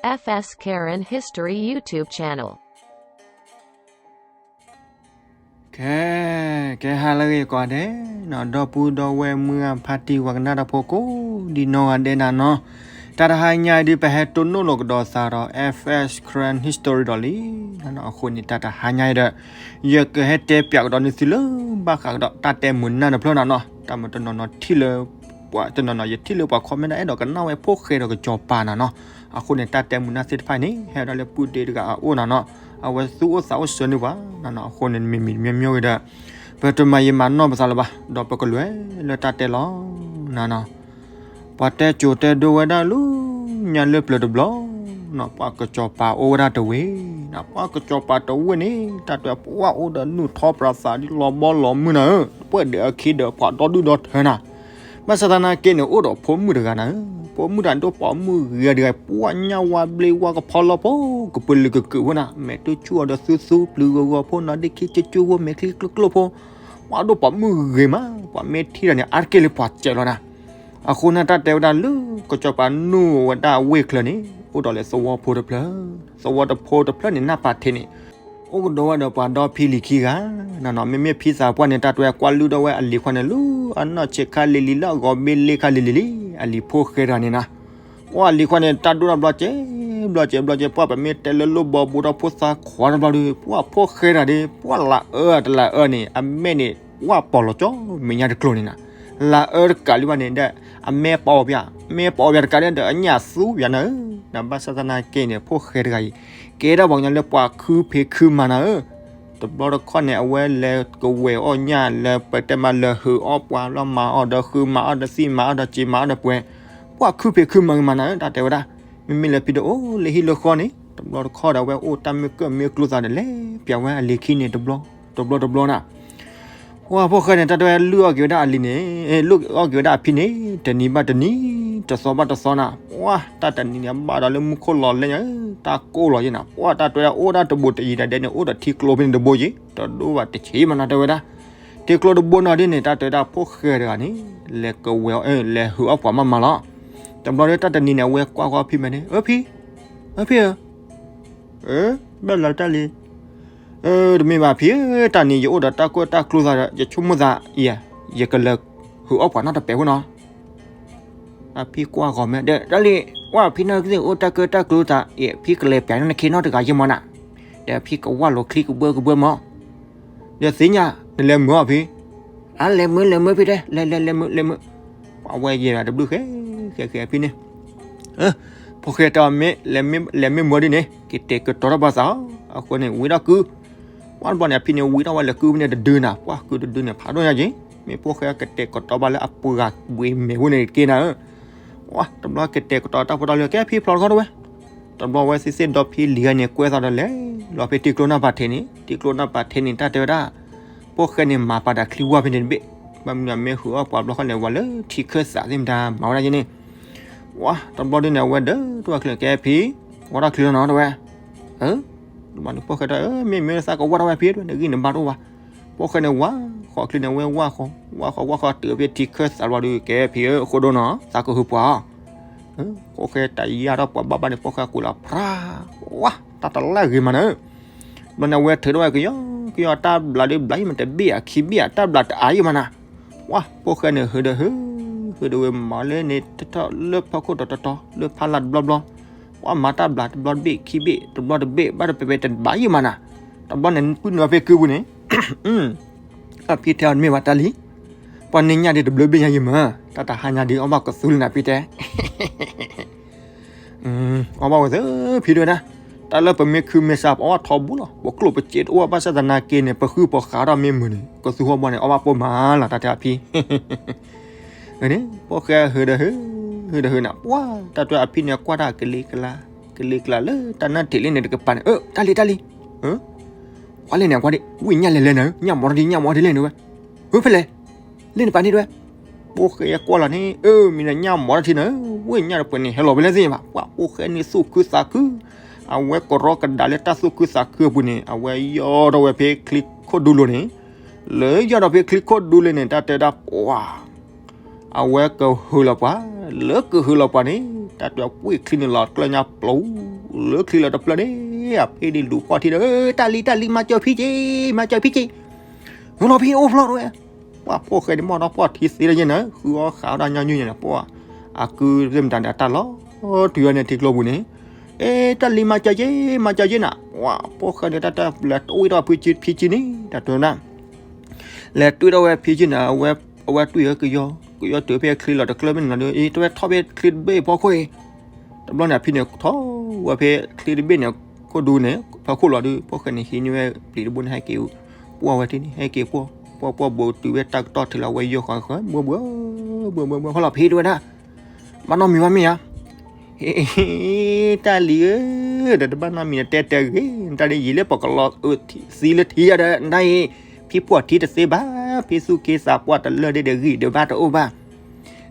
F S Karen History YouTube channel. ကဲ ကဲဟါလၢအဂ့ၤကိးဂၤဒဲးနီၤ ဒီပုၢ်ဒီဝဲၢ်မုၢ်ဂၢ်ဖါတံၢ်ဝၤကနၣ်တၢ်ဖိကိးဒံနီၢ်ဂၤဒဲးနၤနီၤ, တၢ်တဟါညါအံၤဒုး ပဟဲတိၢ်နီၣ်လိာ်ကဒီးသးဒီး F S Karen History ဒီးလံနီၤ. အဃိန့ၣ် တၢ်တဟါညါအံၤဒီး ယကဟဲတဲပၠးကဒီးန့ၢ်သုလၢ ဘၣ်ဃးကဒီးတၢ်တဲမုာ်နၢ်တဖျၢၣ်နၤနီၤ. တၢ်မုာ်တနီၤနီၤထံၣ်လၢ ပှၤတနီၤနီၤ ယထံၣ်လၢပှၤ comment ဒၣ်အဲၣ်ဒိးကနၣ်ဝဲဖိၣ်ဃဲဒီးကစီၤပၤနၤနီၤ. အဃိန့ၣ် တၢ်တဲမုာ်နၢ်သ့ၣ်တဖၣ်န့ၣ် ဟဲဒၣ်လၢပုၢ်ဒ့တဂၤအအိၣ်နၤနီၤ. အဝဲသူၣ်အိၣ်သးအိၣ်ဆၢန့ၢ်ပှၤနၤနီၤ. အဃိန့ၣ် မ့မ့ၢ်မ့ၢ်မ့ၢ်ဂ့ၤဒီး ပတမၤယံာ်မၤနီၢ်ပသးလၢၤဘၣ် ဒီးပကလဲၤလၢတၢ်တဲလီၤနၤနီၤ. ပှၤတဲကိၤတဲဒိဝဲဒၣ်လၢညါလၢပျၢၤတဘျီနီၤ ပှၤကစီၤပၤအိၣ်ဝဲဒၣ်တဝ့ၢ်နီၤ. ပှၤကစီၤပၤတဝ့ၢ်န့ၣ် တၢ်တဲပှၢ်အိၣ်ဒီးနုာ်ထီၣ်ပြးသးဒ်လီၤဘီလီၤမုၢ်နၤဧၢ, ပှဲၤဒီးအခံဒီးပှၤဒီဒူၣ်ဒီထၢနၤ. ဘၣ်ဆၣ်သနာ်က့န့ၣ် အိၣ်ဒီးဖိမုၣ်တဂၤနၤဧၢ, ဖိမုၣ်တၢ်ဒိၣ်ပိာ်မုၣ်ဂ့ၤတဂၤ ပှၢ်ညၣ်ဝါဘျ့ဝါကဖီလီဖိ ကပလၢၤကကုာ်ဖိနၤ, မဲာ်တဆူၣ်အီၤဒီးသူသူ ပျုၤဂီၤဂီၤဖိ နီၢ်ဒ့ခံကၠိကၠိဖိ မဲာ်ချံကျိကျိဖိ, ပှၤဒိၣ်ပိာ်မုၣ်ဂ့ၤမး ပှၤမ့ၢ်ထံၣ်တၢ်န့ၣ် အါတက့ၢ်လၢပှၤစဲးလီၤနၤ. အဃိန့ၣ် တၢ်တဲဝဲဒၣ်လၢ ကစီၤပၤနုာ်ဝဲဒၣ်ဝ့ၢ်ချၢန့ၣ် အိၣ်ဒီးလၢသဝီဖိတဖျၢၣ်, သဝီတဖိတဖျၢၣ်န့ၣ် နၢ်ပၤထ့န့ၣ် အိၣ်ကဒီးဝဲဒီးပှၤဒီဖံလံၤခံဂၤနၤနီၤ. မ့မ့ၢ်ဖံသးပှၢ်န့ၣ် တၢ်တဲကွၢ်လုၢ်ဒီးဝဲအလံၤခွါန့ၣ် လၢအနီၢ်ဆံးခါလံၤလံၤ လၢအဂီၤဘ့လ့ခါလံၤလံၤလံ, အလံၤဖိၣ်ဃဲတဂၤန့ၣ်နၤ. ပှၤအလံၤခွါန့ၣ် တၢ်ဒိၣ်ထီၣ်ဘျီကဲး ဘျီကဲး ဘျီကဲး, ပှၤပမ့ၢ်တဲလၢလိၣ်ဘီဘူးထီၣ်ဖိသၣ်ခွါတဘျီဒီး ပှၤဖိၣ်ဃဲတဂၤဒီး ပှၤလၤအၢတလၤအၢန့ၣ် အမဲာ်န့ၣ် ပှၤပိာ်လီၤကၠီ မဲာ်ညါတကျိၤန့ၣ်နၤ. လၤအၢတကးလံဘၣ်န့ၣ်ဒီး အမဲာ်ပိာ်ပၠး, မဲာ်ပိာ်ပၠးတကးဒီး အညၣ်သူပၠးနၤဧၢ. နဘၣ်ဆၣ်သနာ်က့န့ၣ် ဖိၣ်ဃဲတဂၤအံၤ ကဲဒၣ်ပှၤကညီလၢပှၤခုဖံးခုမၤနၤဧၢ. တဘျီတခီၣ်န့ၣ် အဝဲလဲၤကဝဲၤအီၣ်ညၣ် လဲၤပတဲမး လဲၤဟုးအီၣ်ပှၤ လီၤမၤအီၣ်ဒီးဃု မၤအီၣ်ဒီးသံၣ် မၤအီၣ်ဒီးစံာ် မၤအီၣ်ဒီးပှဲၤ, ပှၤခုဖံးခုမၤကမၤနၤဧၢ တၢ်တဲဝဲဒၣ်. မ့မ့ၢ်လၢဖံဒီးအိၣ်လၢဟံၣ်လၢဃီန့ၣ် တဘျီတခီၣ်ဒီး အဝဲအိၣ်တၢ်မ့ၢ်ကၢၣ်မ့ၢ်ကျိသးဒီး လဲၤပၠးဝဲအလံၤခံန့ၣ် တဘျီတဘျီတဘျီနၤ. ပှၤဖိၣ်ဃဲန့ၣ် တၢ်တဲဝဲလုၢ်အီၣ်က့ၤဝဲဒၣ်အလံၤန့ၣ်, လုၢ်အီၣ်က့ၤဝဲဒၣ်အဖံန့ၣ် တနံၤဘၣ်တနံၤ တသီဘၣ်တသီနၤ. ပှၤတၢ်တနံၤန့ၣ် ဘၣ်ဒီးလၢမူခိၣ်လီၤလဲညါ, တၢ်ကိၢ်လီၤယဲနၤ. ပှၤတၢ်တဲဝဲဒၣ်အိၣ်ဒၣ်တဘိးတယံၤဒၣ်ဒဲးန့ၣ် အိၣ်ဒီးထံကျိဖဲန့ၣ်တဘိယံၤ တဒိၣ်ဘၣ်တဆံးမးနၤတဲဝဲဒၣ်. ထံကျိတဘိနီၤဒ်န့ၣ် တၢ်တဲဝဲဒၣ်ဖိၣ်ဃဲတဂၤန့ၣ် လဲၤကဝဲၤအီၣ် လဲၤဟုးအီၣ်ပှၤမးမးလီၤ. တဘျီဒီးတၢ်တနံၤန့ၣ် အဝဲကွၢ်ဃီဖံမဲာ်န့ၣ် အၢ ဖံ, အၢ ဖံဧၢ, ဘၣ်လီၤတၢ်လံ. တမ့ၢ်ဘၣ်ဖံဧၢ, တၢ်န့ၣ်ယအိၣ်ဒီးတၢ်ကၢၣ်တၢ်ကျိသးဒီး ယဆိကမိၣ်သး ယ ယကလဲၤဟုးအီၣ်ပှၤနီတပဲာ်ဖိနီၤ. အဖံကွၢ်ဂီၤမဲာ်ဒီး တၢ်လံ, ကွၢ်ဖံနီၢ်ကသ့ၣ်အိၣ်တၢ်ကၢၣ်တၢ်ကျိသး အံၤ ဖံကလဲၤပၠးန့ၢ်နခ့နီတဂၤယဲၢ်မးနၤ, ဒီးဖံကဝၢ်လီၤချံကဘၢကဘၢမး, ဒီးသ့ၣ်ညါ နလဲၤမုာ်အီၤဖံ, အလဲၤမုာ် လဲၤမုာ်ဖံတဲ လဲၤ လဲၤ လဲၤမုာ် လဲၤမုာ်. ပှၤဝဲယဲၢ်တဘျုးဃဲ ဃဲဃဲဖံန့ၣ် ဖိၣ်ဃဲတဲအီၤ မ့ၢ်လဲၤမ့ၢ်မုာ်ဒ်န့ၣ် ကတဲာ်ကတီၤထီၣ်ဘၣ်သး, အဃိန့ၣ် ဝံထီၣ်ကု, ပှၤတဘျီန့ၣ် အဖံန့ၣ် ဝံထီၣ်ဝဲလဲၤကုဖဲန့ၣ်တဒုနၤ, ပှၤကုတဒုန့ၣ် ဖးဒိၣ်ညါက့ၤ, မ့ၢ်ဖိၣ်ဃဲကတဲာ်ကတီၤဘၣ်လၢအပှၤဂၤဘှ့မဲာ်ဝဲန့ၣ်တက့ၢ်နၤဧၢ. ပှၤတဘျီကတဲာ်ကတီၤတၢ်ဖိတၢ်လံၤ ကဲဖံဖျိးတခီတဝဲ, တဘျီဝဲသ့ၣ်သ့ၣ်ဒီဖံလံၤဂၤန့ၣ် ကွဲသးဒီးလဲၤလီၤဖဲထံကျိနၢ်ပၤထ့န့ၣ်, ထံကျိနၢ်ပၤထ့န့ၣ် တၢ်တဲဝဲဒၣ် ဖိၣ်ဃဲန့ၣ် မၤပာ်တၢ်ချံဝၢ်ဖဲန့ၣ်တဘ့ၣ်, ဘၣ်မနုၤမ့ၢ်ဟုးအီၣ်ပှၤဘျီဃီန့ၣ် ဝဲလၢထံခၢၣ်သးသ့ၣ်မတၤ မၤဝဲဒၣ်ယဲန့ၣ်, ဝါ တဘျီဒ်န့ၣ် အဝဲဒၢးတဝဲချၢ ကဲဖံ, ဝဲထီၣ်ချံလီၤနီၤတဝဲ, တဘျီန့ၣ် ဖိၣ်ဃဲတဲ မ့ၢ်မ့ၢ်သးကဝၢ်ထီၣ်ဝဲဖံတဝဲ နဂံၢ်နဘါတအိၣ်ဘၣ်, ဖိၣ်ဃဲန့ၣ် ဝါဃီၤချံန့ၣ် ဝဲဝါဃီၤ ဝါဃီၤ ဝါဃီၤ တုၤဖဲထံခၢၣ်သးတဘျီဒီး ကဲဖံဧၢ အဃိဒိနီၤ သးကဟုးပှၤအီၤ ဖိၣ်ဃဲတယာ်ထီၣ်ပှၤဘၣ်ဘၣ်န့ၣ် ဖိၣ်ဃဲကူးလီၤ ဖြါ, ဝါ တၢ်တလၢဂ့ၤမးနၤဧၢ, ဘျီန့ၣ် အဝဲထုးထီၣ်ဝဲကယီ ကယီ တၢ်ဘျးဒုးဘျးယံာ်မး တဘ့ၣ်ဧါခံဘ့ၣ်ဧါ တၢ်ဘျးတအါယံာ်မးနၤ, ဝါ ဖိၣ်ဃဲန့ၣ် ဟုးဒီးဟုး, ဟုးဒီးဝဲမၤလၢန့ၣ် တထီၣ်လၢဖီခိၣ်တီၤတီၤတီၤ လၢဖးလၢ်တဘျီဘျီ, ဝါ မၤတၢ်ဘျးတဘျီတဘ့ၣ်ခံဘ့ၣ် တဘျီတဘ့ၣ် ဘၣ်တပဲၤပဲၤတဘၣ်ယံာ်မးနၤ, တဘျီန့ၣ် ပုၢ်နုာ်ဖဲကုပူၤန့ၣ် အဖံတဲအီၤ တမ့ၢ်ဘၣ်တၢ်လံ, ပှၤန့ၢ်ညၣ်ဒံးတဘျုးဘ့ၣ်ညါယံာ်မး, တၢ်တဟါညါဒံး အီၣ်ဘၣ်ကသူလံနၤဖံတဲ, အီၣ်ဘၣ်ဝဲသ့ဖံတဲဝဲဒၣ်, တၢ်လၢပမ့ၢ်ခုမ့ၢ်စး ပအီၣ်ထီဘိလီၤ, ပကျိၣ်ပစ့တအိၣ် ဘၣ်ဆၣ်သနာ်က့န့ၣ် ပဃုပဃးထီၣ်မ့ၢ်မုာ်န့ၣ် ကသူဟီၣ်ဘီန့ၣ် အီၣ်ဘၣ်ပိၢ်မးလီၤ တၢ်တဲအဖံ န့ၣ် ဖိၣ်ဃဲဟုးဒီးဟုး, ဟုးဒီးဟုးနၤ, ပှၤ တၢ်တဲအဖံန့ၣ် ကွၢ်တၢ်ကလံၤကလါ, ကလံၤကလါလၢတၢ်နၢ်ထံးလံန့ၣ်တကပၤန့ၣ်, တၢ်လံ တၢ်လံ, ကွၢ်လဲၣ်န့ၣ် ကွၢ်ဒံး ဝ့ၢ်ညၣ်လဲၤလဲၤနၤ, ညၣ်မီၤထီၣ်ဒံး ညၣ်မီၤထီၣ်လဲၣ်န့ၣ်ဝဲ, ဟုဖဲလဲၣ်, လၢနပာ်န့ၢ်တဝဲ, ဖိၣ်ဃဲကွၢ်လီၤန့ၣ်, အၢ မ့ၢ်နညၣ်မီၤထီၣ်ထံနၤ, ဝ့ၢ်ညၣ်တပှဲၤန့ၣ် ဟဲလီၤဖဲလဲၣ်သ့ၣ်ညါဘၣ်, ပှၤဖိၣ်ဃဲန့ၣ်သူၣ်ခုသးခု, အဝဲကရီကဒါလၢတၢ်သူၣ်ခုသးခုအပူၤန့ၣ် အဝဲယီၢ်ထီၣ်ဝဲဖဲချံခိၣ်ဒူလိၤန့ၣ်, လၢယီၢ်ထီၣ်ဖဲချံခိၣ်ဒူလိၤန့ၣ် တၢ်တဲဒၣ်ပှၤ အဝဲကဟုးလီၤပှၤ, လၢကဟုးလီၤပှၤန့ၣ် တၢ်တဲဝဲကွံာ်ချံန့ၣ်လီၤကျၢၢ်ညါပျိ လၢချံလီၤတဖျၢၣ်န့ၣ် အဖံန့ၣ်လူၤဖီၣ်ထံဒီး တၢ်လံၤ တၢ်လံၤ မၤစၢၤဖံက့ၤ မၤစၢၤဖံက့ၤ မ့ၢ်လီၤဖံအိၣ်ဖျီဝဲ ပှၤဖိၣ်ဃဲန့ၣ် မ့ၢ်ဒီးဖီၣ်ထံသ့လၢယဲၢ်နၤ ဃုအီၣ်ဃာ်အီၣ်ဒၣ်ညီနုၢ်န့ၣ် ပှၤအကုသ့ၣ်မတၤန့ၣ် အတၢ်လီၤတုၤဝဲန့ၣ်ထံကျိပူၤန့ၣ် အ့ တၢ်လံၤ မၤစၢၤက့ၤ မၤစၢၤက့ၤနၤ ပှၤဖိၣ်ဃဲန့ၣ် တၢ်တဲလဲၤတအိၣ်ထီၣ်ဖံက့ၤန့ၣ် တၢ်တဲဝဲဒၣ် လဲၤတွံၢ်ထီၣ်ဝဲဖံက့ၤန့ၣ် အဝဲတွံၢ်ဝဲကယီ ကယီတုၤဖဲချံလီၤတကျၢၢ်ဖဲန့ၣ်လီၤဒီး အ့ တဝဲထီၣ်ဖဲချံတဘ့ၣ် ဖီခိၣ်အံၤ တဘျီန့ၣ် အဖံန့ၣ်ထီၣ်ဝဲဖဲချံတဘ့ၣ်န့ၣ် ခိၣ်ဒူန့ၣ် ဖီခိၣ်လီၤဒီး ဖိၣ်ဃဲန့ၣ် ဟံးန့ၢ်ဝဲပျံၤတဘိန့ၣ် ဟဲက့ၤ ပှီၢ်ဝဲထံန့ၣ် ဟဲက့ၤပှီၢ် ပှီၢ်ပှီၢ်ဘိး တုၤဝဲတၢ်ကတီၢ်ထံးလီၤ ဝဲယိၢ်ဃီဃီ ဘှီဘှီ ဘှီဘှီ ဘှီဃီလီၤ ဖံတဲဝဲဒၣ် ဘၣ်နီတမံၤဘၣ်မ့ၢ်ဧါ ဟ့ တၢ်လံၤဧၢ ဒီးတဘၣ်နီတမံၤန့ၣ် တဲတဲဂ့ၤ တၢ်ဒ်ယံာ်လၢပကလီၤအၢသံလၢထံယါဒီး နတၢ်အံၤ ဖံဖီၣ်ထံတသ့ဘၣ် ဖံသူၣ်က့သးပှၢ်တလၢၢ်ဒ်ဒီးဂံၢ်ဒီးဘၣ်တအိၣ်ဘၣ်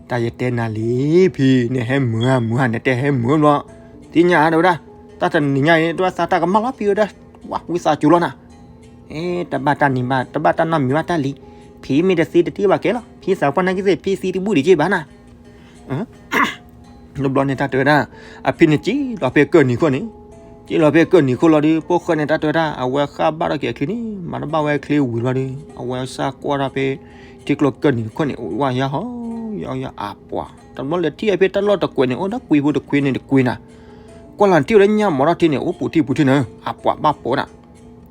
တၢ်ယတဲနၤလံ ဖံ နဟဲမုာ်ဧါမုာ်ဧါ နတဲဟဲမုာ်ဘျီ သ့ၣ်ညါဧါတဲဝဲဒၣ် တၢ်တနံၤညါအံၤ တဘၣ်သးတၢ်ကမၣ်လီၤ ဖံဝဲဒၣ် ဝဲဝံသးစူၤလီၤနၤ တဘၣ်တၢ်နံၤဘၣ် တဘၣ်တၢ်နီတမံၤဘၣ်တၢ်လံၤ ဖံမ့ၢ်တသ့တထံၣ်ဘၣ်ကဲလီၤ ဖံသးပှၢ်နာ်က့သ့ၣ် ဖံသံတဘူၣ်ဒံးက့ဘၣ်နၤ တဘျီန့ၣ် တၢ်တဲဝဲဒၣ် အဖံန့ၣ်စံၣ်လီၤဖဲကၢၢ်နံၤခိၣ်န့ၣ် စံၣ်လီၤဖဲကၢၢ်နံၤခိၣ်လီၤဒီး ဖိၣ်ဃဲန့ၣ် တၢ်တဲဝဲဒၣ် အဝဲဃၣ်ဘၣ်ထီၣ်က့ၤအချံန့ၣ် မၤတဘၣ်ဝဲချံဝံၤလီၤဒီး အဝဲစၢ်ကွၢ်ထီၣ်ဖဲ ထံကျိကၢၢ်နံၤခိၣ်န့ၣ် အိၣ်ဝဲယါဟီ ယါယါအပှၤ တဘျီလဲၤထံၣ်ဖဲတၢ်လီၢ်တကွဲးန့ၣ် အိၣ်ဒၣ်ကွံာ်ဖိတကွံာ်န့ၣ်တကွံာ်နၤ ကွၢ်လီၤထံၣ်ဝဲလၢညၣ်မီၤထီၣ်ထံန့ၣ် အိၣ်ပူၤထံပူၤထံနၤ အပှၤဘၣ်ပိာ်ဒၣ်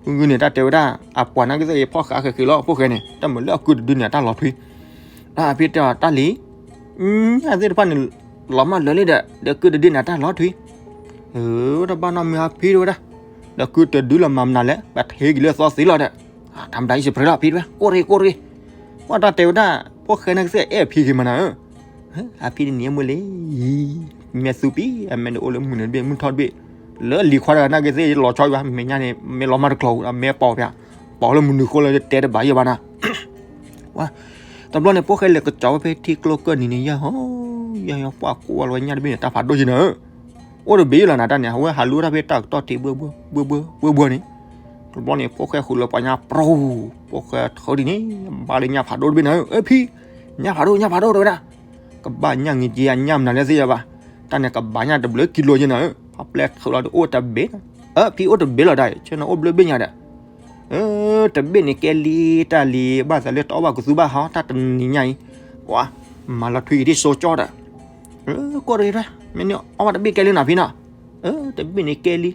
ဂုၢ်န့ၣ် တၢ်တဲဝဲဒၣ် အပှၤနာ်က့သ့ၣ် ယဖီၣ်ဃာ်ဃဲၤဃဲၤလီၤ ဖိၣ်ဃဲန့ၣ် တၢ်မၤလၢအကုၢ်တဒုန့ၣ် အတၢ်လီၤထွံ အဖံတဲအီၤ တၢ်လံၤ ညၣ်သ့ၣ်တဖၣ်န့ၣ် လီၤမၢ်လၢာ်လံဒီး ဒီးကုၢ်တဒုန့ၣ် အတၢ်လီၤထွံ တဘၣ်နီတမံၤဟးဖံတဲဝဲဒၣ် ဒီးကုၢ်တဒုလီၤမၤမနုၤလဲၣ် ပထ့က့ၤလၢသီသ့လီၤဒီး တၢ်မတၤအံၤစပရ့လီၤ ဖံတဲဝဲ ကိၢ်ရ့ၣ်ကိၢ်ရ့ၣ် ပှၤတၢ်တဲဝဲဒၣ် ဖိၣ်ဃဲနာ်က့သ့ၣ် အဲၣ်ဖံက့ၤမနၤဧၢ အဖံတနံၤအမုၢ်လံ မဲာ်သူပံၤ အမဲာ်န့ၣ်အိၣ်လၢမုၢ်နုာ်တဘ့ၣ် မုၢ်ထီၣ်တဘ့ၣ် လၢလံၤခွါတဂၤနာ်က့သ့ၣ် လီၤဆီဘၣ် မဲာ်ညါန့ၣ် မဲာ်လီၤမၢ်တကျိၤ မဲာ်ပိာ်ဖဲ ပိာ်လၢမုၢ်နုာ်ဃိလၢတဲတဘၣ်ယဲဘၣ်နၤ တဘျီန့ၣ် ဖိၣ်ဃဲလဲၤကစီၤဝဲဖဲထံကျိကၢၢ်နံၤန့ၣ် ယဲၢ်ဟီ ယဲၢ်ဟီ ပှၤကွၢ်လီၤဝဲညၣ်တဘ့ၣ်န့ၣ် တၢ်ဖးဒိၣ်ယဲနၤဧၢ အိၣ်တဘ့ၣ်လီၤနၤတၢ်န့ၣ် အဝဲဟးလူၤတၢ်ဖဲတၢ်ကတီၢ်ထံး ဘှီဘှီ ဘှီဘှီ ဘှီဘှီန့ၣ် တဘျီန့ၣ် ဖိၣ်ဃဲဃုာ်လၢပှၤညါပြူၤ ဖိၣ်ဃဲထၢဒ်န့ၣ် ဘၣ်လၢညၣ်ဖးဒိၣ်တဘ့ၣ်နၤဧၢ အဖံ ညၣ်ဖးဒိၣ် ညၣ်ဖးဒိၣ်တဲဝဲဒၣ် ကဘၣ်ညၣ်င့ၤက့ၤအညၣ်မနုၤလဲၣ်သ့ၣ်ညါဘၣ် တၢ်န့ၣ်ကဘၣ်ညၣ်တဘျုးကံလိယဲနၤဧၢ ဖးပျဲၢ်ထုးလီၤဒီးအိၣ်တဘ့ၣ် အဖံအိၣ်တဘ့ၣ်လီၤဒၣ် ဆၢနၤအိၣ်ဘျၢဘ့ၣ်ညါဒီး တဘ့ၣ်န့ၣ်ကဲလံ တၢ်လံၤ ဘၣ်သးလၢတအီၣ်ဘၣ်ကသူဘၣ်ဟီ တၢ်တနံၤညါအံၤ ပှၤ မၤလီၤထွံက့ၤဒ်စိကၠီဒီး ကိၢ်တဂ့ၤ မ့ၢ်န့ၣ်အီၣ်ဘၣ်တဘ့ၣ်ကဲလံနၤဖံနီၤ တဘ့ၣ်န့ၣ်ကဲလံ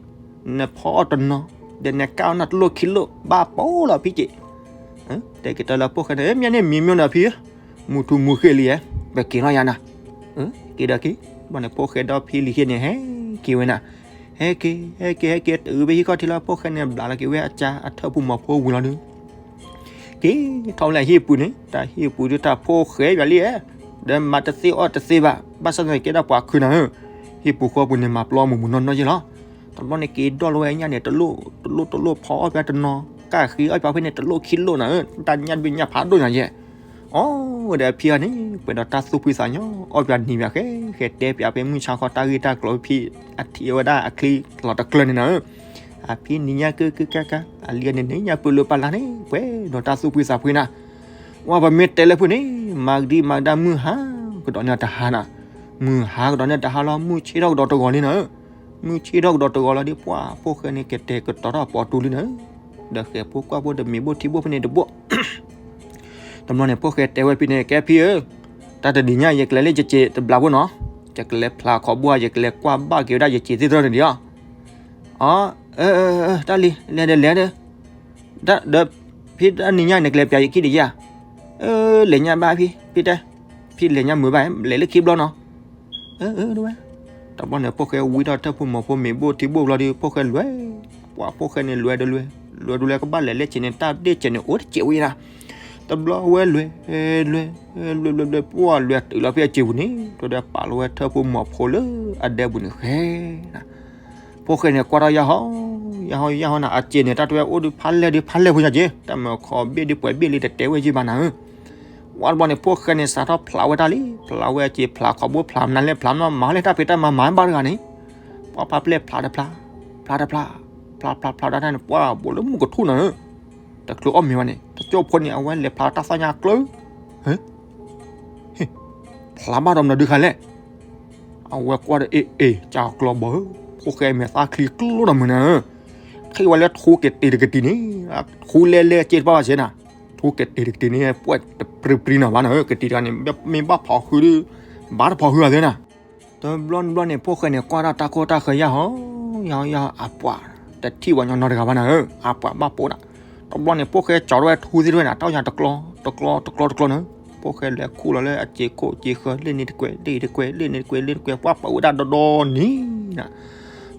နဖီအီၣ်တနီၤ ဒီးနကၢ်အီၣ်နၤတလိၣ်ခံလိၣ် ဘၣ်ပိာ်လီၤဖံက့ၤ တဲက့ၤတၢ်လၢဖိၣ်ဃဲန့ၣ် မ့ၢ်န့ၣ်မံၤမ့ၢ်နၤဖံ မုၢ်ထူမုၢ်ဃ့လံ ပက့ၤနီၢ်ယါနၤ က့ၤဒီးက့ၤ ဘၣ်န့ၣ်ဖိၣ်ဃဲဒီဖံလံၤဟ့ၣ်န့ၣ် ဟဲက့ၤဝဲနၤ ဟဲက့ၤ ဟဲက့ၤ ဟဲက့ၤ တုၤဖဲဟံၣ်ခီၣ်ထံးလီၤ ဖိၣ်ဃဲန့ၣ် ဘျးလီၤက့ၤဝဲအကၢ်အထၢၣ်ပူၤမီၤဖိဝံၤလီၤဒီး က့ၤထီၣ်လၢအဟံၣ်ပူၤန့ၣ် တၢ်ဟံၣ်ပူၤဒုးတၢ်ဖိၣ်ဃဲယွၤလံဧၢ ဒီးမၤတသ့အီၣ်တသ့ဘၣ် ဘၣ်ဆၣ်သနာ်က့ဒၣ်ပှၤခုနၤဧၢ ဟံၣ်ပူၤဃီပူၤန့ၣ် မၤပျီမုၢ်မုၢ်နီၢ်နီၢ်ယဲလီၤ တဘျီန့ၣ်က့ၤဒီၣ်လီၤဝဲညၣ်န့ၣ် တလိၣ် တလိၣ် တလိၣ်ဖီအီၣ်ပှၤတနီၤ ကၢ်ဃ့အီၣ်ပှၤဖဲန့ၣ် တလိၣ်ခံလိၣ်နၤဧၢ တၢ်ညၣ်တဘ့ၣ်ညၣ်ဖးဒိၣ်ညါယဲ အီၣ်ဝဲဒီးအဖံအီၤန့ၣ် ပှဲၤဒီးတၢ်သူၣ်ဖှံသးညီ အီၣ်ပှၤနံၤပှၤဃဲ ဃဲတဲပှၤဖဲမုၢ်ဆါခီတၢ်ဂ့ၢ်တၢ်ကျိၤဖံ အထံၣ်ဝဲဒၣ်အချံလီၤတကျၢၢ်န့ၣ်နၤဧၢ အဖံနံၤညါကၢကၢကၢကၢ အလံၤန့ၣ်န့ၣ်ညါပၢၢ်လၢပလါန့ၣ် ပှဲၤဒီးတၢ်သူၣ်ဖှံသးဖှံနၤ ဝဲပမ့ၢ်တဲလၢဖုန့ၣ် မၤကဒံမၤကဒါမုၢ်ဟါကဒီးန့ၢ်တဟါနၤ မုၢ်ဟါကဒီးန့ၢ်တဟါလီၤ မုၢ်ဆ့ၣ်ထီၣ်ကဒီးတဂီၤလံနၤဧၢ မုၢ်ဆ့ၣ်ထီၣ်ကဒီးတဂီၤလီၤဒီး ပှၤဖိၣ်ဃဲန့ၣ် ကတဲာ်ကတီၤထီၣ်အပိာ်တူလံနၤဧၢ ဒီးဃဲၤဖိကွၢ်ဖိဒီးမ့ၤဘိၣ်ထံဘိၣ်ဖဲန့ၣ်တဘိၣ် တဘျီန့ၣ် ဖိၣ်ဃဲတဲဝဲဖံန့ၣ် ကဲဖံဧၢ, တၢ်တနံၤညါ ယကလဲၤလၢယစံာ်တဘျီဖိနီၤ, ယကလဲၤဖျါခီဘိဧါ, ယကလဲၤကွၢ်ဘၣ်က့ၤဝဲဒၣ်ယစံာ်သ့ၣ်တဖၣ်န့ၣ်ဒံးဧါ. အၢ တၢ်လံၤ လဲၤဒီးလဲၤဒီး, ဒီးဖံတၢ်နံၤညါန့ၣ် ကလဲၤပျးယခံဒံးဧါ. အၢ လဲၤညါဘၣ်ဖံ, ဖံတဲ, ဖံလဲၤညါမုာ်ဘၣ်, လဲၤလၢခံဘျီနီၤ. အၢ တဝဲ, တဘျီန့ၣ် ဖိၣ်ဃဲဝံထီၣ်ထၢၣ်ဖိမီၤဖိမ့ၤဘိၣ်ထံဘိၣ်ဘျီဒီး ဖိၣ်ဃဲလဲၤ, ပှၤဖိၣ်ဃဲန့ၣ်လဲၤဒီးလဲၤ, လဲၤဒီးလဲၤကဘၣ်လဲၤလၢစံာ်န့ၣ် တၢ်ဒ့ၣ်စံာ်န့ၣ် အိၣ်တစဲးဝဲဒၣ်. တဘျီဝဲလဲၤ, လဲၤ, လဲၤ, လဲၤ, လဲၤ, လဲၤ, ပှၤလဲၤတုၤလီၤဖဲအစံာ်ပူၤန့ၣ် တဝဲပာ်လီၤဝဲထၢၣ်ဖိမီၤဖိလၢအဒဲပူၤန့ၣ်ဃဲနၤ. ဖိၣ်ဃဲန့ၣ် ကွၢ်ထီၣ်ယါဟီ, ယါဟီ, ယါဟီနၤ, အစံာ်န့ၣ် တၢ်တဝဲအိၣ်ဒုးဖးလဲၢ်ဒုးဖးလဲၢ်ဖိညါက့ၤ, တၢ်မၤခီဘ့ၣ်ဒုးပှဲၤဘ့ၣ်လံတတဲဝဲက့ၤဘၣ်နၤဧၢ. ဝဲတဘျီန့ၣ် ဖိၣ်ဃဲန့ၣ် စးထီၣ်ဖျးဝဲတၢ်လံ, ဖျးဝဲအစံာ် ဖျးခီဘိ ဖျးမနုၤလဲၣ် ဖျးမနုၤ မၤလဲၣ်တၢ်ဖံးတၢ်မၤမၤဘၣ်တဂၤန့ၣ်, ပှၤဖးပျဲၢ်ဖျးတဖျး, ဖျးတဖျး, ဖျးဖျးဖျးဒၣ်န့ၣ် ပှၤဘူးလၢမုၢ်ကထူၣ်နၤဧၢ, တချုးအီၣ်မ့ၤဘၣ်န့ၣ် တကၠိဖိန့ၣ် အဝဲလဲၤဖျးတၢ်သီၣ်ညါကျၢၤ, ဖျးဘၣ်ဒီးမနုၤဒုးခါလဲၣ်. အဝဲကွၢ်ဒီး အ့ၣ်အ့ၣ် ကၢ်ကျီဘီဧၢ, ဖိၣ်ဃဲမဲာ်သၣ်ချံကျိဒီးမုၢ်နၤဧၢ, ထံၣ်ဝဲလၢထိက့ၤတ့ၢ်တကတံၢ်န့ၣ်, ထိလဲလဲက့တပၣ်ဘၣ်စဲနၤ, ထိက့ၤတ့ၢ်တကတံၢ်န့ၣ် ပှဲၤတပြံပြံနီၤဘၣ်နၤဧၢ, ကတံၢ်တဂၤန့ၣ် မ့ၢ်ဘၣ်ဖီၣ်ဃုဒီး ဘၣ်တဖီၣ်ဃုအသးနၤ. တဘျီတဘျီန့ၣ် ဖိၣ်ဃဲန့ၣ် ကွၢ်တၢ်တၢ်ခိၣ်တၢ်ဃၢၤယၢ်ဟီ, ယၢ်ဟီယၢ်ဟီ အပှၤ တထံၣ်ဝဲညီညီနီတဂၤဘၣ်နၤဧၢ, အပှၤဘၣ်ပိာ်နၤ. တဘျီန့ၣ် ဖိၣ်ဃဲကၠီထီၣ်ဝဲထူသ့ၣ်တဖၣ်န့ၣ် တၢ်ညါတကျီ တကျီ တကျီ တကျီနၤ, ဖိၣ်ဃဲလဲၤခူၣ်လီၤလၢအစ့ခိၣ်စ့ဃၢၤ လ့ၣ်န့ၣ်တကွဲး လ့ၣ်တကွဲး လ့ၣ်န့ၣ်တကွဲး လ့ၣ်န့ၣ်တကွဲး ပှၤပာ်ဝဲဒၣ်ဒီဒီနံၤနၤ,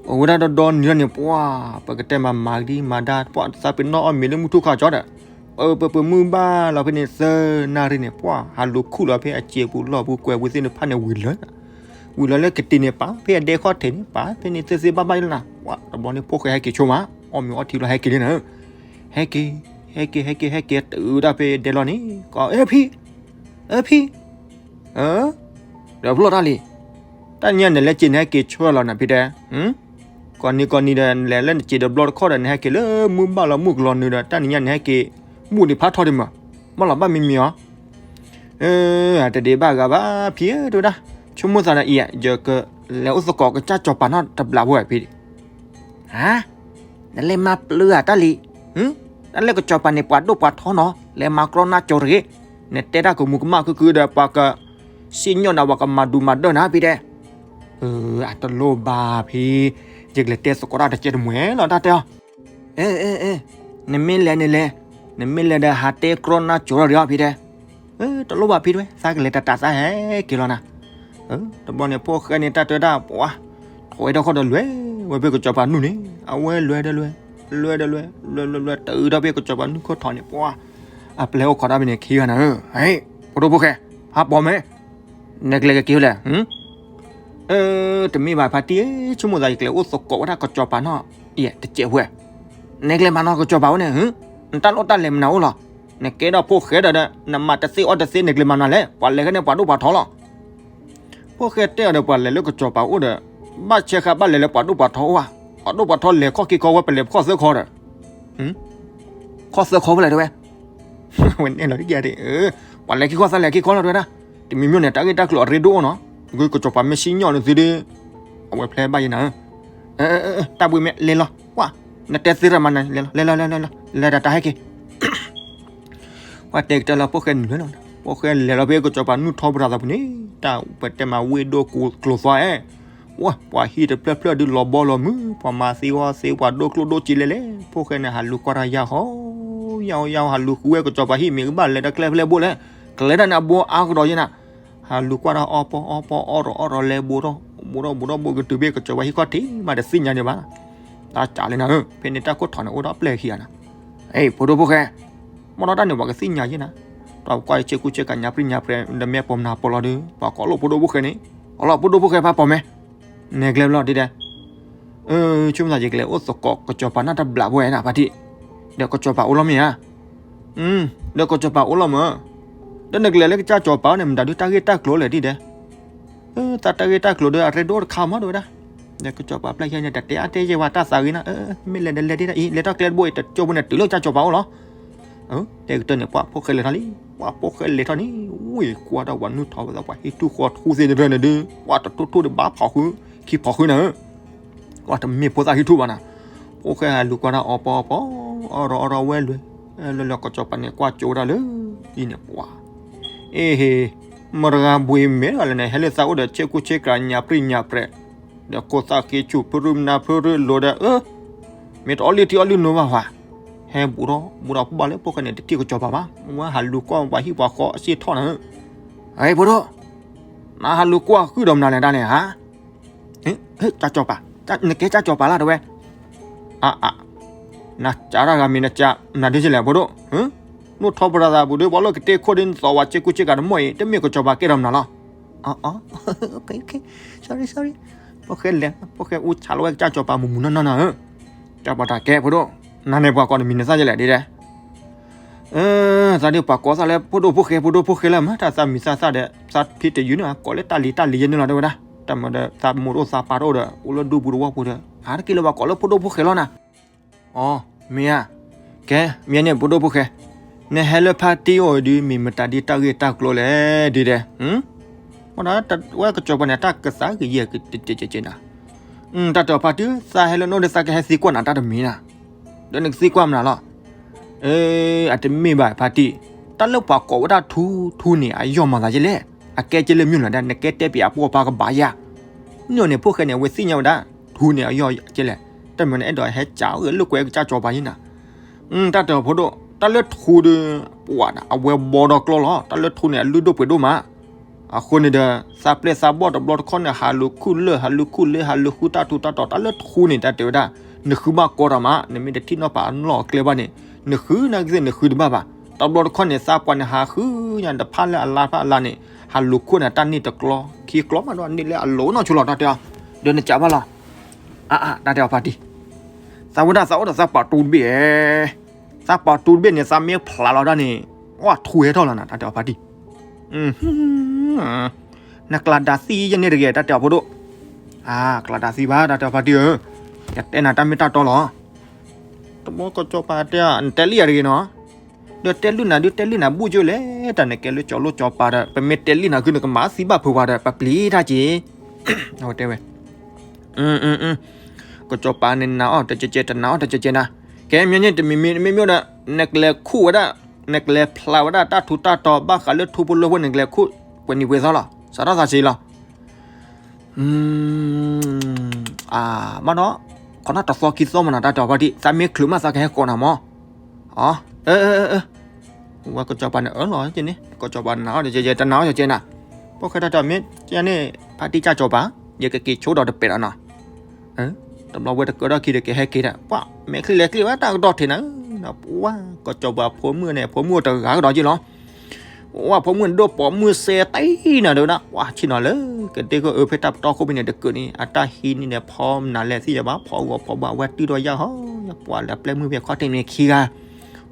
ပာ်ဝဲဒၣ်ဒီဒီနံၤလီၤန့ၣ် ပှၤ ပကတဲမၤမၤကဒံမၤဒါ ပှၤသးပ့ၤနီၣ်အီၣ်မ့ၤလၢမုၢ်ထူၣ်ခီကၠီဒီး ပပမုၢ်ဘၣ်လီၤဖဲန့ၣ် သၢနၣ်ရံၣ်န့ၣ် ပှၤဟးလူၤခူၣ်လီၤဖဲအစ့ပူၤလီၢ်ပူၤကွဲးပူၤသ့ၣ်တဖၣ်န့ၣ်ဝံၤလၢ ဝံၤလီၤလၢကတံၢ်န့ၣ်ပာ် ဖဲအဒဲခီၣ်ထံးန့ၣ် ပာ်ဖဲန့ၣ်သ့သ့ဘၣ်ဘၣ်လီၤနၤ, ပှၤတဘျီန့ၣ် ဖိၣ်ဃဲဟဲက့ၤဆိမး အီၣ်မ့ၤအီထံလီၤဟဲက့ၤလံနၤ, ဟဲက့ၤ ဟဲက့ၤ ဟဲက့ၤ ဟဲက့ၤ ဟဲက့ၤ တုၤဒၣ်ဖဲဒဲလီၤန့ၣ် ကီး အ့ၣ်ဖံ အ့ၣ်ဖံ ဒီးဖျီၣ်တၢ်လံ, တၢ်နံၤညါန့ၣ်လဲၤစ့န့ၣ်ဟဲက့ၤဆၢလီၤနၤဖံတဲ, ကိးနံၤကိးနံၤဒီး လဲၤလၢနစ့ဒီးဘျီတခီဒီး နဟဲက့ၤလၢမုၢ်ဘၣ်လီၤမုၢ်ကလီၤနုာ်ဒီး တၢ်နံၤညါန့ၣ်ဟဲက့ၤ မုၢ်ဒံးဖးထီဒံးမး, ဘၣ်လီၤဘၣ်မံမံၤအီၤ, အတဒ့ဘၣ်ဂၤဘၣ်ဖံဧၢ တဲဝဲဒၣ်, ဆိကမိၣ်သးဒီးအံၤ ယကလဲၤအိၣ်သကိးကစၢ်ကၠီၤပၤနီၢ်တဘျးဖိဝဲဖံဒံး, ဟါ နလဲၤမၤပျုၤဧါတၢ်လံ, တၢ်လၢကစၢ်ကၠီၤပၤန့ၣ် ပှၤဒိၣ်ပှၤထီနီၤ လဲၤမၤကြီနါကၠိတဂ့ၤ, နတဲတၢ်ကမူးကမၣ်ခုခုဒီး ပှၤကစံၣ်ညီၣ်နၤ ပှၤကမၤဒူးမၤဒၢနၤဖံတဲ, အတလိၣ်ဘၣ်ဖံ, ယကလဲၤတဲသကိးတၢ်တကဲတမှဲၤလီၤ တၢ်တဲအီၤ နမ့ၢ်လဲၤန့ၣ်လဲၤ, နမ့ၢ်လဲၤဒီးဟးတဲကြီနါကၠိထီၣ်ဒံးအီၤဖံတဲ, တလိၣ်ဘၣ်ဖံတဲဝဲ သးကလဲၤတၢ်တၢ်သးဟဲက့ၤလီၤနၤ, တဘျီန့ၣ် ဖိၣ်ဃဲန့ၣ် တၢ်တဲတၢ်ပှၤ, ထိးဝဲတၢ်ခီၣ်ဒီးလဲၤဝဲဖဲကစၢ်ကၠီၤပၤနုၢ်န့ၣ် အဝဲလဲၤဒီးလဲၤ, လဲၤဒီးလဲၤ, လဲၤလဲၤလဲၤ တုၤထီၣ်ဖဲကစၢ်ကၠီၤပၤနုၢ်ခိၣ်ထီးန့ၣ် ပှၤ, အပျဲၢ်အိၣ်ခိးတၢ်ဖဲန့ၣ်ခံဂၤနၤဧၢ, ဖိဒိၣ်ဖိၣ်ဃဲ, ဖးပိာ်မ့ၢ် နကလဲၤကက့ၤဝဲလဲၣ်, တမ့ၢ်ဘၣ်ဖါတံၢ်, ဆိကမိၣ်သးယကလဲၤအိၣ်သကိးဝဲဒၣ်ကစၢ်ကၠီၤပၤနီၢ်, ယဲ တစဲးဝဲ, နကလဲၤမၤနီၢ်ကစၢ်ကၠီၤပၤအိၣ်န့ၣ်, နတၢ်လိၣ်တၢ်လဲၤမနုၤအိၣ်လီၤ, နကဲဒီးဖိၣ်ဃဲဒီးဒီး နမၤတသ့အီၣ်တသ့ နကလဲၤမၤနၤလဲၣ်, ပှၤလဲၤခဲန့ၣ်ပှၤဒိၣ်ပှၤထီလီၤ. ဖိၣ်ဃဲတဲအီၤဒီး ပှၤလဲၤလၢကစၢ်ကၠီၤပၤအိၣ်ဒီး ဘၣ်ဆဲးဃာ်ဘၣ်လဲၤလၢပှၤဒိၣ်ပှၤထီအိၣ်ဧါ, ပှၤဒိၣ်ပှၤထီလဲၤခီၣ်ခံခီဝဲ ပလဲၤခီၣ်သၢခီဒီး ခီၣ်သၢခီဖဲလဲၣ်တဲဝဲ, ဝဲန့ၣ်လီၤတက့ၢ်, ပှၤလဲၤခံခီၣ်သၢလဲၤခံခီလီၤတဲဝဲဒၣ်, တမံၤမံၤန့ၣ် တၢ်ဂ့ၢ်တၢ်ကျိၤအရ့ဒိၣ်အိၣ်နီၤ, ဂုၢ်ကစီၤပၤမ့ၢ်စံၣ်ညီၣ်နသုဒီး, အဝဲဖျဲဘၣ်ယဲနၤဧၢ, တၢ်ဘှံးမ့ၢ်လဲၤလီၤ, ပှၤ, နတဲသ့ရမၤနၤလဲၤလီၤ, လဲၤလီၤ, လဲၤလီၤ, လဲၤလီၤ, လဲၤတၢ်တၢ်ဟဲက့ၤ ပှၤတဲကတၢၢ်လီၤ ဖိၣ်ဃဲနုာ်လီၤ, ဖိၣ်ဃဲလဲၤလီၤဖဲကစၢ်ပၤနုၢ်ထီပရၤသးပူၤန့ၣ်, တၢ်ပတဲမၤဝ့ၢ်ဒိၣ်ကျိၤသွါဧဲ, ဝဲ ပှၤဟံၣ်တဖျၢၣ်ဖျၢၣ်ဒုးလီၤဘီလီၤမုၢ်, ပှၤမၤသ့ဝဲသ့ ပှၤဒိၣ်ကျိၣ်ဒိၣ်စ့လဲၣ်လဲၣ်, ဖိၣ်ဃဲန့ၣ် ဟးလူၤကွၢ်တၢ်ယၢ်ဟီ, ယၢ်ဟီယၢ်ဟီ ဟးလူၤဃုဝဲကစၢ်ပၤဟံၣ်မ့ၢ်ကဘၣ်လဲၤတၢ်ကျဲဖဲလဲၣ်ဘိလဲၣ်, ကျဲတၢ်န့ၣ်အဘိအါကဒီးယဲနၤ, ဟးလူၤကွၢ်တၢ်အီပီအီပီအီထီၣ်အီထီၣ် လဲၤဘိထီၣ်, ဘိထီၣ်ဘိထီၣ်ဘိကတုၤဖဲကစၢ်ပၤဟံၣ်ခီၣ်ထံးမးတသ့ၣ်ညါန့ၣ်ဘၣ်, တၢ်ကးလဲၣ်နၤဧၢ, ဖဲန့ၣ်တၢ်ခိၣ်ထီၣ်န့ၣ်အိၣ်ဒီးပျဲၢ်ခံဂၤနၤ, ဖိဒိၣ်ဖိၣ်ဃဲ မ့ၢ်ဒီးတၢ်န့ၣ် ပှၤကသ့ၣ်ညါယဲနၤ, ဒီးကွၢ်ဆ့ကူဆ့ကၤညါပြံၢ်ညါပြဲၤ ဒီးမ့ၢ်ပိာ်မနၤပိာ်လီၤဒီး ပှၤကိးလိာ်ဖိဒိၣ်ဖိၣ်ဃဲန့ၣ်, ကိးလိာ်ဖိဒိၣ်ဖိၣ်ဃဲဖးပိာ်မ့ၢ်, နဲၣ်ကျဲဘျီဒ်ဒဲး, ဆိကမိၣ်သးယကလဲၤအိၣ်သကိးကစၢ်ပၤနီၢ်တဘျးဖိဝဲနၤဖါတံၢ်, ဒီးကစၢ်ပၤအိၣ်လီၤမ့ၢ်ဧါ, ဒီးကစၢ်ပၤအိၣ်လီၤမ့ၢ်, ဒီးနကလဲၤလၢကစၢ်ကၠီၤပၤန့ၣ် မတၤဒုးတၢ်ဂ့ၢ်တၢ်ကျိၤလဲၣ်ဒ်ဒဲး တၢ်တၢ်ဂ့ၢ်တၢ်ကျိၤဒီးအရ့ဒိၣ်တခါမးတဲဝဲဒၣ်, ဒီးကစၢ်ပၤပျဲၢ်ခံဂၤန့ၣ် တတဲအါတဲယဲၢ်ဝဲတၢ်သးဂ့ၤနၤ, မ့ၢ်လဲၤဒီးလဲၤဒ်ဒဲးအံၤ လဲၤထီၣ်ကျဲတဘိအံၤ တကၠိဖိန့ၣ် တုၤလၢကစၢ်ကၠီၤပၤအိၣ်လီၤ, တဲကတၢၢ်န့ၣ် ပှၤဖိၣ်ဃဲလဲၤထီၣ်လံ, ပှၤဖိၣ်ဃဲလဲၤထီၣ်န့ၣ်, ဝ့ၢ်ကွၢ်တၢ်ပှၤနုၢ်ထီၣ်ဝဲသးပှၤဟံၣ်ထူၣ်ဃီထူသ့ၣ်တဖၣ်န့ၣ်ဒီး ပှၤတထူၣ်ထူၣ်ဒီးဘၣ်ဖီၣ်ဃု, ခံဖီၣ်ဃုနၤဧၢ ပှၤတမ့ၢ်ဖိသၣ်ဟံၣ်ထူၣ်ဘၣ်နၤ, ဖိၣ်ဃဲဟးလူၤကွၢ်တၢ်အီပီအီပီ, အီထီၣ်အီထီၣ်ဝဲလွဲၢ်, လၢလၢကစၢ်ပၤန့ၣ် ကွၢ်ကၠိဝဲဒၣ်လၢ, အံၤန့ၣ်ပှၤ, အ့ဟ့, မတၤဂၤဘှံးမ့ၢ်တဂၤလဲၣ်န့ၣ် ဟဲလၢသးအိၣ်ဒီးဆ့ကူဆ့ကၤညါပြံၢ်ညါပြဲၤ, ဒီးခိၣ်သၣ်ဃ့ဆူၣ်ဖုရူမနၤဖုရူလိၤဒီး, မ့ၢ်တအီၣ်လံထံအီၣ်လံနိဘၣ်ဝဲ, ဟဲဘူးထီၣ်ဘူးထီၣ်ဘၣ်လၢဖိၣ်ဃဲန့ၣ် တထံၣ်ကစၢ်ပၤဘၣ်, ဝဲဟးလူၤကွၢ်ပှၤဟံၣ်ပှၤဃီအစ့ထီၣ်နၤဧၢ, အ့ ဖိဒိၣ်, နဟးလူၤကွၢ်ဃုာ်ဒီးမနုၤလဲၣ်တၢ်န့ၣ်ဧါ ကစၢ်ကၠီၤပၤ, နကဲကစၢ်ကၠီၤပၤလၢတဲဝဲ, အါအါ, နကးတၢ်ဂၤမ့ၢ်နကး နဒုးကလဲၣ်ဖိဒိၣ်, နထီၣ်ပရၤသးပူၤဒီး ပှၤလၢကတဲခိၣ်ဒီး နသိးဝဲဆ့ကူဆ့ကၤတမီၢ်အံၤ တမ့ၢ်ကစၢ်ပၤကဲထီၣ်မနုၤလီၤ, အ sorry sorry, ဖိၣ်ဃဲလဲၤ ဖိၣ်ဃဲအူဆးလီၤဝဲကစၢ်ကၠီၤပၤမုၢ်မုၢ်နီၢ်နီၢ်နၤဧၢ, ကၠီၤပၤတၢ်ကဲဖိဒိၣ်, နန့ၣ်ပှၤကိးနမံၤနသၣ်ယဲလဲၣ်ဒ်လဲၣ် သးဒ်ပှၤကိးသးလၢဖိဒိၣ်ဖိၣ်ဃဲ ဖိဒိၣ်ဖိၣ်ဃဲလၢမး တၢ်သးမံၤသးသၣ်ဒီး သးဖံတယုၢ်န့ၣ် ကိးလၢတၢ်လံၤတၢ်လံၤယဲန့ၣ်လီၤ တဲဝဲဒၣ်, တၢ်မၤဒီးသးမိၢ်တအိၣ်သးပၢ်တအိၣ်ဒီး အိၣ်လၢဒူပူၤတဝီပူၤဒီး အါတက့ၢ်လၢပှၤကိးလၢဖိဒိၣ်ဖိၣ်ဃဲလီၤနၤ, အီ မ့ၢ်ဧါ, ကဲ မ့ၢ်န့ၣ်ဖိဒိၣ်ဖိၣ်ဃဲ, နဟဲလၢဖါတံၢ်အိၣ်ဒုး မ့ၢ်မတၤဒ်တၢ်ဂ့ၢ်တၢ်ကျိၤလဲၣ်ဒ်လဲၣ်, မ့ၢ်ဒ်ဝဲကစီၤပၤန့ၣ် တၢ်ကသးဂ့ၤယဲၢ်ကကဲးကဲးကဲးနၤ, တၢ်တဲအီၤဖါတံၢ် သးဟဲလၢနအိၣ်ဒီးသးကဟဲသံကွၢ်နၤတၢ်တမံၤနၤ, ဒီးနကသံကွၢ်မနုၤလီၤ. အတမ့ၢ်ဘၣ်ဖါတံၢ်, တၢ်လၢပှၤကိးဝဲဒၣ်ထူထူန့ၣ် အယီၢ်မၤသးကဲလဲၣ်, အကဲကဲလၢမ့ၢ်လီၤဒၣ် နကဲတဲပှၤအပိၢ်အပၢ်ကဘၣ်ယၤ, န့ၣ်န့ၣ် ဖိၣ်ဃဲန့ၣ် အဝဲသ့ၣ်ညါဝဲဒၣ် ထူန့ၣ်အယီၢ်ကဲလဲၣ်, တၢ်မၤန့ၣ် အဲၣ်ဒိးဟဲကးအီၤဂ့ၤလိာ်ကွဲကစၢ်စီၤပၤယဲနၤ တၢ်တဲအီၤဖိဒိၣ် တၢ်လၢထူဒီး ပှၤဒၣ် အဝဲဘီဒီးကျီလီၤ, တၢ်လၢထူန့ၣ် အလုၢ်ဒိၣ်ပှ့ၤဒိၣ်မး, အဃိန့ၣ်ဒီး သးပျဲၢ်သးဘီၣ်တဘျီတခီၣ်န့ၣ် ဟးလူၤခူၣ်လၢၢ် ဟးလူၤခူၣ်လၢၢ် ဟးလူၤဃုတၢ်ထူတၢ်တီၤ တၢ်လၢထူန့ၣ် တၢ်တဲဝဲဒၣ် နဃုဘၣ်ကီတၢ်မး, နမ့ၢ်တထံၣ်နီၣ်ပာ်အနီၢ်အကျဲဘၣ်န့ၣ် နဃုနာ်က့သ့ၣ် နဃုတဘၣ်ဘၣ်, တဘျီတခီၣ်န့ၣ် သးပှၢ်န့ၣ် ဟးဃုညါတဖၣ်လၢအလါဖၣ်အလါန့ၣ် ဟးလူၤခူၣ်န့ၣ် တၢ်န့ၢ်တကျီ ခံကျီမးဒီးန့ၢ်လၢအလိၤနီၢ်ဆိလီၤ တၢ်တဲအီၤ, ဒီးနကးဘၣ်လီၤ အါအါ တၢ်တဲအီၤဖါတံၢ်, သးဝဲဒၣ်သးအိၣ်ဒီးသးပာ်တူတဘ့ၣ်, သးပာ်တူတဘ့ၣ်န့ၣ် သးမ့ၢ်ဖျးလီၤဒၣ်န့ၣ် အထူဟဲထီၣ်လီၤနၤ တၢ်တဲအီၤဖါတံၢ်, နကျးဒၣ်သံယဲန့ၣ်တဂ့ၤ တၢ်တဲအီၤဖိဒိၣ်, အကျးဒၣ်သံဘၣ် တၢ်တဲအီၤဖါတံၢ်ဧၢ, ယတဲနၤတၢ်မ့ၢ်တၢ်တီလီၤ, တဘျီကစီၤပၤတဲ နတဲလံယၤတဂ့ၤနီၤ ဒီးတဲလုၢ်နၤဒုးတဲလုၢ်နၤဘူၣ်ကၠိလဲၣ် တၢ်နကဲလၢကၠီၤလိကၠီၤပၤဒီး ပမ့ၢ်တဲလုၢ်နၤခုနကမၤသံဘၣ်ဖုးပှၤဒီး ပပျံၤတၢ်က့ၤ, အဝဲတဲဝဲ, ကစီၤပၤန့ၣ်နာ်အီၤတကဲကဲ တနာ်အီၤတကဲကဲနၤ, ကဲမ့ၢ်န့ၣ်တမံၤမံၤမ့ၢ်မ့ၢ်ဒီး နကလဲၤခူၣ်ဝဲဒၣ် နကလဲၤဖျးဝဲဒၣ်တၢ်ထူတၢ်တီၤ ဘၣ်ဃးလၢထူဖိလၢဖိ နကလဲၤခူၣ်ပှဲၤနံၤပှဲၤသီလီၤ စးထီၣ်သးစ့လီၤ အမ့ၢ်နီၤ, ခီနၢ်တသီခံသီမးနၤ တၢ်တဲအီၤဖါတံၢ် သးမ့ၢ်ချုးမးသးကဟဲကိးနၤမး, အ ဝဲကစီၤပၤန့ၣ်အၢၣ်လီၤက့ၤန့ၣ် ကစီၤပၤနာ်အီၤတကဲကဲ တနာ်အီၤတကဲနၤ, ဖိၣ်ဃဲတၢ်တဲအီၤ မ့ၢ်ကဲန့ၣ် ဖါတံၢ်ကၢ်ကစီၤပၤ ယကက့ၤဆိဒီးတပဲာ်ဒီးနီၤ တဘျီဝဲတကၢထီၣ်ခံဒီးကဟဲက့ၤဒီး ပှၤမဲာ်ချံလဲၤကျံဝဲတၢ်ကဒီးထံးနၤ, ပှၤကစီၤပၤဖိမုၣ်န့ၣ် ဖိမုၣ်အိၣ်တဂၤကဒီးက့ၤလီၤ ဝဲဖိမုၣ်ဒိၣ်ပိာ်မုၣ်စဲတ့ၢ်နၤဒီးဝဲဒၣ် ပှၤဆ့ၣ်နီၤလၢ ကဒ့ကအိၣ်ဖဲတၢ်ပတီၢ်ခိၣ်ဖဲန့ၣ်တကုးန့ၣ် အတၢ်ဟံးန့ၢ်န့ၣ် ဖီမနုၤလဲၣ်သ့ၣ်ညါဘၣ် ဖီဂီၤဖီဘၣ် အဝဲတုၤဒီးယၤဟီ ပှၤလၢပျဲၢ်မုၣ်ဖဲခီၣ်ထံးန့ၣ်ခံဂၤ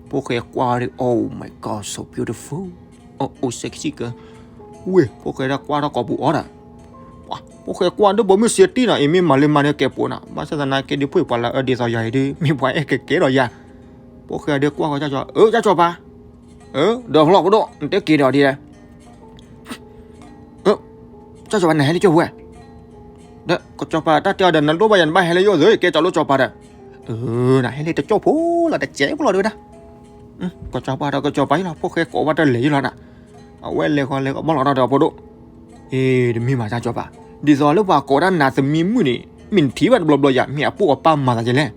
ဖိၣ်ဃဲကွၢ်ဒီး Oh my God, so beautiful, oh, oh, sexy girl, ဝ့ၢ် ဖိၣ်ဃဲဒၣ်ကွၢ်ထီၣ်ကိာ်ပူၤအီၤဒီး ဖိၣ်ဃဲကွၢ်ဒိၣ်ပိာ်မုၣ်စဲတ့ၢ်နီၤ အံၤမ့ၢ်မၤလၢမၤန့ၣ်ကဲပိာ်နၤ ဘၣ်ဆၣ်သနာ်က့ဒုး ဖိၣ်ပှၤလၢအၢဒ်သိးယၤအံၤဒုး မ့ၢ်ပှၤအဲၣ်ကကဲဒီးယၤ ဖိၣ်ဃဲဒုးကွၢ်ဃီကၢ်ကစီၤ အၢ ကၢ်ကစီၤပၤ အၢ ဒီးဖျီၣ်ဖိဒိၣ် နတဲက့ၤဒီးဒ်လဲၣ် ကၢ်ကစီၤပၤ နဟဲလၢကၠိဖိဝဲ ဒီးကစီၤပၤတၢ်တဲအီၤဒီး နလိၣ်ဘၣ်ယၤ နဘၣ်ဟဲလၢယအိၣ်သ့ ကဲကၠီၤလိကၠီၤပၤဒီး နဟဲလၢတကၠိဖိလီၤ တကဲဖိလီၤဒုဝဲဒၣ် ကစီၤပၤဒီးကစီၤပၤယလီၤ ဖိၣ်ဃဲကိးဝဲတလဲၤယလီၤနၤ အဝဲလဲၤဃီလဲၤဃီဘီလီၤဒီးဖိဒိၣ် အ့ တမ့ၢ်ဘၣ်ကၢ်ကစီၤပၤ ဒ်သိးလၢပှၤကိးဒၣ်နၤသမံမုၣ်န့ၣ် မ့ၢ်နထံၣ်ဘၣ်တဘျီဘျီယၤ မ့ၢ်အပိၢ်အပၢ်မၤသးကဲလဲၣ်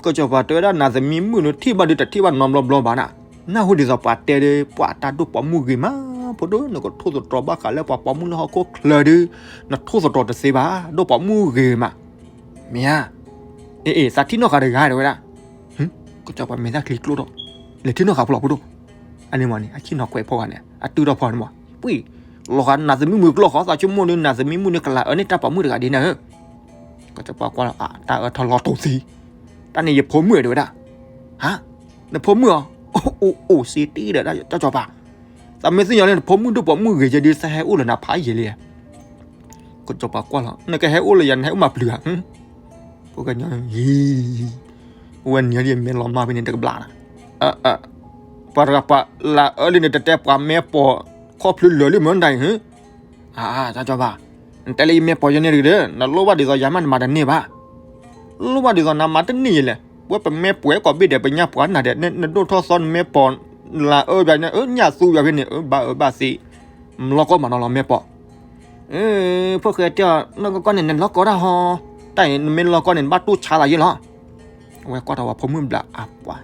ကစီၤပၤတဲဝဲဒၣ်နၤသမံမုၣ်န့ၣ် ထံၣ်ဘၣ်ဒုးတထံၣ်ဘၣ်နီတဘျီဘျီဘၣ်နၤ, နၢ်ဟူဒ်သိးပှၤတဲဒီး ပှၤတၢ်ဒိၣ်ပိာ်မုၣ်ဂ့ၤမး ဖိဒိၣ် နကထိၣ်သတြီၤဘၣ်ဃးလၢပှၤပိာ်မုၣ်လၢဟီၣ်ခိၣ်ချၢဒုး နထိၣ်သတြီၤတသ့ဘၣ် ဒိၣ်ပိာ်မုၣ်ဂ့ၤမး, မ့ၢ်ဧါ, အ့ အ့ သးထံၣ်နီၣ်ဃာ်တဂၤတဲဝဲဒၣ်, ကစီၤပၤမဲာ်သၣ်ချံကျိၣ်ထီၣ်, လဲၤထံၣ်နီၣ်ဃာ်ဖိလီၤဖိဒိၣ်, အန့ၣ်မ့ၢ်န့ၣ် အဆ့ၣ်နီၤကွဲးဖီဂၤန့ၣ် အတုၤထီၣ်ဖီန့ၣ်မ့ၢ်, ပှ့ၤ, လီၤဃာ်နၤသမံမုၣ်ကျီၢ်ဃီ သးဆိကမိၣ်ဒီး နၤသမံမုၣ်န့ၣ် ကလၤအၢန့ၢ်တၢ်ပိာ်မုၣ်တဂၤဒ်နၤဧၢ ကစီၤပၤကွၢ်လီၤ အတၢ်အၢထီၣ်လီၤတိၢ်သံ, တၢ်န့ၣ်ယဖိမုၣ်တဲဝဲဒၣ်, ဟါ, နဖိမုၣ်ဧါ, အိၣ်အိၣ်အိၣ်စ့တ့ၢ်ဒီးတၢ်ကစီၤပၤ, သးမ့ၢ်သ့ၣ်ညါလၢနဖိမုၣ်ဒိၣ်ပိာ်မုၣ်ဂ့ၤ ယဲဒုးသးဟဲအိၣ်လၢနၤဖးယံာ်လံ, ကစီၤပၤကွၢ်လီၤ နကဟဲအိၣ်လၢယၤ နဟဲအိၣ်မၤပျုၤဧါ, ဖိၣ်ဃဲညီ ယံၤ, ဝဲနံၤဒီးမဲလီၤမၢ်ဖဲန့ၣ်တကဘျၣ်နၤ, ပှၤတဂၤပှၤလၤအၢလံန့ၣ် တတဲပှၤမဲာ်ပိာ်ခီၣ်ဖျိလၢာ်လံမ့ၢ်နတၢ်အံၤ, အါ ကစီၤပၤ, နတဲလၢယမဲာ်ပိာ်ယဲန့ၣ်တဂ့ၤဒီး နလိၣ်ဘၣ်ဒ်သိးယၤမး နမၤတန့ၢ်ဘၣ်, လိၣ်ဘၣ်ဒ်သိးနမၤတန့ၢ်ယဲလဲၣ်, ပဝဲပမဲာ်ပိာ်ကိးဘ့ၣ်ဒီး ပညါပှၤနၤဒီး နဒိၣ်ထီၣ်သီနမဲာ်ပိာ် လၤအၢဘၣ်န့ၣ် အၢ ညၣ်သူဘၣ်ဖဲန့ၣ် အၢ ဘၣ်အၢဘၣ်သ့, လီၢ်ကီမးနီၤလီၤမဲာ်ပိာ် ဖိၣ်ဃဲတဲအီၤ နကီၢ်န့ၣ် နလီၢ်ကီတၢ်ဟီ, တၢ်အံၤ နမ့ၢ်လီၢ်ကီန့ၣ် နဘၣ်တူၢ်ဆါသးယဲလီၤ. အဝဲကွၢ်ထီၣ်ဝဲဖိမုၣ်ဘျးအပှၤ,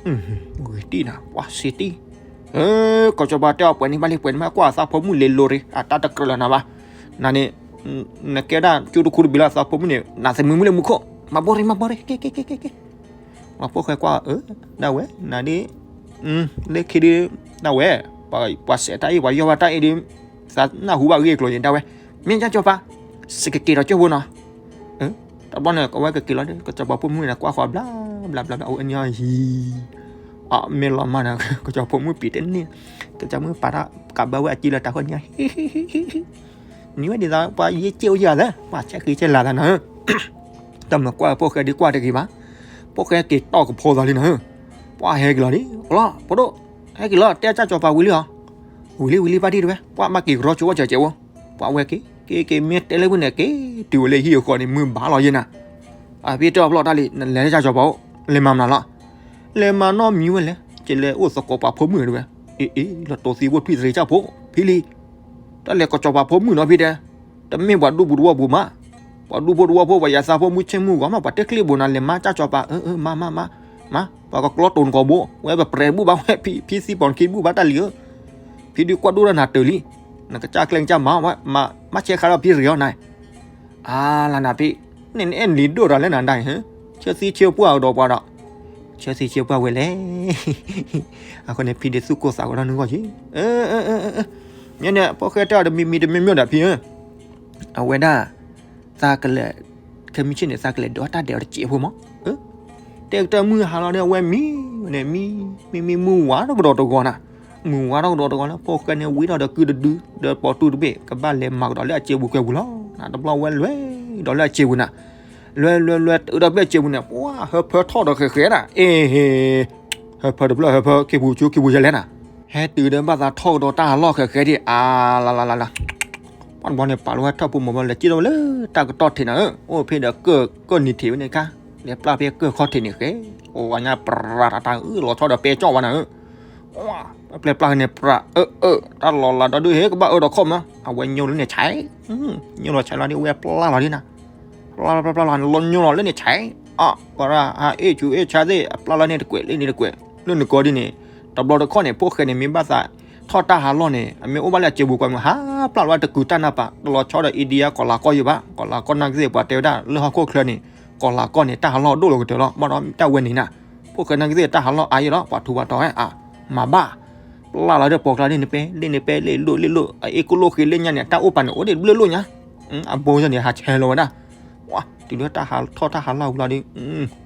ဂ့ၤတံၢ်နၤ ပှၤစ့တံၢ်, ကစီၤပၤတဲအီၤ ပှဲၤန့ၢ်ဘၣ်လံ ပှဲၤန့ၢ်ဘၣ် ကွၢ်သးဖိမုၣ်လဲၤလိၤရ့ အတၢ်တကြၢးလၢနၤဘၣ်, နၤန့ၣ် နကဲဒၣ်ကၠိတခူတဘ့ၣ်လၢသးဖိမုၣ်န့ၣ် နၤသမံမုၣ်လၢမူခိၣ် မၤဘီရ့ မၤဘီရ့ က့ၤ က့ၤ က့ၤ က့ၤ ပှၤဖိၣ်ဃဲကွၢ်အၢ, ဒၣ်ဝဲ နၤဒ်, လၢခံဒုး, ဒၣ်ဝဲ, ပှၤစဲးတၢ်အံၤ ပှၤယီၢ်ဘၣ်တၢ်အံၤဒုး, သးနၢ်ဟူဘၣ်ဂ့ၢ်ကျိၤန့ၣ် ဒၣ်ဝဲ, မ့ၢ်ကၢ်ကစီၤပၤ, စကက့ၤဒီးကၠိဖိနီၤ, တဘျီန့ၣ် ကဝဲကက့ၤလီၤဒီး ကစီၤပၤဖိမုၣ်န့ၣ် ကွၢ်ဃီဘျါ, ဘျါဘျါဘျါ အဝဲန့ၣ်ဟံၤ, အမ့ၢ်လီၤမၢ်န့ၣ် ကစီၤပၤဖိမုၣ်ပံၤတန့ၢ်, ကစီၤမုၣ်ပာ်တၢ်ကးဘၢဝဲအကံလၢတၢ်ဃိန့ၣ်, နံၤဝဲဒ်သိး ပှၤယ့ၢ်က့ၢ်အိၣ်ယၤသၢ, ပှၤဆဲးဃံဆဲးလၤသးနီၤ, တၢ်မၤကွၢ်ဖိၣ်ဃဲဒ်ကွၢ်တဂ့ၤဘၣ်, ဖိၣ်ဃဲက့ၤတီၢ်ကဖီသးလံနီၤ, ပှၤဟဲက့ၤလီၤဒ်, အိၣ်လီၤ ဖိဒိၣ်, ဟဲက့ၤလီၤ တဲကၢ်ကစီၤပၤဝံၤလံလီၤ, ဝံၤလံဝံၤလံဘၣ်ဒံးတဝဲ ပှၤဘၣ်က့ၤကရီဆိဝဲကဲကဲဝဲ, ပှၤဝဲက့ၤက့ၤက့ၤမ့ၢ်တဲလၢဝဲန့ၣ်က့ၤ တုၤဝဲလၢဟံၣ်အဃီန့ၣ် မုၢ်ဘၣ်လီၤယဲနၤ, အဖံတဲအဖျီတၢ်လံ နလဲၤလၢကၠီၤပၤအိၣ် လဲၤမၤမနုၤလီၤ, လဲၤမၤနီတမံၤဝဲလဲၣ် ကလဲၤအိၣ်သကိးပှၤဖိမုၣ်တဝဲ, အ့အ့ လီၤတိၤသံဝဲထွံၣ်သရံးကၢ်ဖိ ဖံလံ တၢ်လဲၤကၠီၤပၤဖိမုၣ်နီၤဖံတဲ, တမ့ၢ်ပှၤဒူပူၤတဝီပူၤမး, ပှၤဒူဖိတဝီဖိ ပှၤယၤသးဖိမုၣ်ဆ့ၣ်မုၣ်ဂီၤမး ပှၤတကျ့ၣ်ဘိးနၤ လဲၤမၤကၠီၤပၤ အၢ အၢ မၤ မၤ မၤ မၤ ပှၤကကျီတိၤနကိာ်ဘိ ဝဲပပြဲးဘူၣ်ဘၣ်ဝဲ ဖံသံပိာ်နခံဘူၣ်ဘၣ်တၢ်လံဧၢ, ဖံဒုးကွၢ်ဒိၣ်ထီၣ်နၤတၢၤလံ, နကစၢ်ကျဲကစၢ်မၤဝဲ မၤဆဲးခါဒီးဖံရ့ၤအီၤနၤ, အါလၢနၤဖံ, နအဲၣ်နလံၤဒိၣ်ဒီးလၢနၤဒၣ်အံၤ, ဆၢသံဆၢပှၢ်ကဒီးပှၤဒီး, ဆၢသံဆၢပှၢ်ဝဲလဲၣ်, အဃိန့ၣ် ဖံဒုးသူၣ်ကိၢ်သးဂီၤထီၣ်နုာ်ဂီၢ်က့ၤ, ညါန့ၣ် ဖိၣ်ဃဲတၢ်ဒီးမံမံတမံၤမံၤဒီးဖံဧၢ, အဝဲဒၣ် သးကလဲၤ ခဲမုၢ်ဆ့ၣ်န့ၣ် သးကလဲၤဒုးအီၣ်တၢ်ဒဲးအီၤတစဲးဖိမး, တဲကတၢၢ်မုၢ်ဟါလီၤဒီး အဝဲမံန့ၣ် မံ မံ မံ မုၢ်ဝါထီၣ်ကဒီးတဂီၤနၤ, မုၢ်ဝါထီၣ်ကဒီးတဂီၤလၢ ဖိၣ်ဃဲန့ၣ် ဝံထီၣ်ဒီးကုတဒု ဒီးပိာ်တူၢ်တဘ့ၣ် ကဘၣ်လဲၤမၤကဒီးလၢအစဲးပူၤကွဲပူၤလီၤ, တဘျီဝဲလဲၤဒီးလၢအစဲးပူၤနၤ, လဲၤလဲၤလဲၤတုၤဒီးဖဲအစဲးပူၤန့ၣ် ပှၤဟၢဖၢထီၣ်ဒီး ဃဲးဃဲးနၤ အ့ ဟၢဖၢတဖျၢၣ်ဟၢဖၢ ခ့ပူၤဆူခ့ပူၤယဲလဲၣ်နၤ, ဟဲတုၤဒီးဘၣ်သးထီၣ်ကဒီးတၢ်ဟးလီၢ်ဃဲးဃဲးဒံး အါလါလါလါလါ ပှၤတဘျီန့ၣ် ပာ်လီၤဝဲထၢၣ်ဖိမိၢ်ဘီ လဲၤစံၣ်ထီၣ်ဝဲလၢတၢ်ကတီၢ်ထံးနၤဧၢ, အိၣ်ဖဲဒီးကၢၢ်ကၢၢ်နံၤထံးဝဲန့ၣ်ခါ, လဲၤပျၢ်ဖဲကၢၢ်ခီၣ်ထံးန့ၣ်ဃဲ, အိၣ်ဝဲညါပြးတၢ်တၢ်အၢ လီၤဆီဒီးပဲကၠီၣ်ဝဲနၤဧၢ, ပျဲပျၢ်န့ၣ် ပြးအၢအၢ တၢ်လီၤလးဒီဒုဟဲကဘၣ်အၢဒီးခီၣ်မး, အဝဲညိလၢန့ၣ်ဆဲး, ညိလီၤဆဲးလီၤဒ်ဝဲပျၢ်လီၤဒ်နၤ, ပျၢ်ပျၢ်ပျၢ်လီၤ လီၤညိလီၤလၢန့ၣ်ဆဲး, အဝဲဒၣ် ဟးအ့ၣ်ဆူအ့ၣ်ဆါသ့ၣ် အပျၢ်လီၤန့ၣ်တကွဲးလၢန့ၣ်တကွဲး, လၢနကိးဒ်န့ၣ်, တဘျီတခီၣ်န့ၣ် ဖိၣ်ဃဲန့ၣ် မ့ၢ်ဘၣ်သးထီၣ်တၢ်ဟးလီၢ်န့ၣ် အမ့ၢ်အိၣ်ဘၣ်လၢအစဲးပူၤကွဲမး ဟးပျၢ်လီၤဝဲတကုၤတၢ်နၢ်ပာ် တလီၤဆီဒီး India ကီၤလၤကီၢ်ယိၤဘၣ်, ကီၤလၤကီၢ်နာ်က့သ့ၣ် ပှၤတဲဝဲဒၣ်လၢဟီၣ်ခိၣ်ချၢန့ၣ် ကီၤလၤကီၢ်န့ၣ် တၢ်ဟးလီၢ်ဒိၣ်လီၤကတၢၢ်လီၤ, ဘၣ်ဒီးတၢ်ဝဲန့ၣ်နၤ, ဖိၣ်ဃဲနာ်က့သ့ၣ်တၢ်ဟးလီၢ်အါယဲလီၤ ပှၤထူးပှၤတီၤဝဲအါ, မၤဘၣ် ပျၢ်လီၤဒီးပိာ်ကျါဒ်န့ၣ်ပဲ လ့န့ၣ်ပဲလ့လိၣ်လ့လိၣ် အအ့ၣ်ကိၣ်လိၣ်ဃ့လၢညါန့ၣ် တၢ်အိၣ်ပာ်န့ၣ် အိၣ်ဒံးဘျၢလိၣ်ညါ, အဘိယဲန့ၣ် ဟးဆဲးလီၤဝဲဒၣ်, ဝါ တုၤလၢတၢ်ဟးထီၣ်တၢ်ဟးလီၢ်ဝံၤလီၤဒီး,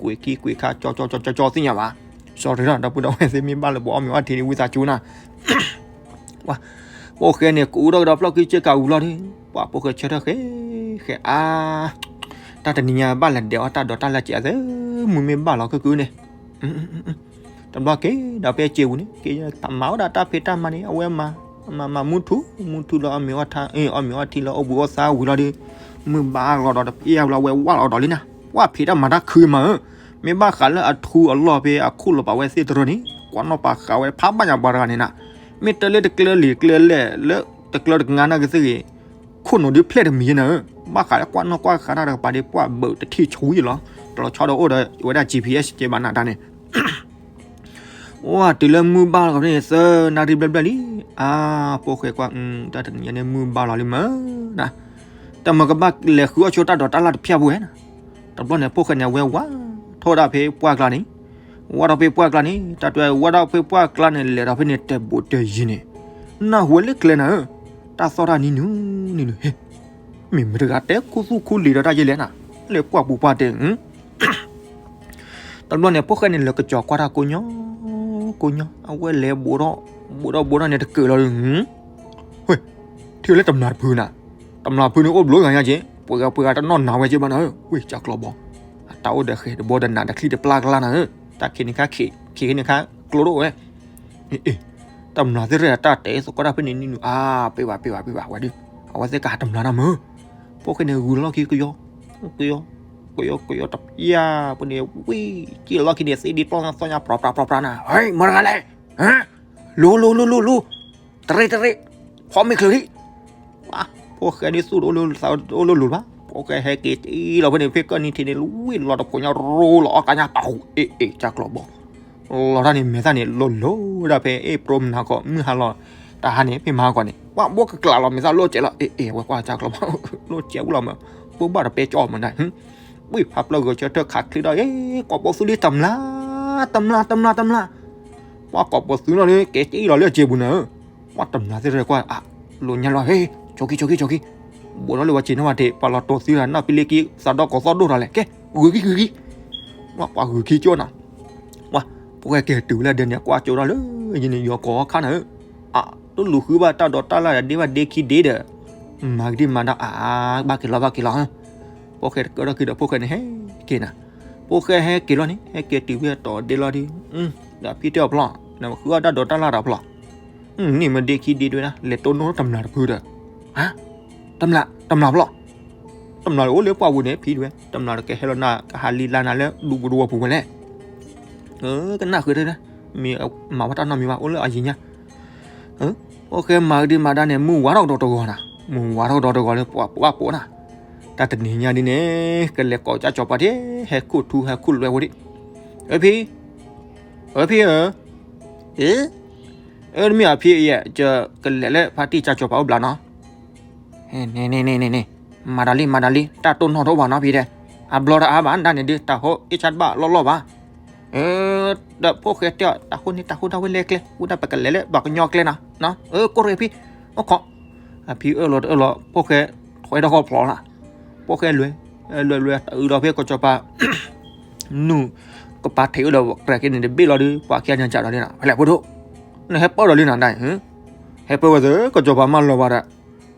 ကွဲးခံကွဲးခါကၠီကၠီကၠီကၠီသ့ၣ်ညါဘၣ်, စီၤရ့ၤဒီး ဒီပုၢ်ဒီဝဲၢ်သ့ၣ်မ့ၢ်ဘၣ်လၢပှၤအီၣ်မ့ၤအီထံန့ၣ် ဝံသးစူၤနၤ ပှၤ ဖိၣ်ဃဲန့ၣ် ကူးထီၣ်ကဒီးဖျီၣ်ခံစ့ၢ်ကီးဝံၤလီၤဒီး, ပှၤဖိၣ်ဃဲဆၢထၢၣ်ဃဲ, ဃဲအါ, တၢ်တနံၤညါဘၣ်လဲၤဒဲးအီၣ်တၢ်ဒိးတၢ်လၢစဲးအသး, မုၢ်မ့ၢ်ဘၣ်လီၤခုၣ်ခုၣ်န့ၣ်, တဘျီက့ၤဒီးဖဲစ့းပူၤန့ၣ် က့ၤမၤဝဲဒၣ်တၢ်ဖံးတၢ်မၤန့ၣ် အဝဲမၤ, မၤမၤမုၢ်ထူ, မုၢ်ထူလၢအီၣ်မ့ၤအီထံ, အီၣ်မ့ၤအီထံလၢအိၣ်ဘှံးအိၣ်သါဝံၤလီၤဒီး, မုၢ်ဘၣ်လီၤဒီးတပျၢ်ဝံၤလီၤ အဝဲဝၢ်လီၤဒီးလံနၤ, ပှၤဖံးတၢ်မၤတၢ်ခုမးဧၢ, မ့ၢ်ဘၣ်ဃးလၢအထူအလီၢ်ဖဲအခိၣ်လီၤပာ်ဝဲသ့ၣ်တရၢန့ၣ် ကွၢ်နီၣ်ပာ်ဃာ်ဝဲဖးဘၣ်ညါပှၤတဂၤန့ၣ်နၤ, မ့ၢ်တဲလၢတကျၢၤလံၤကျၢၤလဲၣ်လၢတကျၢၤတကငါနာ်က့သ့ၣ်ဂ့ၤ, ခိၣ်နူာ်ဒုးဖျဲၣ်တမံၤယဲနၤဧၢ, ဘၣ်ဃးလၢကွၢ်နီၣ်ကွၢ်ဃာ်တၢ်တကပၤဒီး ပှၤဘၢးတထံၣ်ဆူၣ်ယဲလီၤ, တလီၤဆီဒီးအိၣ်ဒီးဝဲဒၣ် G P S ကဲဘၣ်နၤတၢ်န့ၣ် အိၣ်တုၤလၢမုၢ်ဘၣ်လီၤန့ၣ် သၢနၣ်ရံၣ်ဘျဲၣ်ဘျဲၣ်လံ, အါ, ဖိၣ်ဃဲကွၢ်, တၢ်တနံၤညါန့ၣ် မုၢ်ဘၣ်လီၤလံမးနၤ, တၢ်မၤကဘၣ်လဲၤဃုအီၣ်ဆိတၢ်ဒိးတၢ်လၢ်တဖျၢၣ်ဖိဝဲနၤ, တဘျီန့ၣ် ဖိၣ်ဃဲန့ၣ် အဝဲဝၢ်ထီၣ်ဝဲဒၣ်ဖဲပှၢ်ကျါန့ၣ်, ဝၢ်ထီၣ်ဖဲပှၢ်ကျါန့ၣ် တၢ်တဲဝဲဒၣ်ဖဲပှၢ်ကျါန့ၣ် လဲၤဒီးဖဲန့ၣ် တၢ်ဘိးတၢ်ယံၤန့ၣ်, နၢ်ဟူဝဲလၢကျဲနၤဧၢ, တၢ်သီၣ်တၢ်နံၤနုၤနုၤနုၤ ဟ့ၣ် မ့ၢ်မတၤတဂၤတဲခူသူၣ်ခူလံၤဒီးတၢ်ယဲလဲၣ်နၤ, လဲၤပှၢ်ပူၤပှၢ်တဲ, တဘျီန့ၣ် ဖိၣ်ဃဲန့ၣ် လဲၤကစီၤကွၢ်တၢ်ကိးညီ, ကိးညီ, အဝဲလဲၤဘိးထီၣ်, ဘိးထီၣ်ဘိးထီၣ်န့ၣ် တကၢးလီၤဒီး, ဝ့ၢ်, ထံၣ်လၢတမျာ်တဖုနၤ, တမျာ်ဖုန့ၣ်အိၣ်ဘျိဂၤညါက့, ပှဲၤဂၤပှဲၤဂၤတနီၣ်နၤဝဲက့ဘၣ်နၤဧၢ, ဝ့ၢ် ကၢ်ကျီၤဘီ, အတၢ်အိၣ်ဒီးဃဲၤတဘီဒီးနၤဒီးချံတပျၢ်ကျါနၤဧၢ, တၢ်ခံးန့ၣ်ခါခံး, ခံးန့ၣ်ခါကျိဒိၣ်ဝဲ အ့ တမျာ်သ့ၣ်ရဲၣ်တၢ်တဲသကိးတၢ်ဖဲန့ၣ်နံၤနုၤ အါ ပ့ၢ်ဘၣ်ပ့ၢ်ဘၣ်ပ့ၢ်ဘၣ်ဝဲဒီး အဝဲသ့ၣ်ကဟးတမျာ်တၢ်မုၢ်, ဖိၣ်ဃဲန့ၣ်ဂုာ်လီၢ်ခံကယီ, ကယီ, ကယီကယီတပျၢ်ပန့ၣ် ဝံၣ်က့ၤလီၢ်ခံန့ၣ် သ့ဒံးပျီၢ်သီညါ ပြးပြးပြးပြးနၤ, ဟဲ မတၤတဂၤလဲၣ်, လူၤလူၤလူၤလူၤလူၤ, တရ့တရ့, ဖီမ့ၢ်ချုးလံ ဖိၣ်ဃဲဒ်သူၣ်တအိၣ်လၢသးအိၣ်လၢလူၤဘၣ်, ဖိၣ်ဃဲဟဲက့ၤတ့ၢ်လီၤဖဲန့ၣ် ဖဲကၢၢ်နံၤထံးန့ၣ် ဝံၣ်လီၤတဖိးညါရိလီၤအီၣ်ကါညါပာ်ဟူး အ့ၣ်အ့ၣ် ကၢ်ကျီၤဘီ, လီၤတၢ်န့ၣ် မဲာ်သၣ်န့ၣ် လိၤလိၤဒၣ်ဖဲအ့ၣ်ပြိမုၢ်နၤခီ မုၢ်ဟါလီၤ, တဟါန့ၣ် ဖဲမဟါခီန့ၣ် ပှၤဘိၣ်ကကျးလီၤ မဲာ်သၣ်လိၣ်စဲးလီၤ အ့ၣ်အ့ၣ် အဝဲကွၢ်ကၢ်ကျီၤဘီ လိၣ်စဲးဝံၣ်လီၤမး, ဘိၣ်ဘၣ်ဒီးပဲကၠီၣ်မးဒၣ် ဝံၣ်ဖးပျၢၢ်ဂၢၤဆၢထၢၣ်ခးချ့ဒီး အ့ၣ် ကိးပီၤသုလံ တမျာ်, တမျာ် တမျာ် တမျာ်, ပှၤကိးပီၤသုလီၤန့ၣ် ကဲက့ၤလီၤလၢအစ့ပူၤနၤဧၢ, ပှၤတမျာ်သ့ၣ်ရဲၣ်ကွၢ် အလိၤညါလီၤ ဟ့ၣ် ဆိးက့ၤ ဆိးက့ၤ ဆိးက့ၤ, ဘိးထီၣ်လၢဝဲစ့နီၣ်ဝဲထံး ပှၤလီၤတိၤသံလီၤ နီၢ်ပံလ့က့ သးဒီကီၤသီၣ်ဒိၣ်ထီၣ်လဲၣ် ကဲ ဂုာ်က့ၤ ဂုာ်က့ၤ, ပှၤဂုာ်က့ၤကၠီနၤ ပှၤ ဖိၣ်ဃဲက့ၤတုၤလၢဒဲန့ၣ် ကွၢ်ကၠိဒီးလၢယန့ၣ် ယီၤကိးခါနၤဧၢ, အ တလူၤဃုဘၣ်တၢ်ဒိးတၢ်လၢ်ဒ့ဘၣ်ဒ့ခံဒ့ဒီး, မၤကဒံမၤဒၣ်အါ, ဘၣ်က့ၤလီၤ ဘၣ်က့ၤလီၤ, ဖိၣ်ဃဲတကၢထီၣ်က့ၤဒီး ဖိၣ်ဃဲန့ၣ်ဟဲက့ၤနၤ, ဖိၣ်ဃဲဟဲက့ၤလီၤန့ၣ် ဟဲက့ၤတုၤဖဲအတီၤဒ့လီၤဒီး, ဒီးဖံတဲအီၤဖျီၣ်, နဃုအီၣ်တၢ်ဒိးတၢ်လၢ်ဒီးဖျီၣ်, န့ၣ်မ့ၢ်ဒ့ခံဒ့တဝဲဒၣ် လဲၤတိၢ်နီၣ်တမျၢ်တဖုဒီး, ဟါ, တမျၢ်, တမျၢ်ဖျီၣ်, တမျၢ်အိၣ်လၢပှၢ်ပူၤန့ၣ် ဖံတဝဲ တမျၢ်တကဟဲလီၤနၤ ကဟးလံလါနၤလၢဒူပူၤတဝီပူၤဝဲလဲၣ်. ကနၣ်ဃုာ်တၢ်, မ့ၢ်မၤဝဲတၢ်နီတမံၤဘၣ် အိၣ်လၢအယံၤညါ. အိၣ်ဃဲမၤကဒံမၤဒါန့ၣ် မုၢ်ဝါထီၣ်ကဒီးတဂီၤနၤ, မုၢ်ဝါထီၣ်ကဒီးတဂီၤလၢပှၤပိာ်ဘၣ်ပိာ်နၤ, တၢ်တနံၤညါဒ်န့ၣ် ကလဲၤကိးကစၢ်စီၤပၤဒ် ဟဲခိၣ်ထူဟဲခိၣ်လွဲဖိဒံး, အၢဖံ, အၢဖံဧၢ, အ့, အၢတမ့ၢ်အဖံအံၤ ယကလဲၤလၢဖါတံၢ်ကစၢ်စီၤပၤအိၣ်ဘျးနီၤ န့ၣ်, မၤဒီးလံ မၤဒီးလံ တၢ်တိၢ်နီၣ်ထီၣ်ဘၣ်နီၤဖံတဲ, အဘျီတအါဘၣ်ဒၣ်န့ၣ်ဒုး တၢ်ဟိၣ်အ့ၣ်ဆၣ်တဘၣ်လီၢ်လီၢ်ဘၣ်. ဒီးဖိၣ်ဃဲတဲအီၤ တၢ်ဟိၣ်န့ၣ် တၢ်ဟိၣ်ဒၣ်ဝဲလဲၣ်ကျဲ ဝဲဒၣ်ပကလဲၤလၢပှၤကညီကျဲနီၤ, အၢ ကိးရဲၣ်ဖံ, အိၣ်ခိး, အဖံအၢၣ်လီၤတအၢၣ်လီၤ ဖိၣ်ဃဲ ထွဲထီၣ်ဃီဖျိးနၤ, ဖိၣ်ဃဲလွဲ, လွဲလွဲ တအုးဒီးဖဲကစီၤပၤ နုာ်ကပၤထံးအိၣ်ဒီးကြဲးက့ၤန့ၣ် တဘ့ၣ်လီၤဒုး ပှၤခံဂၤညါကဒီးလံနၤ ဖဲလဲၣ်ဖိဒိၣ်, နဟဲပၢၢ်ဒီးလံနၤဒၣ်, ဟဲပၢၢ်ဝဲသ့ၣ် ကစီၤပၤမၢလီၤဘၣ်ဒီး,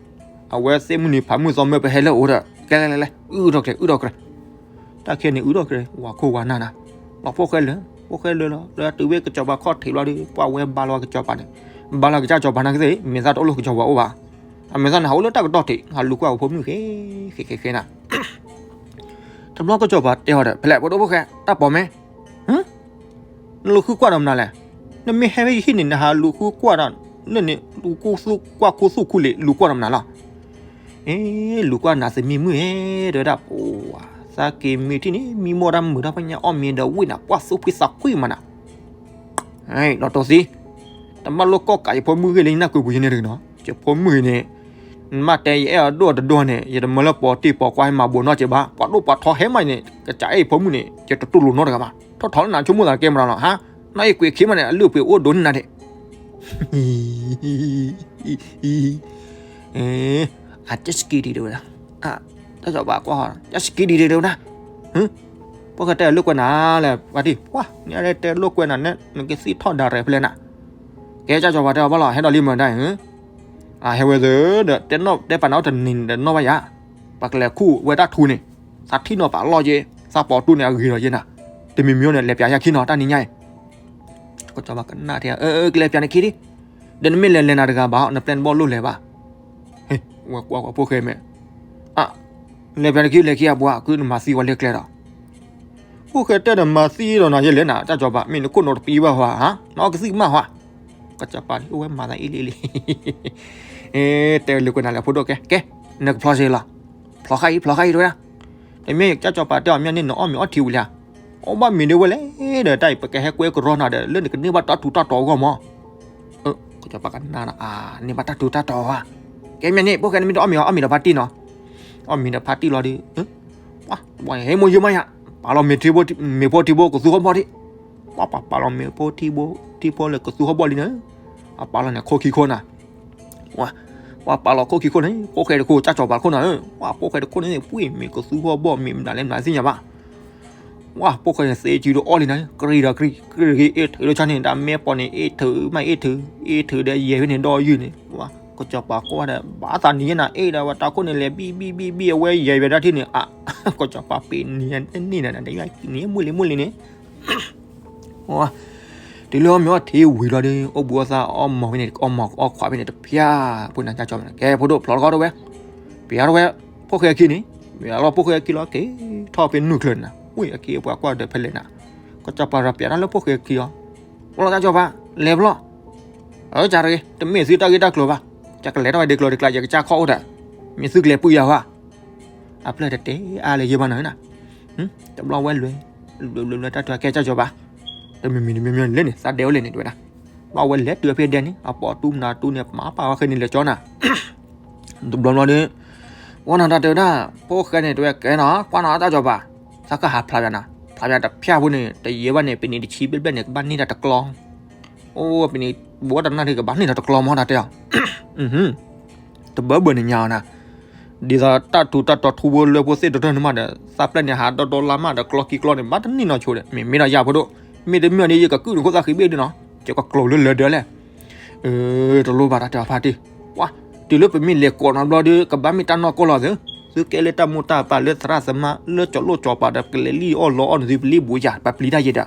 အဝဲသ့ၣ်မုၢ်နံၤဖးမုၢ်သီမၢပဟဲလၢအအိၣ်ဒီး ကဲလဲၣ်လဲၣ်လဲၣ် အုၣ်ထီၣ်ကျဲ အုၣ်ထီၣ်ကျဲ, တၢ်ခဲန့ၣ်အုၣ်ထီၣ်ကျဲ ဝၤခိၣ်ဝၤနၢ်နၤ, လီၤဖိၣ်ဃဲလၢာ်, ဖိၣ်ဃဲလၢာ်လီၤ လၢတုၤဝဲကစီၤပၤခီၣ်ထံးဘျီဒီး ပှၤဝဲဘါလီၤကစီၤပၤန့ၣ်, ဘါလီၤကစၢ်စီၤပၤနာ်ကသ့ၣ် မ့ၢ်သးတအိၣ်လၢကစီၤပၤအိၣ်ဘၣ်, အမ့ၢ်သးန့ၣ် ဟးအိၣ်လၢတၢ်ကတီၢ်ထံး ဟးလူၤကွၢ်အဖိမုၣ်ဃဲ, ဃဲဃဲဃဲနၤ တဘျီကစီၤပၤတဲအီၤဒီး ဖဲလဲၣ် ဖိဒိၣ်ဖိၣ်ဃဲ တၢ်ပိာ်မ့ၢ်, နလူၤဃုကွၢ်ဒီးမနုၤလဲၣ်, နမ့ၢ်ဟဲဖဲယဟံၣ်န့ၣ် နဟးလူၤဃုကွၢ်ဒီး, လၢန့ၣ် လူၤဃုကွၢ်ခူသူၣ်ခူလံာ် လူၤကွၢ်ဒီးမနုၤလီၤ, အ့ လူၤကွၢ်နၤသမံမုၣ်ဧဲ တဲဝဲဒၣ်, ပှၤ သးက့ၤမံထံၣ်န့ၣ် မံမီၢ်တၢ်မုာ်တၢ်ဖးညါ အီၣ်မ့ၤဒီးဝံၣ်နၤ ပှၤသူၣ်ဖှံသးဖှံမးနၤ ဒီးတိၢ်သံ, တဘၣ်လိၣ်ကီၣ်ကးယဖိမုၣ်ဂ့ၢ်လၢနနၢ်ကွံာ်ပူၤယန့ၣ်တဂ့ၤနီၤ, ယဖိမုၣ်ဂ့ၤန့ၣ်, နဘၣ်တဲယအဲၣ်အဒိၣ်တဒိၣ်န့ၣ် ယတမၢလၢပိာ်တံၢ်ပိာ်ကွၢ်ဟဲမၤဘိးနီၢ်က့ဘၣ်, ပှၤဒိၣ်ပှၤထီဟဲမးန့ၣ် ကစးအဲၣ်ယဖိမုၣ်န့ၣ် ယတတူၢ်လိာ်နီတဂၤဘၣ်, ထီၣ်ထီလၢနၤဆိကမိၣ်သးကဲမးလီၤ, ဟါ, နီၢ်အံၤကွံာ်ခံမးန့ၣ် အလုၢ်အပှ့ၤအိၣ်ဒိးန့ၢ်နၤဒံး အ just kidding တဲဝဲဒၣ်, တၢ်စီၤပၤကွၢ် just kidding တဲဝဲဒၣ်, ဖိၣ်ဃဲတဲလိာ်ကွဲနၤလဲၣ်, ပှၤတံၢ် ပှၤ နတဲလိာ်ကွဲနၤနဲ နကသံၣ်ထီၣ်ဒၣ်ရဲၣ်ဖဲလဲၣ်နၤ, ကဲ တၢ်စီၤပၤတဲအီၤဘၣ်လီၤ ဟဲဒီးလံမးဒၣ်အံၤ, ဟဲဝဲသ့ၣ်ဒီး တဲပာ်နၤအိၣ်တနံၤဒီးနီၢ်ဘၣ်ယၤ, ပှၤကလဲၤခူၣ်ဝဲတၢ်ထူန့ၣ်, သးထံၣ်နီၤပာ်လီၢ်က့, သးပိာ်တူၢ်န့ၣ် အဂ့ၤဒီးက့နၤ, တမံၤမံၤန့ၣ် လဲၤပျးယၤခံနီၤ တၢ်နံၤညါအံၤ, ကစီၤပၤကနၣ်ထဲ အၢ ကလဲၤပျးနခံဒံး, ဒီးနမ့ၢ်လဲၤလဲၤနၤတဂၤဘၣ် နပျဲၢ်နဘီၣ်လိၣ်လဲၤဘၣ်, ဝဲကွၢ်ကွၢ်ဖိၣ်ဃဲမဲာ်, အ လဲၤပျးနခံလဲၤခံအပှၤ ခုနမၤသံဝဲလၢကျဲဒီး, ဖိၣ်ဃဲတဲဒီးမၤသံဒီးနၤယဲလဲၣ်နၤ တၢ်စီၤပၤ မ့ၢ်နခိၣ်နူာ်တပံဘၣ်ဟါ, နအီၣ်ကသံၣ်ကမၣ်ဟါ, ကစီၤပၤအိၣ်ဝဲမၤသးအ့ၣ်လံအ့ၣ်လံ တဲလိာ်ကွဲနၤလဲၣ်ဖိဒိၣ်ကဲ ကဲ, နကဖျီစ့လီၤ, ဖျီဃာ်အံၤ ဖျီဃာ်အံၤတဲဝဲဒၣ်, တမ့ၢ်ကစၢ်စီၤပၤတဲအီၤမ့ၢ်န့ၣ် နအီၣ်မ့ၤအီထံဝံၤလံဧါ, အီၣ်ဘၣ်မ့ၤဒ်ဝဲလဲၣ်ဒီး တၢ်အံၤပကဟဲကွဲကရီနၤဒီး လၢနကန့ၢ်ဘၣ်တၢ်ထူးတၢ်တီၤအဂီၢ်မး, ကစီၤပၤကနၣ်ဒီး အါ န့ၢ်ဘၣ်တၢ်ထူးတၢ်တီၤဧါ, ကဲမ့ၢ်န့ၣ် ဖိၣ်ဃဲနမ့ၢ်တအီၣ်မ့ၤအီၣ်မ့ၤဒီးဖါတံၢ်နီၤ, အီၣ်မ့ၤဒီးဖါတံၢ်လီၤဒီး ပှၤ ဟဲမိၢ်ယိမးယၤ, ပာ်လီၤမ့ၤထံဖိ, မ့ၤဖိထံဖိကသူဟီၣ်ဘီၣ်ဒံး, ပှၤပာ်ပာ်လီၤမ့ၤဖိထံဖိ, ထံဖိလၢကသူဟီၣ်ဘီၣ်လံန့ၣ်, အပာ်လီၤန့ၣ်ခိၣ်ခံခိၣ်နၤ, ပှၤပာ်လီၤခိၣ်ခံခိၣ်န့ၣ် ဖိၣ်ဃဲတခိၣ် ကၢ်စီၤပၤတခိၣ်နၤ, ပှၤဖိၣ်ဃဲတခိၣ်န့ၣ် ပှ့ၤမ့ၤကသူဟီၣ်ဘီၣ်မ့ၤမနုၤလဲၣ်မနုၤသ့ၣ်ညါဘၣ် ဝဲ ဖိၣ်ဃဲန့ၣ် သ့စုဒီးအီၣ်လံနၤ, ကြံဒီးကြံ, ကြံဂ့ၤအ့ၣ်ထုးလၢဆါန့ၣ် တၢ်မဲပီၤန့ၣ် အ့ၣ်ထုးမးအ့ၣ်ထုး, အ့ၣ်ထုးဒီးယဲၢ်ဖဲန့ၣ်ဒီးယုၢ်န့ၣ်, ဝဲ ကစီၤပၤကွၢ်ဒီး ဘၣ်သးနံၤယဲနၤ အ့ၣ်ဒီးဝဲတၢ်ခိၣ်န့ၣ်လဲၤဘံၣ်ဘံၣ်ဘံၣ်ဘံၣ် အဝဲယဲၢ်ဝဲဒၣ်ထံၣ်န့ၣ်, အ ကစီၤပၤပ့ၤနံၤန့ၣ်နံၤနၤ နံၤမုၢ်လံမုၢ်လံန့ၣ် ဝဲ တုၤလၢအီၣ်မ့ၤအီထံဝံၤလီၤဒီး အိၣ်ဘှံးအိၣ်သါအီၣ်မီၤဖဲန့ၣ် အီၣ်မီၤအီခွါဖဲန့ၣ်တဖျၢၣ်, ဖိနၤကၢ်စီၤပၤန့ၣ် ကဲဖိဒိၣ်ဖျီတခီတဝဲ, ပျးထီၣ်ဝဲ, ဖိၣ်ဃဲအခံန့ၣ်, ပျးလီၤဖိၣ်ဃဲအခံလီၤ က့ၤထီၣ်ဖဲနုာ်ချၢန့ၣ်နၤ, ဝဲအခံအပှၤကွၢ်ဒီးဖဲလဲၣ်နၤ, ကစီၤပၤဒီးပျးတၢ်လၢဖိၣ်ဃဲအခံအီၤ, ပျီလီၤကၢ်စီၤပၤ, လဲၤပျီ, အၢ ကၢ်တဂ့ၤ တမ့ၢ်သုတၢ်ဂ့ၢ်တၢ်ကျိၤဘၣ်, ကၢ်ကလဲၤထီၣ်ဝဲဒ့ကျိၤဒ့ကျါ ယကစၢ်ခီၣ်အိၣ်ဒီး, မ့ၢ်သုကလဲၤပုၢ်ယၤဝဲ အပျဲၢ်တတဲအါလၢၤယဲၢ်ဘၣ်နၤနၤ, တဘျီဝဲလွဲ, လွဲလွဲလွဲတၢ်တၢ်ကဲကၢ်စီၤပၤ, တမံၤမံၤတမံၤမံၤလဲၣ်န့ၣ် သးဒဲးအိၣ်လဲၣ်န့ၣ် တဲဝဲဒၣ်, ဘၣ်ဝဲလဲၤတုၤဖဲဒဲးန့ၣ် အပိာ်တူၢ်မနုၤတူၢ်န့ၣ် မၤပာ်ဝဲဃဲန့ၣ်လဲၤကၠီနၤ, တဘျီဘျီဒီး, ဝဲနၤတၢ်တဲဝဲဒၣ်, ဖိၣ်ဃဲန့ၣ် တဲဝဲကဲနီၤ ကွၢ်နီၤတၢ်စီၤပၤ, သးကဟးဖျးယၤနၤ, ဖျးယၤတဖျၢၣ်ဖိန့ၣ် တယဲၢ်ဘၣ်န့ၣ် ပနံၤတဆံဘျဲၣ်ဘျဲၣ်န့ၣ် ကဘၣ်န့ၢ်တၢ်တကျီ အိၣ် ပနံၤ ဘိးတနၢ်ဒံးကဘၣ်န့ၢ်တၢ်တကျီမးတၢ်တဲအီၤ, တဘၢဘၢန့ၣ်ညါအီၤနၤ, ဒ်သိးတၢ်ထူးတၢ်တီၤထူဖိလွဲဖိသ့ၣ်တထၢၣ်န့ၣ်မးဒီး သးပျဲၢ်န့ၣ် ဟးဒီဒီလါမးဒီးကျီခံကျီန့ၣ် ဘၣ်တန့ၢ်နီၢ်ဆိဒီး မ့ၢ်မ့ၢ်ဒီးယၤဖိဒိၣ်, မ့ၢ်တမ့ၢ်န့ၣ် ယကကုၢ်နခိၣ်သၣ်ဃံဘ့ၣ်ဒုနီၤ, ယကကျိၤလၢလၢဒၢလဲၣ် တလိၣ်ဘၣ်တၢ်တဲအီၤဖါတံၢ်, ပှၤ တုၤလၢပမ့ၢ်လဲၤကိးနီတဘျီဒီး ကဘၣ်မ့ၢ်တၢ်နီၢ်ကီၢ်လီၤသု, သုကဲလၢတၢ်မိၢ်တၢ်ပၢ်လၢသရၣ်သမါလၢကၠီၤလိၣ်ကၠီၤပၤဒီး ကလဲၤလံၣ်အီၣ်လီအီၣ်နသုပလံၣ်ဘိယၤ ပပျံၤတၢ်ယဲဒီး,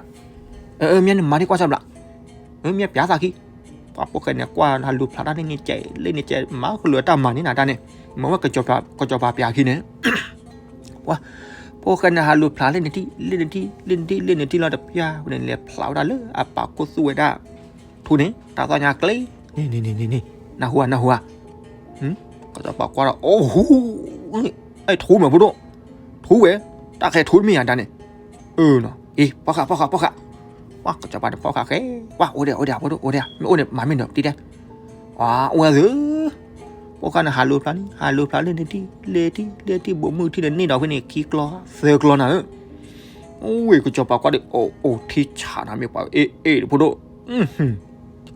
အၢ မ့ၢ်န့ၣ်မၤဒံးကွၢ်ဆၣ်ဘျး, မ့ၢ်ပျးသးခံ, ပှၤဖိၣ်ဃဲန့ၣ် ကွၢ်ဟးလူၤဖျးတၢ်လၢန့ၣ်ကဲး လၢန့ၣ်ကဲး မၤကလုာ်တၢ်မၤန့ၣ်နၤတၢ်န့ၣ်, မ့ၢ်ဝဲကစီၤပၤပျးခံန့ၣ် ပှၤဖိၣ်ဃဲန့ၣ် ဟးလူၤဖျးလၢန့ၣ်ထံၣ် လၢန့ၣ်ထံၣ် လၢန့ၣ်ထံၣ် လၢန့ၣ်ထံၣ်လီၤတဖၣ်န့ၣ် လဲၤဖျးဝဲဒၣ်လၢအပာ်ခိၣ်သူၣ်ဝဲဒၣ် ထူန့ၣ် တၢ်သီၣ်ညါကျ့ န့ၣ် န့ၣ် န့ၣ် နၢ်ဟူဧါ နၢ်ဟူဧါ ကစီၤပၤကွၢ်ဒီး အိၣ်ဟူ အဲၣ်ထူမးဖိဒိၣ်, ထူဝဲ, တၢ်ဃဲထူတမ့ၢ်ယၤဒၣ်န့ၣ်, အၢနီၤ အ့ ဖီၣ်ဃာ် ဖီၣ်ဃာ် ဖီၣ်ဃာ်, ပှၤကစီၤပၤန့ၣ်ဖီၣ်ဃာ်ဃဲ, ပှၤအိၣ်ဒံး အိၣ်ဒံး ဖိဒိၣ် အိၣ်ဒံး မ့ၢ်အိၣ်န့ၣ် မၤမ့ၢ်ဒီးတံၢ်တဲ, ပှၤအိၣ်ဝဲသု, ဖိၣ်ဃာ်န့ၣ် ဟးလိၤဖျါန့ၣ် ဟးလိၤဖျါလၢန့ၣ်ထံၣ် လၢထံၣ် လၢထံၣ် ဘိးမုၢ်ထံၣ်န့ၣ် န့ၢ်ဒီးဖဲန့ၣ် ခံကျီ သၢကျီနၤဧၢ, အိၣ်ဝဲကစီၤပၤကွၢ်ဒီး အိၣ်အိၣ်ထံဆးနၤမ့ၢ်ပှၤ အ့ၣ်အ့ၣ် ဖိဒိၣ်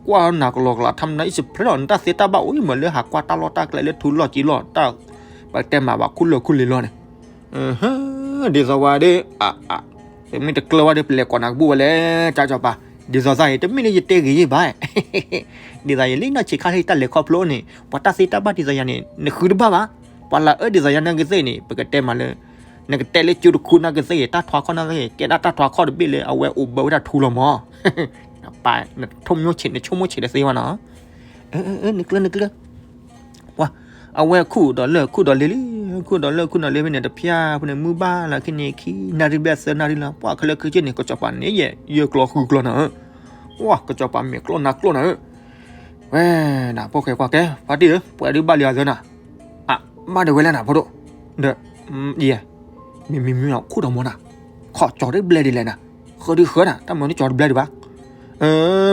ကွၢ်နၤကလီကလီ ထါမနၤအံၤစဖျဲလီၤ နတၢ်သ့တၢ်ဘၣ်အိၣ်မးလၢဟးကွၢ်တၢ်လီၢ်တၢ်ကျဲလၢထူလီၢ်ကံလီၢ် တၢ် ပတဲမးဘၣ်ခူၣ်လၢာ်ခူၣ်လ့ၤလီၤန့ၣ်, ဒ်သိးဝဲဒီး အ အ ပမ့ၢ်တကျၢၤဝဲဒီး ပလဲၤကိးနၤကဘူၣ်ဝဲလဲၣ် ကၢ်ကၠီၤပၤ, ဒ်သိးသးအံၤ တမ့ၢ်လၢယတဲဂ့ၤယ့ၢ်ဘၣ်, ဒ်သိးယၤလံနီၢ်ဆံးခါလၢတၢ်လဲၤခီဖျိန့ၣ် ပှၤတၢ်သ့တၢ်ဘၣ်ဒ်သိးယၤန့ၣ် နဃုတဘၣ်ဘၣ်, ပှၤလၢအအၢဒ်သိးယၤနာ်က့သ့ၣ်န့ၣ် ပကတဲမးလၢ နကတဲလၢကၠိတခူနာ်က့သ့ၣ် တၢ်ထွါခီၣ်နာ်က့ ကဲဒၣ်တၢ်ထွါခီၣ်တဘ့ၣ်လၢအဝဲအိၣ်ဘၢဝဲဒၣ်ထူလီၤမး, နပာ် နဆိကမိၣ်ဆံး နဆိကမိၣ်ဆံးတသ့ဘၣ်နီၤ, နကျၢၤ နကျၢၤ, ပှၤ အဝဲခူၣ်ဒီးလၢၢ် ခူၣ်ဒီးလၢၢ် ခူၣ်ဒီးလၢၢ်ဖဲန့ၣ် တဖၣ်ဖဲန့ၣ် မုၢ်ဘၣ်လီၤခံန့ၣ် ခံနၣ်ရံၣ်ဘျဲၣ်သၢနၣ်ရံၣ်လီၤ ပှၤခဲလၢာ်ခဲဆ့န့ၣ် ကစီၤပၤန့ၣ်ယဲ ယဲၢ်ကျီဃုကျီနၤဧၢ, ပှၤ ကစီၤပၤမဲာ်ကျီနါကျီနၤဧၢ, ဝဲ နဖိၣ်ဃဲကွၢ်ကဲ ဖါတံၢ်ဧၢ ပှၤဒုးဘၣ်လံအီၤသၢနၤ, အ ဘၣ်ဒၣ်ဝဲလဲၣ်နၤဖိဒိၣ်, ဒီး ယဲ မ့မ့ၢ်မ့ၢ်ခူၣ်ဒီးမီၤနၤ, ခီၣ်ကၠီၤတဘျဲၣ်ဒ်လဲၣ်နၤ, ဃၢဒုးဃၢနၤ တၢ်မၤန့ၢ်ကၠီၤတဘျဲၣ်ဒံးဘၣ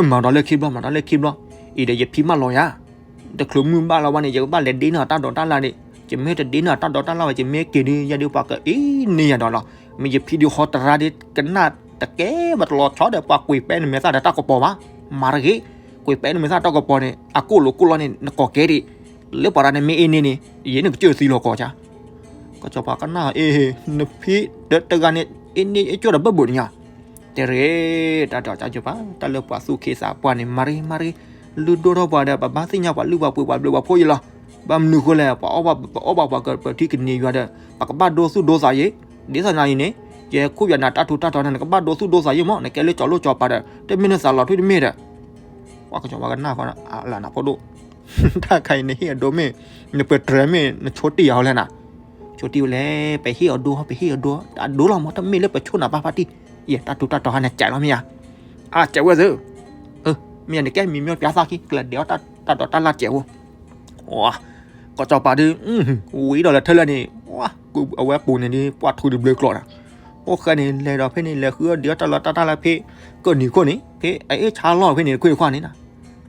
်, မၤဒီးလၢခံဘျီ မၤဒီးလၢခံဘျီ, အံၤဒီးယဖံးမၢလီၤယၤ, တချုးမုၢ်ဘၣ်လီၤဝဲန့ၣ် ယကဘၣ်လဲၤဒ့နၤတၢ်ဒိးတၢ်လၣ်န့ၣ် ယမ့ၢ်တဒ့နၤတၢ်ဒိးတၢ်လၣ်ဝဲ ယမ့ၢ်က့ၤဒုး ယဲဒုးပှၤကအ့န့ၢ်ယၤဒီးလီၤ, မ့ၢ်ယဖံးဒုးဟီတရါဒ်ကနၣ်တကဲဘၣ်တလီၤဆီဒီး ပှၤကွံာ်ပဲနမဲာ်သၣ်ဒီးတၢ်ကပီၤဘၣ်, မၤတဂ့ၤ, ကွံာ်ပဲနမဲာ်သၣ်တၢ်ကပီၤန့ၣ် အကိၣ်လိာ်ကိၣ်လီၤန့ၣ် နကိးကဲဒံး, လၢပှၤတဂၤန့ၣ်မ့ၢ်အ့န့ၢ်န့ၣ် ယဲန့ၣ်ကစၢၢ်သံလီၤကီၢ်ကါ ကစီၤပၤကနၣ်အ့ နဖံးတဂၤန့ၣ် အ့န့ၢ်အကၠိၣ်ဒီးဘၣ်ဘိးန့ၣ်ညါ, တဲရ့ တၢ်ဒိးကၢ်ကၠိၤပၤ တၢ်လၢပှၤသူၣ်က့သးပှၢ်န့ၣ် မၤရံမၤရံ, လုၢ်ဒိၣ်ထီၣ်ပှၤဒီး ပဘၣ်သ့ၣ်ညါပှၤလုၢ်ပှၤပှ့ၤပှၤဘျုးပှၤဖှိၣ်ယံလီၤ, ဘၣ်မနုၤဃိလဲၣ် ပှၤအီၣ်ဘၣ် ပအီၣ်ဘၣ်ပှၤကပထံကန့ၢ်ယွၤဒီး ပကဘၣ်ဒိသူၣ်ဒိသးယံ, ဒ်သိးနၤအံၤန့ၣ် ယဲခိၣ်ယွၤနၤတၢ်ထူးတၢ်တီၤန့ၣ် နကဘၣ်ဒိသူၣ်ဒိသးယံမး နကဲလၢကၠီၤလိၣ်ကၠီၤပၤဒီး တမ့ၢ်နသးလီၤထွံၣ်တမ့ၢ်ဒီး ပှၤကစီၤပၤကနၣ်ဃီ အလၢနဖိဒိၣ်, တၢ်ခါအံၤနဟ့ၣ်အဒိမ့ၢ် နပတြၢၤမ့ၢ် နဆိတံၢ်အီၤလဲၣ်နၤ, ဆိတံၢ်ဝဲလဲၣ် ပဟ့ၣ်အဒိ ပဟ့ၣ်အဒိ တၢ်ဒိလီၤမး တမ့ၢ်လၢပဆိနၤဘၣ်ဖါတံၢ်, ယဲတၢ်ထူးတၢ်တီၤဟါနကးလီၤမ့ၢ်ဧါ, အကးဝဲသု, မ့ၢ်ယၤနကဲမံၤမံၤပျါသၣ်ခံ ကလဲၤဒဲးအီၣ်တၢ်ဒိးတၢ်လၣ်ကဲးဝဲ, ကစီၤပၤဒုး ဝံၤဒီးလၢထၢလၢန့ၣ် အဝဲပူၤန့ၣ်ဒုး ပှၤထူတဘျုးကျိာ်နၤ, ဖိၣ်ဃဲန့ၣ် လဲၤဒီးဖဲန့ၣ် လဲၤဃုအီၣ်ဒုးအီၣ်တၢ်လီၢ်တၢ်တၢ်လၢဖဲ ကၢၢ်နံၤခိၣ်န့ၣ် ဖဲအအ့ၣ်ဆါလီၢ်ဖဲန့ၣ် တခွ့ၣ်တခွါန့ၣ်နၤ,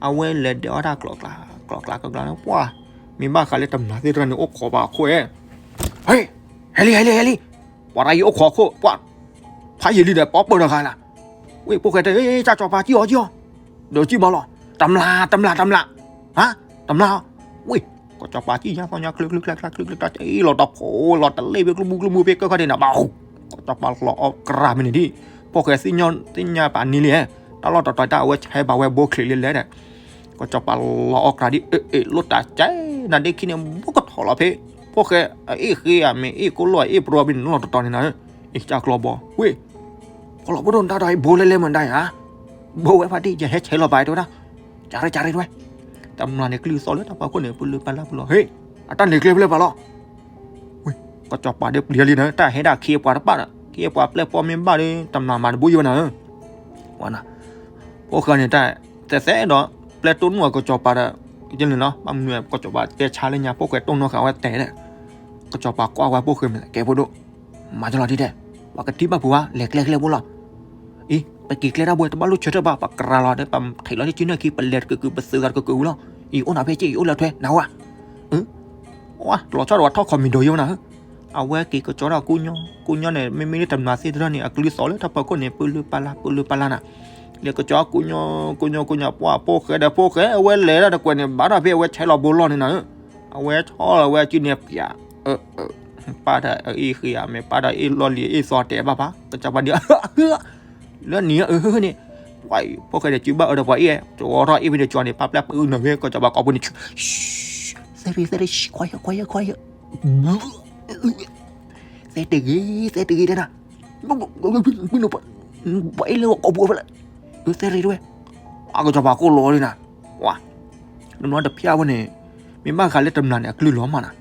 အဝဲလဲၤဒဲးအီၣ်တၢ်ကျိၤကျါ ကျိၤကျါကျိၤကျါ ပှၤ မ့ၢ်ဘၣ်ဃးလၢတမျၢ်သ့ၣ်တဖၣ်န့ၣ် အိၣ်ခိးပှၤအခိၣ်ဧၢ, ဟဲ ဟဲလံ ဟဲလံ ဟဲလံ, ပှၤတၢ်အံၤအိၣ်ခိးအခိၣ် ပှၤ ဖးယံာ်လံဒီး ပှၤပၢၢ်တဂၤနၤ, ဝံၤဖိၣ်ဃဲတဲ ကၢ်ကၠီၤပၤ ကံၣ်အီၤ ကံၣ်အီၤ, ဒီးကံၣ်မးလီၤ, တမျၢ် တမျၢ် တမျၢ်, ဟါ တမျၢ်, ဝံၤ ကစီၤပၤကံၣ်ညါသီညါ ချၢချၢချၢချၢချၢ လီၤတဖိးလီၤတလ့ၣ်ဖဲကျိမူကျိမူဖဲကၢၢ်ခီၣ်ဒ့နၤ ဘၣ် ကစီၤပၤလီၤအီၣ်ကြးမ့ၢ်န့ၣ်ဒံး, ဖိၣ်ဃဲသ့ၣ်ညါ သ့ၣ်ညါပာ်န့ၢ်လံ, တၢ်လီၢ်တတီၤတၢ်အဝဲဆဲးဘၣ်ဝဲဘိချံးလံလဲၣ်ဒီး ကစီၤပၤလီၤအီၣ်ကြးဒ်အ့ၣ်အ့ၣ် လိၣ်တၢ်ကဲနၤဒ့ခံန့ၣ် ဘိကထီၣ်လီၤဖဲ ဖိၣ်ဃဲအအ့ၣ်ဃ့အမ့ၢ်အ့ၣ်ကိၣ်လီၢ်အ့ၣ်ပရီဘ့ၣ်န့ၣ် လီၢ်တတီၤန့ၣ်နၤ, အ့ၣ်ကၢ်ကျီဘီ ဝ့ၢ် ဖီလီၤဖိဒိၣ်နတၢ်ဒီးအံၤဘိလဲလဲမ့ၢ်ဒၣ်ဧါ, ဘိဝဲဖါတံၢ် ယဟဲဆဲးလီၤပာ်တဝဲဒၣ်, ကၢ်ရ့ကၢ်ရ့တဝဲ, တမျၢ်န့ၣ် ကလုၢ်သီၣ်လၢတၢ်ဖီခိၣ်န့ၣ် ပလၢပလၢပလီၤ ဟ့ၣ် အတၢ်လဲၤကျဲဖျၢၣ်ပာ်လီၤ ဝ့ၢ် ကစီၤပၤဒီးပျံၤလံနၤ တၢ်ဟဲဒၣ်ခံပှၤတပာ်ဒီး ခံပှၤပျဲၢ်ပိာ်မ့ၢ်ဘၣ်ဒီး တမျၢ်မၤတဘိယိဝဲနၤဧၢ, ဝဲနၤ, ဖိၣ်ဃဲန့ၣ်တၢ် သဲးသဲးဒီး ပျဲၢ်တိၢ်နီၣ်ကစီၤပၤဒီး ကန့ၣ်နီၤ ဘၣ်မနုၤကစီၤပၤတဲဆါလၢညါ ဖိၣ်ဃဲတိၢ်နီၣ်ဃာ်ဝဲတဲဒီး ကစီၤပၤကွၢ်ဝဲဖိၣ်ဃဲမ့ၢ် ကဲဖိဒိၣ် မၤတလီၤဒ်တဲ ပှၤကထံၣ်ဘၣ်ပူၤဘၣ် လဲၤကျဲကျဲဖိလီၤ, အံၤ ပက့ၤကျဲတၢ်ဘိ တဘၣ်လိၣ်ဆၢထၢၣ်ဘၣ် ပကရၤလီၤဒီး ပထံၣ်လီၤတစုနာ်ခံ ပလဲၤတကကုာ် ပသုးသးတကကုာ်ဝံၤလီၤ, အံၤအိၣ်နၤဖဲက့ၢ် အံၤအိၣ်လၢထွဲ နၢ်ဟူဧါ, ဝါတလီၤဆီဒီးဝဲထီၣ်ခီမ့ၢ်ဒိးယိဝဲနၤဧၢ, အဝဲက့ၤကစီၤဒၣ်ကူညီ ကူညီန့ၣ် မ့မ့ၢ်လၢတမျၢ်သ့ၣ်တဖၣ်န့ၣ် အကလုၢ်သီၣ်လၢတၢ်ဖီခိၣ်န့ၣ် ပလၢပလၢ ပလၢပလၢနၤ, လဲၤကစီၤကူညီ ကူညီ ကူညီ ပှၤဖိၣ်ဃဲဒီးဖိၣ်ဃဲ အဝဲလဲၤဒၣ်တကွဲးန့ၣ် ဘၣ်ဒီးဖဲအဝဲဆဲးလီၤဘိလီၢ်န့ၣ်နၤဧၢ, အဝဲဆီလီၤဝဲအစုန့ၣ် ပျး ပာ်ဒီးအအ့ၣ်ဃ့ဧါ မ့ၢ်ပာ်ဒီးအ့ၣ်လီၢ်လံၤအ့ၣ်သီတဲဘၣ်ဖး ကစီၤပၤဒုး လၢနံၤအၢန့ၣ်, ပှၤအံၤ ဖိၣ်ဃဲဒီးစုဘၣ်အၢဒီးပှၤအ့ၣ် ကဝီထီၣ်အ့ၣ်ဖဲန့ၣ်ကၠီန့ၣ် ပာ်ပျဲၢ်ပအုၣ်နၤဖဲ ကစီၤပၤကိာ်ပူၤန့ၣ် သဲရ့ သဲရ့ quiet quiet quiet, သဲတဂ့ၤ သဲတဂ့ၤတဲနၤ, ပှၤအ့ၣ်လၢကိာ်ပူၤဖဲလဲၣ်, သဲရ့တဝဲ, အကစီၤပၤကိာ်လီၤလံနၤ, ဝါ တမျီတဖျၢၣ်ဝဲန့ၣ် မ့ၢ်ဘၣ်ဃးလၢတမျီန့ၣ် အကလုၢ်လီၤမးနၤ,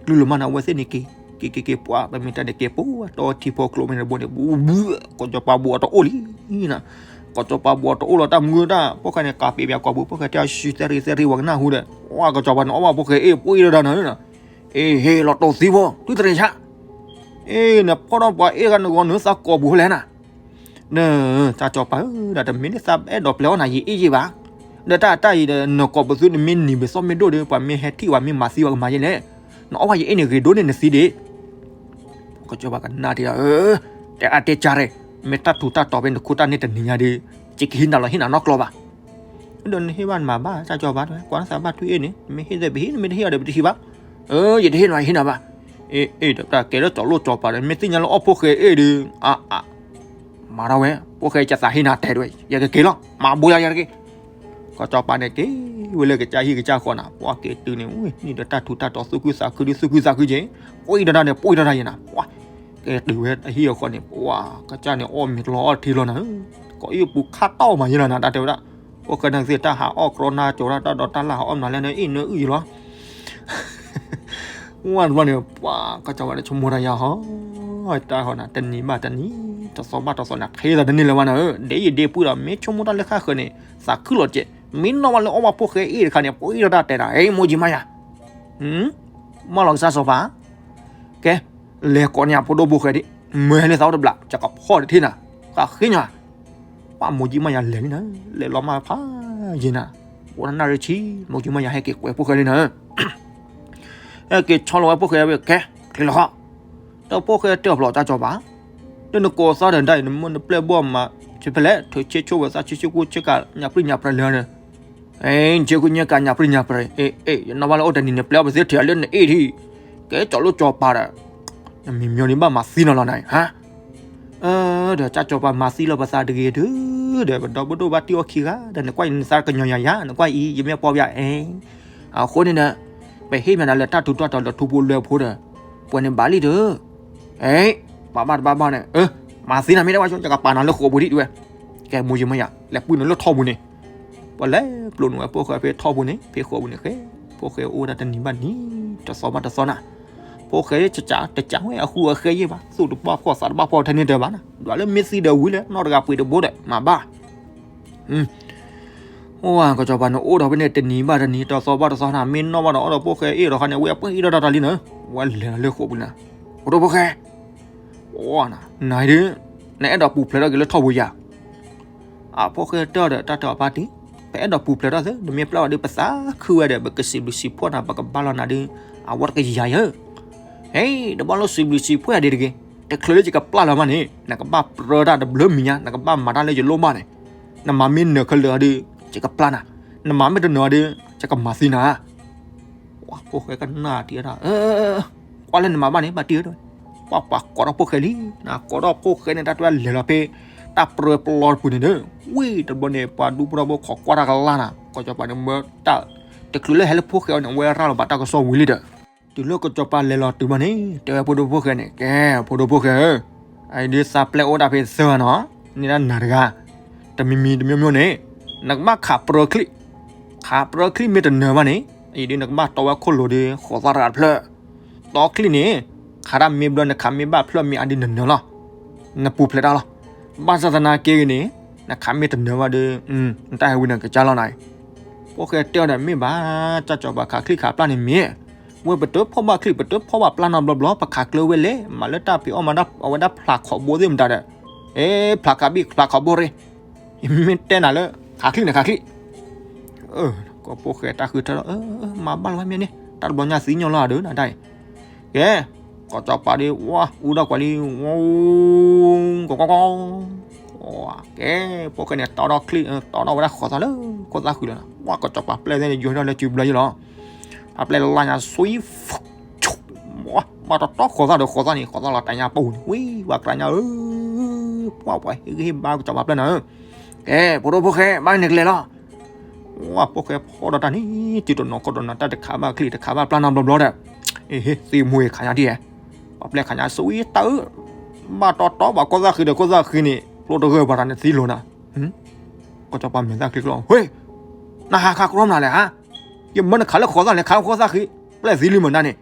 ကလုၢ်လီၤမးနၤ အဝဲသ့ၣ်န့ၣ်က့ၤ က့ၤက့ၤက့ၤပှၤ ပမ့ၢ်တၢ်န့ၣ်က့ၤပှၤ တီထံဖိကျိမ့ၢ်တဘိန့ၣ် ဘူးဘူး ကီၢ်စီၤပၤဘူးအတအိၣ်လံနၤ, ကီၢ်စီၤပၤဘူးအတအိၣ်လီၤ တၢ်မုာ်တၢ် ဖိၣ်ဃဲန့ၣ် ကးပ့ၤပၠးကိာ်ပူၤ ဖိၣ်ဃဲတဲအီၤ ရှုသဲရ့သဲရ့ ဝဲကနၣ်ဟူဒီး ဝဲကီၢ်စီၤပၤန့ၣ် အီၣ်ဘၣ်ဖိၣ်ဃဲအ့ၣ် ပှံၢ်ဒီးတၢ်နၤ အ့ၣ် ဟ့ၣ်လီၤတိၢ်သံဖိ သုတရ့ဆါ အ့ၣ် နဖီၣ်ထီၣ်ပှၤအ့ၣ်ဂၤနဂီၢ်နသးကိာ်ပူၤဖဲလဲၣ်နၤ, န ကၢ်စီၤပၤဧၢ ဒီးတမ့ၢ်လၢသးအဲၣ်ဒိးပျဲအီၣ်နၤ ယအ့ၣ်ယ့ၣ်ဘၣ်, ဒီးတၢ်တၢ်အံၤဒီး နကိာ်ပသူနမ့ၢ်နံၤမ့ၢ်သီမ့ၢ်ဒိၣ်ဒီး ပှၤမ့ၢ်ဟဲထံၣ်ဝဲမ့ၢ်မၤသံဝဲကမၤယဲလဲၣ်, နအီၣ်ဘၣ်ယအ့ၣ်န့ၣ်ဂ့ၤဒိၣ်န့ၣ်နသံဒံး, ကၢ်စီၤပၤကနၣ်တ့ၢ်ဒီး တဲအါတဲကၢ်ရဲၣ် မ့ၢ်တၢ်ထူးတၢ်တီၤဖဲနခိၣ်တၢ်န့ၣ်တနံၤညါဒီး ယကဟံးနၤလီၤဟ့ၣ်နၤနီတကျိၤဘၣ် ဒီးနဟ့ၣ်ဘၣ်နမၤဘၣ် ကၢ်စီၤပၤတဲ ကွၢ်နသးဘၣ်ထွံၣ်အ့ၣ်န့ၣ် နမ့ၢ်ဟ့ၣ်သ့ပဟံၣ် နမ့ၢ်တဟ့ၣ်အီၤဒီးပတဟံးဘၣ်, အၢ ယတဟ့ၣ်နၤ ယဟ့ၣ်နၤဘၣ်, အ့ၣ် အ့ၣ် ဒီးတၢ်ကဲလၢစီၤလိၣ်စီၤပၤဒီး မ့ၢ်သ့ၣ်ညါလၢအီၣ်ဖိၣ်ဃဲအ့ၣ်ဒီး အါ အါ မၤထီၣ်ဝဲ ဖိၣ်ဃဲကသးဟ့ၣ်နၤတဲဒ်ဝဲ ယကက့ၤလီၤ မၤဘိယၤယကက့ၤ, ကၢ်စီၤပၤန့ၣ်က့ၤ ဝဲလၢကစၢ်ဟံၣ်ကစၢ်ဃီနၤ ပှၤက့ၤတုၤန့ၣ် ဝဲနံၤဒီးတၢ်ထူးတၢ်တီၤသူၣ်ခုသးခုဒုးသူၣ်ခုသးခုက့ၤ, ပှံၢ်ဒီးတၢ်န့ၣ် ပှံၢ်ဒီးတၢ်ယဲနၤ ပှၤ က့ၤတုၤဝဲအဟံၣ်အဃီန့ၣ် ပှၤကစၢ်န့ၣ်အီၣ်မ့ၤတလီၤအီၣ်ထံလီၤနၤ, ကိးအံၣ်ပူၤခါတီၢ်မးယဲလီၤနၤ တၢ်တဲဝဲဒၣ်, ဖိၣ်ဃဲန့ၣ်သ့ၣ်တၢ်ဟးအီၣ်ကြီနါကၠီၤဒၣ် တၢ်ဒိးတၢ်လၢ်ဟးအီၣ်မနုၤလဲၣ်န့ၣ် အ့ၣ်နအုၣ်ယံလီၤ ဝဲတဘျီန့ၣ် ပှၤကၢ်စီၤပၤန့ၣ်ဆိကမိၣ်တၢ်ယၤဟီ, တၢ်ဟီနၤ တနံၤဘၣ်တနံၤ တသီဘၣ်တသီနၤ ဃ့သးတန့ၢ်လၢၤဘၣ်နၤဧၢ, ဒ်ယဒ့ပှံၢ်ဒီး မ့ၢ်ဆိကမိၣ်တၢ်လၢဃၣ်ဃၢၤန့ၣ် သးခုလီၤကဲး, မ့ၢ်နီၢ်ဘၣ်လၢအီၣ်ဘၣ်ဖိၣ်ဃဲအ့ၣ်တခါန့ၣ် ပှံၢ်ဒီးတၢ်တဲနၤ အ့ၣ် မိၢ်ကၠံမါယၤ, မၢလီၤကစၢ်စီၤပၤ, ကဲ, လဲၤကိးန့ၢ်အဖိဒိၣ်ဖိၣ်ဃဲဒံး, မၢဟဲလၢသးအိၣ်တဘျီ ကကဖီၣ်တထံၣ်နၤ, ဃၣ်ဃ့ညါ ပှၤမိၢ်ကၠံမါယၤလဲၤလံနၤ, လဲၤလီၤမၢ်ဖးယံၤနၤ, အိၣ်တနၣ်ရံၣ်ဆံ မိၢ်ကၠံမါယၤဟဲက့ၤကွဲးဖိၣ်ဃဲလံနၤ, ဟဲက့ၤဆီလီၤဝဲဖိၣ်ဃဲဝဲ ကဲ, ချ့လီၤဃီ, ဒီးဖိၣ်ဃဲတဲအီၤဖျိး ကၢ်စီၤပၤ, ဒီးနကိးသီဒီးဒၣ်အံၤ နမ့ၢ်နပျဲၢ်ဘီၣ်မး ဆံဖဲလဲၣ် ထုးဆ့ဆိဝဲသးဆ့ဆိကိၣ်ဆ့ကၤ ညၣ်ပြံၣ်ညၣ်ပြဲၤလၢနၤ အ့ၣ် ဆ့ဆိညၣ်ကၤ ညၣ်ပြံၣ်ညၣ်ပြဲၤ အ့ၣ် အ့ၣ် ယနီၢ်ဘၣ်လၢအိၣ်တနံၤန့ၣ် ပျဲအီၣ်ပသ့ထဲအီၤလၢနအ့ၣ်ထံၣ်, ကဲစီၤလိၣ်စီၤပၤဒီး နမံၤမၠီန့ၣ်ဘၣ်မၤသံနၤလီၤနၤ ဟါ, ဒီးကၢ်စီၤပၤ မၤသံလီၤပသးတဂ့ၤဒုး, ဒီးပဒီပုၢ်ဒိၣ်ဘၣ်တံၢ်အီၣ်ခံဂၤ ဒီးနကွၢ်အံၤနသးကညီၤယၤယၤ နကွၢ်အံၤ ယမ့ၢ်ပီၢ်ပယၤ အ့ၣ်, အဃိန့ၣ်ဒီး ပဟ့ၣ်မးနၤလၢတၢ်ထူးတၢ်တီၤလၢထူဖိလၢဖိဒီး ပှဲၤန့ၣ်ဘၣ်လံဒီး, အ့ၣ်, ပှၤဘၣ်တဘၣ်ဘၣ်န့ၣ် မၤသံနၤမ့ၢ်တဝဲ ယကပာ်နၤလၢဃိာ်ပူၤဒံးဝဲ, ကဲမိၢ်ကၠံမါယၤ လဲၤပှံၢ်နၤလၢထီပူၤန့ၣ်, ပှၤလဲၤပျိနုာ်ဝဲဖိၣ်ဃဲဖဲထီပူၤန့ၣ်, ဖဲဃိာ်ပူၤန့ၣ်ဃဲ, ဖိၣ်ဃဲအိၣ်ဒၣ်တနံၤဘၣ်နံၤ, တသီဘၣ်တသီနၤ, ဖိၣ်ဃဲတကးတကးဝဲအဃူအဃဲယဲၢ်ဘၣ် သူၣ်တဘၣ်ဖှီၣ်သးတဘၣ်ဖှီၣ်ထဲန့ၣ်တၢ်ဘၣ်နၤ, ဒွးလၢမ့ၢ်သံဒီးဝံၤလၢ နီၢ်တဂၤပှ့ၤတဘိဒီး မၤဘၣ် အိၣ် ကၢ်စီၤပၤန့ၣ် အိၣ်ဒီးဖဲန့ၣ်တနံၤဘၣ်တနံၤ တသီဘၣ်တသီနၤ, မ့ၢ်နီၢ်ဘၣ်ဒီးအီၣ်ဒီးဖိၣ်ဃဲအ့ၣ်ဒီးခါန့ၣ် ဝဲပှ့ၤအ့ၣ်ဒီးတၢ်တၢ်လံနၤ, ဝဲလဲၤလၢဃိာ်ပူၤနၤ, ဖိဒိၣ်ဖိၣ်ဃဲ, အိၣ် နၤဒုး, နအဲၣ်ဒိးပူၤဖျဲးထီၣ်က့ၤလၢထီပူၤယၤ, အဖိၣ်ဃဲတဲအီၤဒီး တၢ်တဲအီၤဖါတံၢ်, ပအဲၣ်ဒိးပူၤဖျဲးထီၣ်သ့ နမ့ၢ်ပျဲဝဲဒုး ပသးခုဝဲဒီး ပကစံးဘျုးစံးဖှိၣ်နၤ ပကဘါလီၤနၤဒုး, အဝဲတကယၤယၤ ဟဲ, တဘၣ်လိၣ်စံးဘျုးစံးဖှိၣ်ယၤဒံးတဂ့ၤ, တချုးလၢယကပျၢ်လၢၤမးန့ၣ် နကဘၣ်ပြၢတၢ်တဘျုးမံၤညါ နကဘၣ်မၤတၢ်လၢယလိၣ်ဘၣ်န့ၣ်, နမၤမ့ၢ်နၢၤခဲလၢာ်ဒီး ယကပျၢ်နၤ, နမၤမ့ၢ်တနၢၤဒီး ယကမၤသံနၤ, ပှၤဖိၣ်ဃဲကနၣ်တံၢ်ဒၣ်, ကွၢ်လၢနမၤဘၣ်န့ၣ် ဘၣ်တံၢ်ဧၢ, ပှၤပှၤကိးထီၣ်ဖိၣ်ဃဲလံ, နကိးထီၣ်ဖိၣ်ဃဲန့ၣ် တၢ်တဝဲလဲၤလီၤဖဲ တၢ်ပြၢပျီတပူၤန့ၣ်ဒီး, ဝံၤတဘျီန့ၣ် ပှၤဒူဖိထီဘိခိးကွၢ်တၢ်ကလါနၤ, ကၠီၤပၤန့ၣ်မၢတၢ်, တချုးလၢဟဲလၢဖိၣ်ဃဲအီၤန့ၣ် အဝဲရၤလီၤဘၣ်တၢ်ကစီၣ်ဝံၤလံဒီး, တုၤလၢကၠီၤပၤလဲၤလီၤတုၤဘၣ်န့ၣ် တဲဝဲဖိဒိၣ်ဖိၣ်ဃဲန့ၣ် ကဲ, ဖိဒိၣ်ဖိၣ်ဃဲဧၢ, အအံၤဒုးသးပျဲအိၣ်ဒၣ်ဖဲသၢဂၤနီၤ, န့ၢ်ဒၣ်နၤတဂၤ, တမံၤမံၤတမံၤမံၤန့ၣ်, နကဘၣ်ခးပြၢချံၣ်, ခးပြၢချံၣ်မ့ၢ်တနၢၤဘၣ်န့ၣ် အအံၤဒုးနကဘၣ်တီဝဲခိၣ်လိၤဒီး ဃိးသီတဂၤတဖျၢၣ်, တီချံၣ်န့ၣ်, ခးတၢ်မ့ၢ်ဘျီနခးမ့ၢ်ဘၣ်ဖျၢၣ်မ့ၢ်အါဒုးနနၢၤလီၤ, နပူၤဖျဲးတၢ်လီၤ, ဘၣ်ဆၣ်သနာ်က့ဂ့ၤန့ၣ်, နခးမ့ၢ်တနၢၤဘၣ်ဒီး, နတၢ်ဟဲဝံၤန့ၣ်ကစၢ်လီၤနၤ, ဖိၣ်ဃဲတဲအီၤဒီးမ့ၢ်ဘၣ်, ကၠီၤပၤခးချံၣ်ခးပျၢ်န့ၣ်မ့ၢ်, ဝဲပတဖီၣ်ဘၣ်ချံၣ် ပတဖီၣ်ဘၣ်ပျၢ်နီတဘျီဘျီ ပခးကျၢၤဝဲလဲၣ် မၤလၢတၢ်ဖံးအီၣ်မၤဒၣ်အဝဲဒၣ်ဖျးခီးဘိသ့ၣ်မတၤဒီး, အ့ ဖျးခးဘံၣ်ဖျးခီးဘိရ့ၣ်, မ့ၢ်တဲနၤလၢ, ခးချံၣ်န့ၣ်ခးချံၣ် ကီၢ်ဖိၣ်ဃဲတၢ်ဃုထၢလီၤ, မၤဘၣ်လီၤဝဲမ့ၢ်န့ၣ် တၢ်တဘျီညါသံညီလီၤဒီးနတၢ်အံၤ, ကဲ, ကီၢ်ကၠီၤပၤဒီး ဝါ အူဒီးကွၢ်လံ, ဝါ, ကီကီကီ, ကဲ, ဖိၣ်ဃဲန့ၣ် တီထီၣ်ချံၣ် တီထီၣ်ဝဲဒၣ်ဃိးသီလၢခိၣ်သၣ်ဃုာ်လီၤ, ဝါ ကီၢ်ကၠီၤပၤပျဲၢ်သ့ၣ်န့ၣ် ယိၤထီၣ်လၢစုဘျီယဲလီၤ, အပျဲၢ်လၢညါ ဆွံ ဘၣ်တီတီဃိးသၣ်ဒီးဃိးသၣ်န့ၣ် ဃိးသၣ်လီၤတၢ်ညါပူၤန့ၣ် ဝံၤ ပှၤကြၢးညါဧၢ, ပှၤပှၤဟ့ၣ်ဂံၢ်ဟ့ၣ်ဘါကၠီၤပၤပျဲၢ်နၤဧၢ, ကဲ ဖိဒိၣ်ဖိၣ်ဃဲ ဘၣ်န့ၣ်ကလဲၤလီၤ, ဝါ ဖိၣ်ဃဲဖီၣ်ဒီးတၢ်န့ၣ် တုၤတနီၤခီၣ်တနီၤ တၢ်တခးဘၣ်ချံၣ် တခးဘၣ်ပျၢ်နီတဘျီဘျီဒီး, အ့ ဟ့ၣ်သ့ၣ်မူခးညါဒ်ဧါ, ပှၤပျဲၢ်ခးညါ ဆွံတၢ်ဧၢ, ဘၣ်တီတီပှၤခိၣ်သၣ်ဃုာ်ဒီးခိၣ်သၣ်ဃုာ်န့ၣ် ကျိတဂၢၢ်ပှၤတၢ်န့ၣ်သံလိာ်နၤ, ကီၢ်ကၠီၤပၤမဲာ်သၣ်ချံကျီ, ဟ့ၣ်, နဟးခးကြီမနုၤလဲၣ်ဧါ, ယမၢနခးလၢဃိးသၣ်လဲၣ် ခးလၢဃိးသၣ်ဃံ, ပျဲၢ်သံလံမနၤန့ၣ်,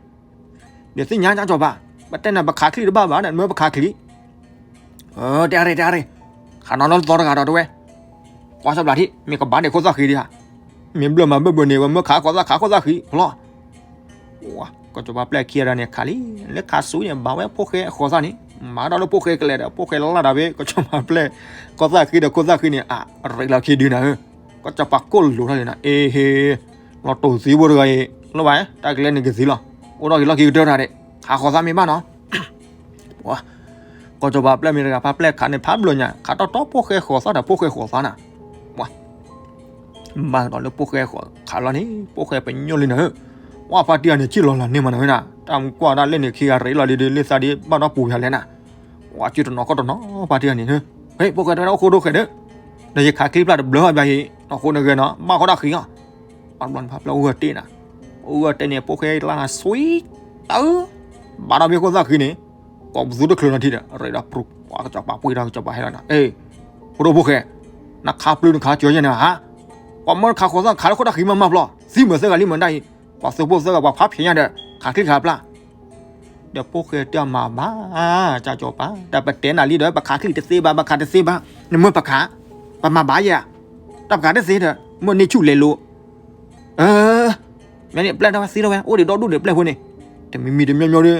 ဒီးသ့ၣ်ညါကၠီပၤ, ပတဲနၤပခးချံၣ်တဘၣ်ဘၣ် နမၢပခးချံၣ် တဲအါရ့ၣ် တဲအါရ့ၣ်, ခးနီၢ်နီၢ်သီတဂၤဒီးတဝဲ, ကွၢ်ဆီဘျးထံၣ် မ့ၢ်ကဘၣ်န့ၣ်ခိၣ်သၣ်ဃံဒံးဧါ, မ့ၢ်ဘျၢၣ်မၤဘၢၣ်ဘၢၣ်န့ၣ် ပမၢခးဃိးသၣ် ခးခိၣ်သၣ်ဃံဖျီ, ကစီၤပၤပျဲၢ်ခံဂၤန့ၣ်ခးလံ, လၢခးဆူန့ၣ် ဘၣ်ဝဲဖိၣ်ဃဲအဃိးသၣ်န့ၣ်, မၤဒီးလၢဖိၣ်ဃဲကလဲၤဒီး ဖိၣ်ဃဲလၢ်တၢ်ဖဲ ကစီၤပၤပျဲၢ် ခိၣ်သၣ်ဃံဒီးခိၣ်သၣ်ဃံန့ၣ် အရ့လီၤခံဒုနၤဧၢ, ကစီၤပၤကိၣ်လိာ်ထီၣ်လံနၤ, အ့ဟ့, လီၤတိၢ်သံဖိတဂၤအံၤ လီၤဘၣ်, တၢ်ကလဲၤန့ၣ်ကသံလီၤ, အိၣ်ဒီးက့ၤလီၢ်ခံကတၢၢ်တၢ်ဒဲး, ခးဃိးသၣ်မ့ၢ်ဘၣ်နီၤ ကစီၤပၤပျဲၢ်မ့ၢ်တဂၤ ဖးပျဲၢ်ခးန့ၣ် ဖးဘျီညါ ခးတီတီဖိၣ်ဃဲဃိးသၣ်ဒီးဖိၣ်ဃဲဃိးသၣ်နၤ, ဘၣ်ဒီးလၢဖိၣ်ဃဲဃိးခးလီၤန့ၣ် ဖိၣ်ဃဲပညိၣ်လံနၤဧၢ, ဝဲဖါတံၢ်ဂၤန့ၣ် စံၣ်လီၤလၢန့ၣ်မးနၤဧၢနၤ, တၢ်မူကွၢ်တၢ်လဲၣ်န့ၣ် ခံဂၤရ့လီၤဒ်ဒ်လၢသးဒ်ဘၣ်ဒီးပူၤယၤလဲၣ်နၤ, ဝဲစံၣ်တနီၤကီၢ်တနီၤ ဖါတံၢ်ဂၤန့ၣ်, ဟဲ ဖိၣ်ဃဲတဲဝဲဒၣ်အိၣ်ဃိဒိၣ်ဃဲးဒီး, ဒီးယခးချံပျၢ်တဘျီဘၣ်ယံၤ နီၢ်ဃိနဂဲၤနီၤ ဘၣ်ဃိဒၣ်ဃံလီၤ ဘၣ်တဘျီန့ၣ် ဖးပျဲၢ်အိၣ်ဂၢၢ်တ့ၢ်နၤ, အိၣ်ဂၢၢ်တ့ၢ်န့ၣ် ဖိၣ်ဃဲလါနၤ ဆွံတၢ်ဧၢ, ဘၣ်ဒီးမ့ၢ်ခိၣ်သၣ်ဃံန့ၣ်, ကိးပသူတချုးနီၤထံဒီး ရ့ဒီးပြူၤ ပှၤကစီၤပၤပှ့ၤဒီးကစီၤပၤဟဲလီၤနၤ, အ့, ဖိဒိၣ်ဖိၣ်ဃဲ, နခးပျုၤနခးကၠီၤယဲၢ်နၤဧါ, ပှၤမၢနခးဃိးသၣ် ခးလၢခိၣ်တၢ်ဃံမးမးဘျီ, သံမုာ်သၢဂၤလံမးဒၣ်အံၤ, ပှၤသုးဖိသၢဂၤ ပှၤဖးဖျဲးညါဒီး ခးချံခးပျၢ် ဒီးဖိၣ်ဃဲတဲမၤဘၣ်, ကစီၤပၤ တၢ်ပတဲနၤလံဒီး ပခးချံတသ့ဘၣ် ပခးတသ့ဘၣ်, နမၢပခး, ပမၤဘၣ်ယဲၢ်, တၢ်ပခးတသ့ဒီး မၢန့ၢ်ဆူၣ်လဲၤလိၤ, အၢ, မ့ၢ်န့ၣ်ပျဲၢ်ထီၣ်ဝဲသံထီၣ်ဝဲ အိၣ်ဒံးဒီဒူၣ်ဒံးပျဲၢ်ဖိန့ၣ်, တမံၤမံၤတမံၤမံၤဒီး,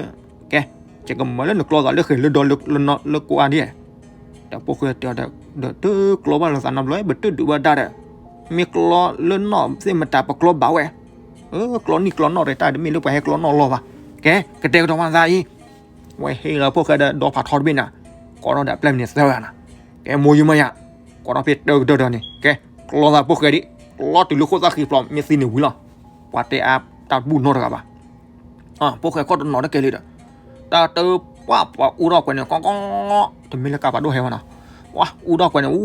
ကဲ, ယကမၤလၢနကျီသးလၢဃဲၤလၢဒီလၢနီၢ်လၢကိးအါဒ်, ဒီးဖိၣ်ဃဲတဲအီၤဒီး, ဒီးတကျီဘၣ်လိာ်သးနီတဘျီ ပတဒုးဘၣ်တၢ်ဒီး, မ့ၢ်ကျီလၢနီၢ်သ့ၣ်မတၤပကျီဘၣ်ဝဲ အၢ ကျီနံၣ်ကျီနီၣ်ရဲၣ်တၢ်တမ့ၢ်လၢပှၤဟဲကျီနီၣ်လီၢ်ဘၣ်, ကဲ ကတဲာ်ကတီၤမၤသးအံၤ, ဝဲဟ့ၣ်လီၤဖိၣ်ဃဲဒီးဒီဖးထီတဘ့ၣ်နၤ, ကိးထီၣ်ဒီးအပျဲၢ်မံၤန့ၣ်သၢဂၤနၤ, ကဲမိၢ်ယုမၢယၤ, ကိးထီၣ်ဖဲတၢကတၢၢ်ဒီးန့ၣ် ကဲ, ကျီသးဖိၣ်ဃဲဒံး, ကျီတုၤလၢခိၣ်သၣ်ဃံဖျိးမ့ၢ်သံန့ၣ်ဝံၤလီၤ, ပှၤတဲအါတၢ်ဘူၣ်နီတဂၤဘၣ် ဖိၣ်ဃဲကီၢ်တနီၤတကဲလံဒီး, တၢ်တပှၢ်ပှၤအူထီၣ်ကွဲးန့ၣ် ကီကီ, တမ့ၢ်လၢကးပၤဒိၣ်ဟဲဝဲနီၤ, ပှၤအူထီၣ်ကွဲးန့ၣ် အူ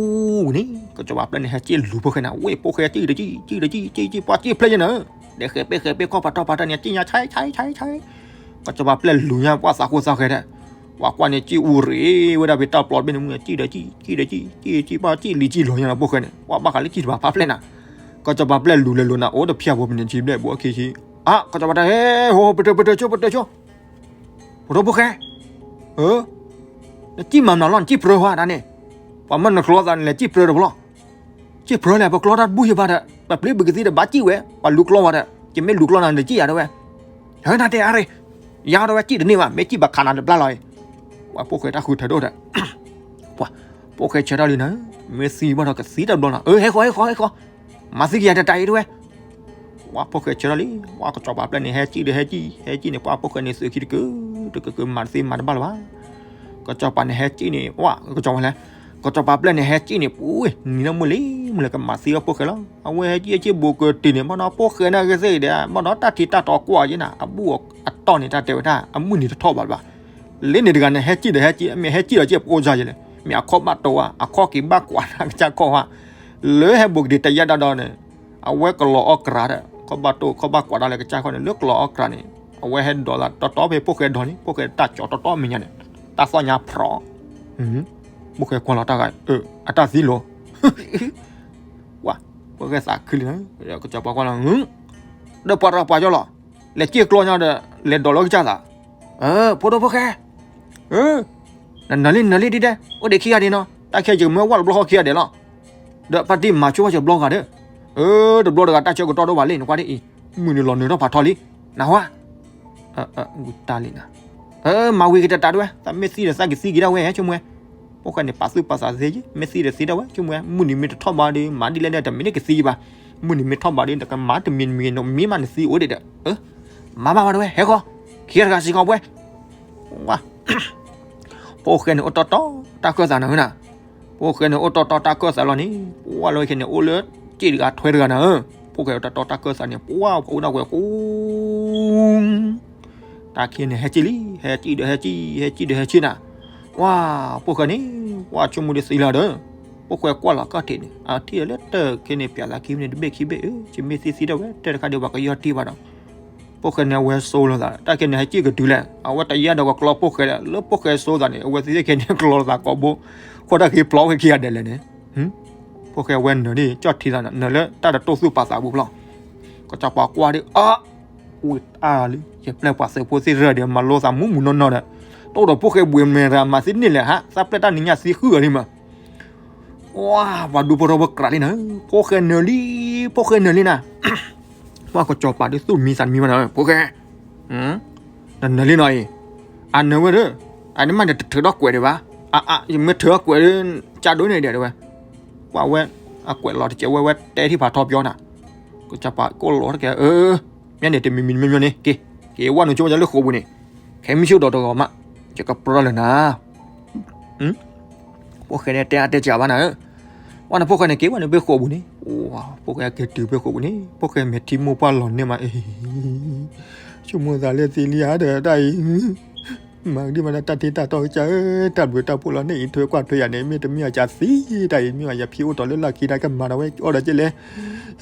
ဝံၤန့ၣ် ကစီၤပၤပျဲၢ်န့ၣ် ဟဲစံၣ်လူၤဖိၣ်ဃဲန့ၣ် ဝ့ၢ်ဖိၣ်ဃဲစံၣ်ဒီးစံၣ် စံၣ်ဒီးစံၣ် စံၣ်စံၣ် ပှၤစံၣ်ဖျဲၣ်ယဲၢ်နၤ, ဒီးဃဲၤပဲဃဲၤပဲခီၣ်ပၤထီၣ်ပၤထီၣ်န့ၣ် စံၣ်ညါဆဲးဆဲးဆဲးဆဲး, ကစီၤပၤပျဲၢ်လူၤညါ ပှၤသးဃိသးဃဲၤဒီး, ပှၤကွၢ်န့ၣ် စံၣ်အူရ့ဝဲဒၣ်ဖဲတၢ်ပျီတဘ့ၣ်န့ၣ်မ့ၢ် စံၣ်ဒီးစံၣ် စံၣ်ဒီးစံၣ် စံၣ်စံၣ် ပှၤစံၣ်လံစံၣ်လီၤညါလီၤဖိၣ်ဃဲန့ၣ် ပှၤဘၣ်ဃးလၢစံၣ်တဖၣ်ဖးဖျဲၣ်နၤ, ကစီၤပၤပျဲၢ်လူၤလဲၤလိာ်နၤ အိၣ်တဖျၢၣ်ဖိပန့ၣ် ထံဘျဲၣ်ဘူးအခံဆံ, အါ ကစီၤပၤတဲ ဟဲ ဟိ ပတၢၤ ပတၢၤဆိ ပတၢၤဆိ, ဖိဒိၣ်ဖိၣ်ဃဲ, နစံၣ်မၤမနုၤလီၤ နစံၣ်ပြၢဝဲဒၣ်န့ၣ်, ပှၤမၢနကျီသးန့ၣ်လဲၤစံၣ်ပြၢတဘျီ, စံၣ်ပြၢလဲၣ် ပကျီတၢ်တဘူၣ်ယဘၣ်ဒီး ပပျ့ၤဘုကသံဒီးဘၣ်စံၣ်ဝဲ ပှၤလူၤကျီဝဲဒီး ယမ့ၢ်လူၤကျီနၤနစံၣ်ယၤတဝဲ, ဟဲနၤတဲအါရ့ၣ်, ယၤတဝဲစံၣ်တန့ၢ်ဘၣ် မ့ၢ်စံၣ်ဘၣ်ခးနၤတဘျီလီၤအံၤ, ပှၤဖိၣ်ဃဲတၢ်ဃုထၢဒိၣ်ဒီး ပှၤဖိၣ်ဃဲဆၢထၢၣ်လံနၤ, မ့ၢ်သံဘၣ်ဒီးကသံတဘျီနီၤ, အၢ ဟဲဃီ ဟဲဃီ ဟဲဃီ, မၤသံကယၤတတၢ်အံၤတဝဲ, ပှၤဖိၣ်ဃဲဆၢထၢၣ်လံ, ပှၤကစီၤပၤပျဲၢ်န့ၣ် ဟဲစံၣ်ဒီးဟဲစံၣ် ဟဲစံၣ်န့ၣ် ပှၤဖိၣ်ဃဲန့ၣ် သုးခံတကုာ် တကုာ်ကုာ် မၤတသ့မၤတဘၣ်လၢၤဘၣ်, ကစီၤပၤန့ၣ်ဟဲစံၣ်န့ၣ် ပှၤကစီၤပၤလဲၣ်, ကစီၤပၤပျဲၢ်န့ၣ် ဟဲစံၣ်န့ၣ် ပူၤ နံၤလၢမုၢ်လံ မုၢ်လၢကမၤသံအီၤဖိၣ်ဃဲလီၤ, အဝဲဟဲစံၣ်ဟဲစံၣ်ဘူးကတ့ၢ်န့ၣ် ဘၣ်ဒီးဖိၣ်ဃဲန့ၣ်ဂ့ၤသ့ၣ်ဒီး ဘၣ်ဒီးတၢ်ထံတၢ်တီကွၢ်ယဲနၤ အဘူၣ်အတီၢ်န့ၣ် တၢ်တဲဝဲဒၣ် အမုၢ်နံၤတထီၣ်ဘၣ်လၢၤဘၣ်, လၢန့ၣ်တဂၤန့ၣ် ဟဲစံၣ်ဒီးဟဲစံၣ် မ့ၢ်ဟဲစံၣ်ဒီးစံၣ်ပအိၣ်စၢ်ယဲလဲၣ်, မ့ၢ်အခီၣ်ဘၣ်တိၢ်ဧါ အခီၣ်က့ၤဘၣ်ကွၢ်တၢ်ကစၢ်ခီၣ်ဧါ, လၢဟဲဘူးကတ့ၢ်တယါဒၣ်ဒီးန့ၣ် အဝဲကလီၤအီၣ်ကြးဒီး ခီၣ်ဘၣ်တိၢ် ခီၣ်ဘၣ်ကွၢ်တၢ်လၢကစၢ်ခီၣ်န့ၣ် လၢကလီၤအီၣ်ကြးန့ၣ် အဝဲဟဲဒိးသးတီတီဖဲဖိၣ်ဃဲဒိးန့ၣ် ဖိၣ်ဃဲတၢ်ကၠီတီတီမဲာ်ညါန့ၣ် တၢ်သီၣ်ညါဖြီး, ဖိၣ်ဃဲကွၢ်လီၤတၢ်ဂၤ အတၢ်သံလီၤ, ဝါ, ဖိၣ်ဃဲသးခုလံနၤ, ကစီၤပၤကွၢ်လီၤ, ဒီးပှၤတဂၤပှၤကၠီလီၤ, လဲၤစံၣ်ကျီညါဒီး လဲၤဒိးလၢကစၢ်သး, ဖိဒိၣ်ဖိၣ်ဃဲ နနၢၤလံနနၢၤလံဒ်ဒဲး အိၣ်ဒံးခံဂၤဒံးနီၤ တၢ်ခဲယကမၢဝဲတဘျီဃီခံဂၤဒဲးလီၤ, ဒီးပၢ်တံၢ်မၤဆိဘၣ်ယဘျီဂၤဒီး, တဘျီတဂၤတၢ်ဆၢကတီၢ်ဒိၣ်ဘၣ်လံ နကွၢ်ဒ်အံၤ, မုၢ်နံၤလီၤနုာ်ထီၣ်ဖးထီလံ, နဟါ, ဝံၤတၢ်လံနၤ, မၤဝံၤကတၢၢ်တၢ်တဝဲ သးမ့ၢ်သံဒီးသးကသံက့ၤဒၣ်ဝဲ ဟဲဆိကမိၣ်ဝဲ, ဖိၣ်ဃဲန့ၣ် ပာ်သူၣ်ပာ်သးသ့က့ၤ မ့ၢ်သံဒီးသံဒၣ်ဝဲ ဆိကမိၣ်ဝဲ မုၢ်နံၤမ့ၢ်တထီၣ်ဘၣ်ဒီး မၤဒ်လဲၣ်ဒီး တမ့ၢ်န့ၣ်ကသံဘၣ်, မုၢ်နံၤမ့ၢ်ထီၣ်ဘၣ်ဒီး နကမၤတမံၤတမံၤ နမ့ၢ်မးနသံအိၣ်ဒံးဒီး, မၤဘၣ်ဝဲတဝဲ ဟဲဃီ, ခံဂၤတဂၤစ့ၢ်ကီးပဝဲ, ဝါ ဖိၣ်ဃဲန့ၣ်အိၣ်တီတီတၢ်ကၢၢ်သးနၤဧၢနၤ, ဖိၣ်ဃဲန့ၣ်အိၣ်တီတီတၢ်ကၢၢ်သးလီၤန့ၣ် ပှၤလၢခဲန့ၣ်အိၣ်လၢ စ့ၣ်တဂၤထွဲတဂၤနၤဧၢ, ဖိၣ်ဃဲတတီတၢ်ကၢၢ်သးန့ၣ် ပှၤပှၤအိၣ်ဒၣ်ဝဲဃူ တၢ်ခဲန့ၣ် ဟဲစံၣ်လံ ဟဲစံၣ်ဒီးဟဲစံၣ် ဟဲစံၣ်ဒီးဟဲစံၣ်နၤ, ဝါ ဖိၣ်ဃဲန့ၣ် ပှၤဆိကမိၣ်ဒ်သံလီၤဒီး ဖိၣ်ဃဲကွၢ်လီၤကီၢ်ထံးန့ၣ် အထံၣ်လၢတၢ်ခဲန့ၣ် ပျးသးခံန့ၣ် တဘ့ၣ်ခံဘ့ၣ် အၢ ယမ့ၢ်သံသံဒၣ်ဝဲ တၢ်တခါဒံးပှၤကယီၢ်တံၢ်ဘၣ်ဒီး ဖိၣ်ဃဲန့ၣ် အဝဲစိလီၤသး တၢ်ခဲန့ၣ် ဟဲစံၣ်ကတုၤလဲၣ် အဝဲတယါဒီးကကျီဖိၣ်ဃဲလဲၣ် လၢဖိၣ်ဃဲစိသးန့ၣ် အဝဲသ့ၣ်ခဲန့ၣ် ကျီလိာ်သးကိးဘိ ခိၣ်တၢ်ဃ့ဖျီဝဲခံဂၤဒဲးလဲၣ်န့ၣ်, ဖိၣ်ဃဲအဝဲနၢၤဒ် ကၠီၣ်ထံသးနၤ နၢၤလၢတၢ်တတိၢ်သူၣ်ပာ်သးပူၤဖျီၣ်, ကစီၤပၤကွၢ်ဒီး အါ ဝံၤအါလံ ယပျဲၢ်ပှၤသုးဖိသ့ၣ်ရၢဒီး မၤလိသးမူးမူးနီၢ်နီၢ်ဒီး တအိၣ်ဒီးဖိၣ်ဃဲဘှံးမဲာ်ရၤမၤသ့န့ၣ်လဲၣ်ဟါ သးပျဲၢ်တၢ်နံၤညါသ့ဃုအီၤလံမး ဝါ ပှၤဒူဖိထီဖိကြးလံနၤ, ဖိၣ်ဃဲနၢၤလံ, ဖိၣ်ဃဲနၢၤလံနၤ, ပှၤကစီၤပၤဒုးသူၣ်မံသးမံမးနၤ, ဖိၣ်ဃဲ, နနၢၤလံနီၤအံၤ, အနၢၤဝဲဒီး, အန့ၣ်မးန့ၣ်တထုးထီၣ်ကွဲးဒံးဘၣ်, အ အ ယမ့ၢ်ထုးထီၣ်ကွဲးဒီး, ကၢ်ဒိၣ်န့ၣ်ဒဲးဝဲ, ပှၤဝဲ, အကွဲးလီၤတကဲးဝဲဝဲတဲထံဖးထီပၠီနၤ, ကစီၤပၤကိၣ်လီၤတကဲး, မ့ၢ်န့ၣ်တမံၤမံၤတမံၤမံၤန့ၣ်, က့ၤ, က့ၤဝဲနုာ်ဆိကမိၣ်လၢဃိာ်ပူၤန့ၣ်, ခဲမုၢ်ဆ့ၣ်ဒီးတဂီၤမး, ယကပြၢလၢနၤ ဖိၣ်ဃဲတဲအါတဲစှၤဘၣ်နၤဧၢ, ဝဲန့ၣ်ဖိၣ်ဃဲန့ၣ်က့ၤဝဲနုာ်ဖဲဃိာ်ပူၤန့ၣ်, ဖိၣ်ဃဲက့ၤတုၤဖဲဃိာ်ပူၤန့ၣ်, ဖိၣ်ဃဲမဲာ်ထံမိၢ်ပှၢ်လီၤန့ၢ်မး, ဆိကမိၣ်သးလၢသ့လံဧါဒီးတၢ်အံၤ, မၤကဒံမးတၢ်ထံတၢ်တီကစၢ်ဧၢ, တၢ်ဘျုးတၢ်ဖှိၣ်လီၤန့ၢ်အံၤထွဲကွၢ်ထွဲယၤန့ၣ် မ့ၢ်တမ့ၢ်အကသံတၢ်အံၤ မ့ၢ်အယဖံအိၣ်တီၤလၢလၢခံတၢ်ကမၤဒီးဝဲအီၣ်ဒီးက့လဲၣ်,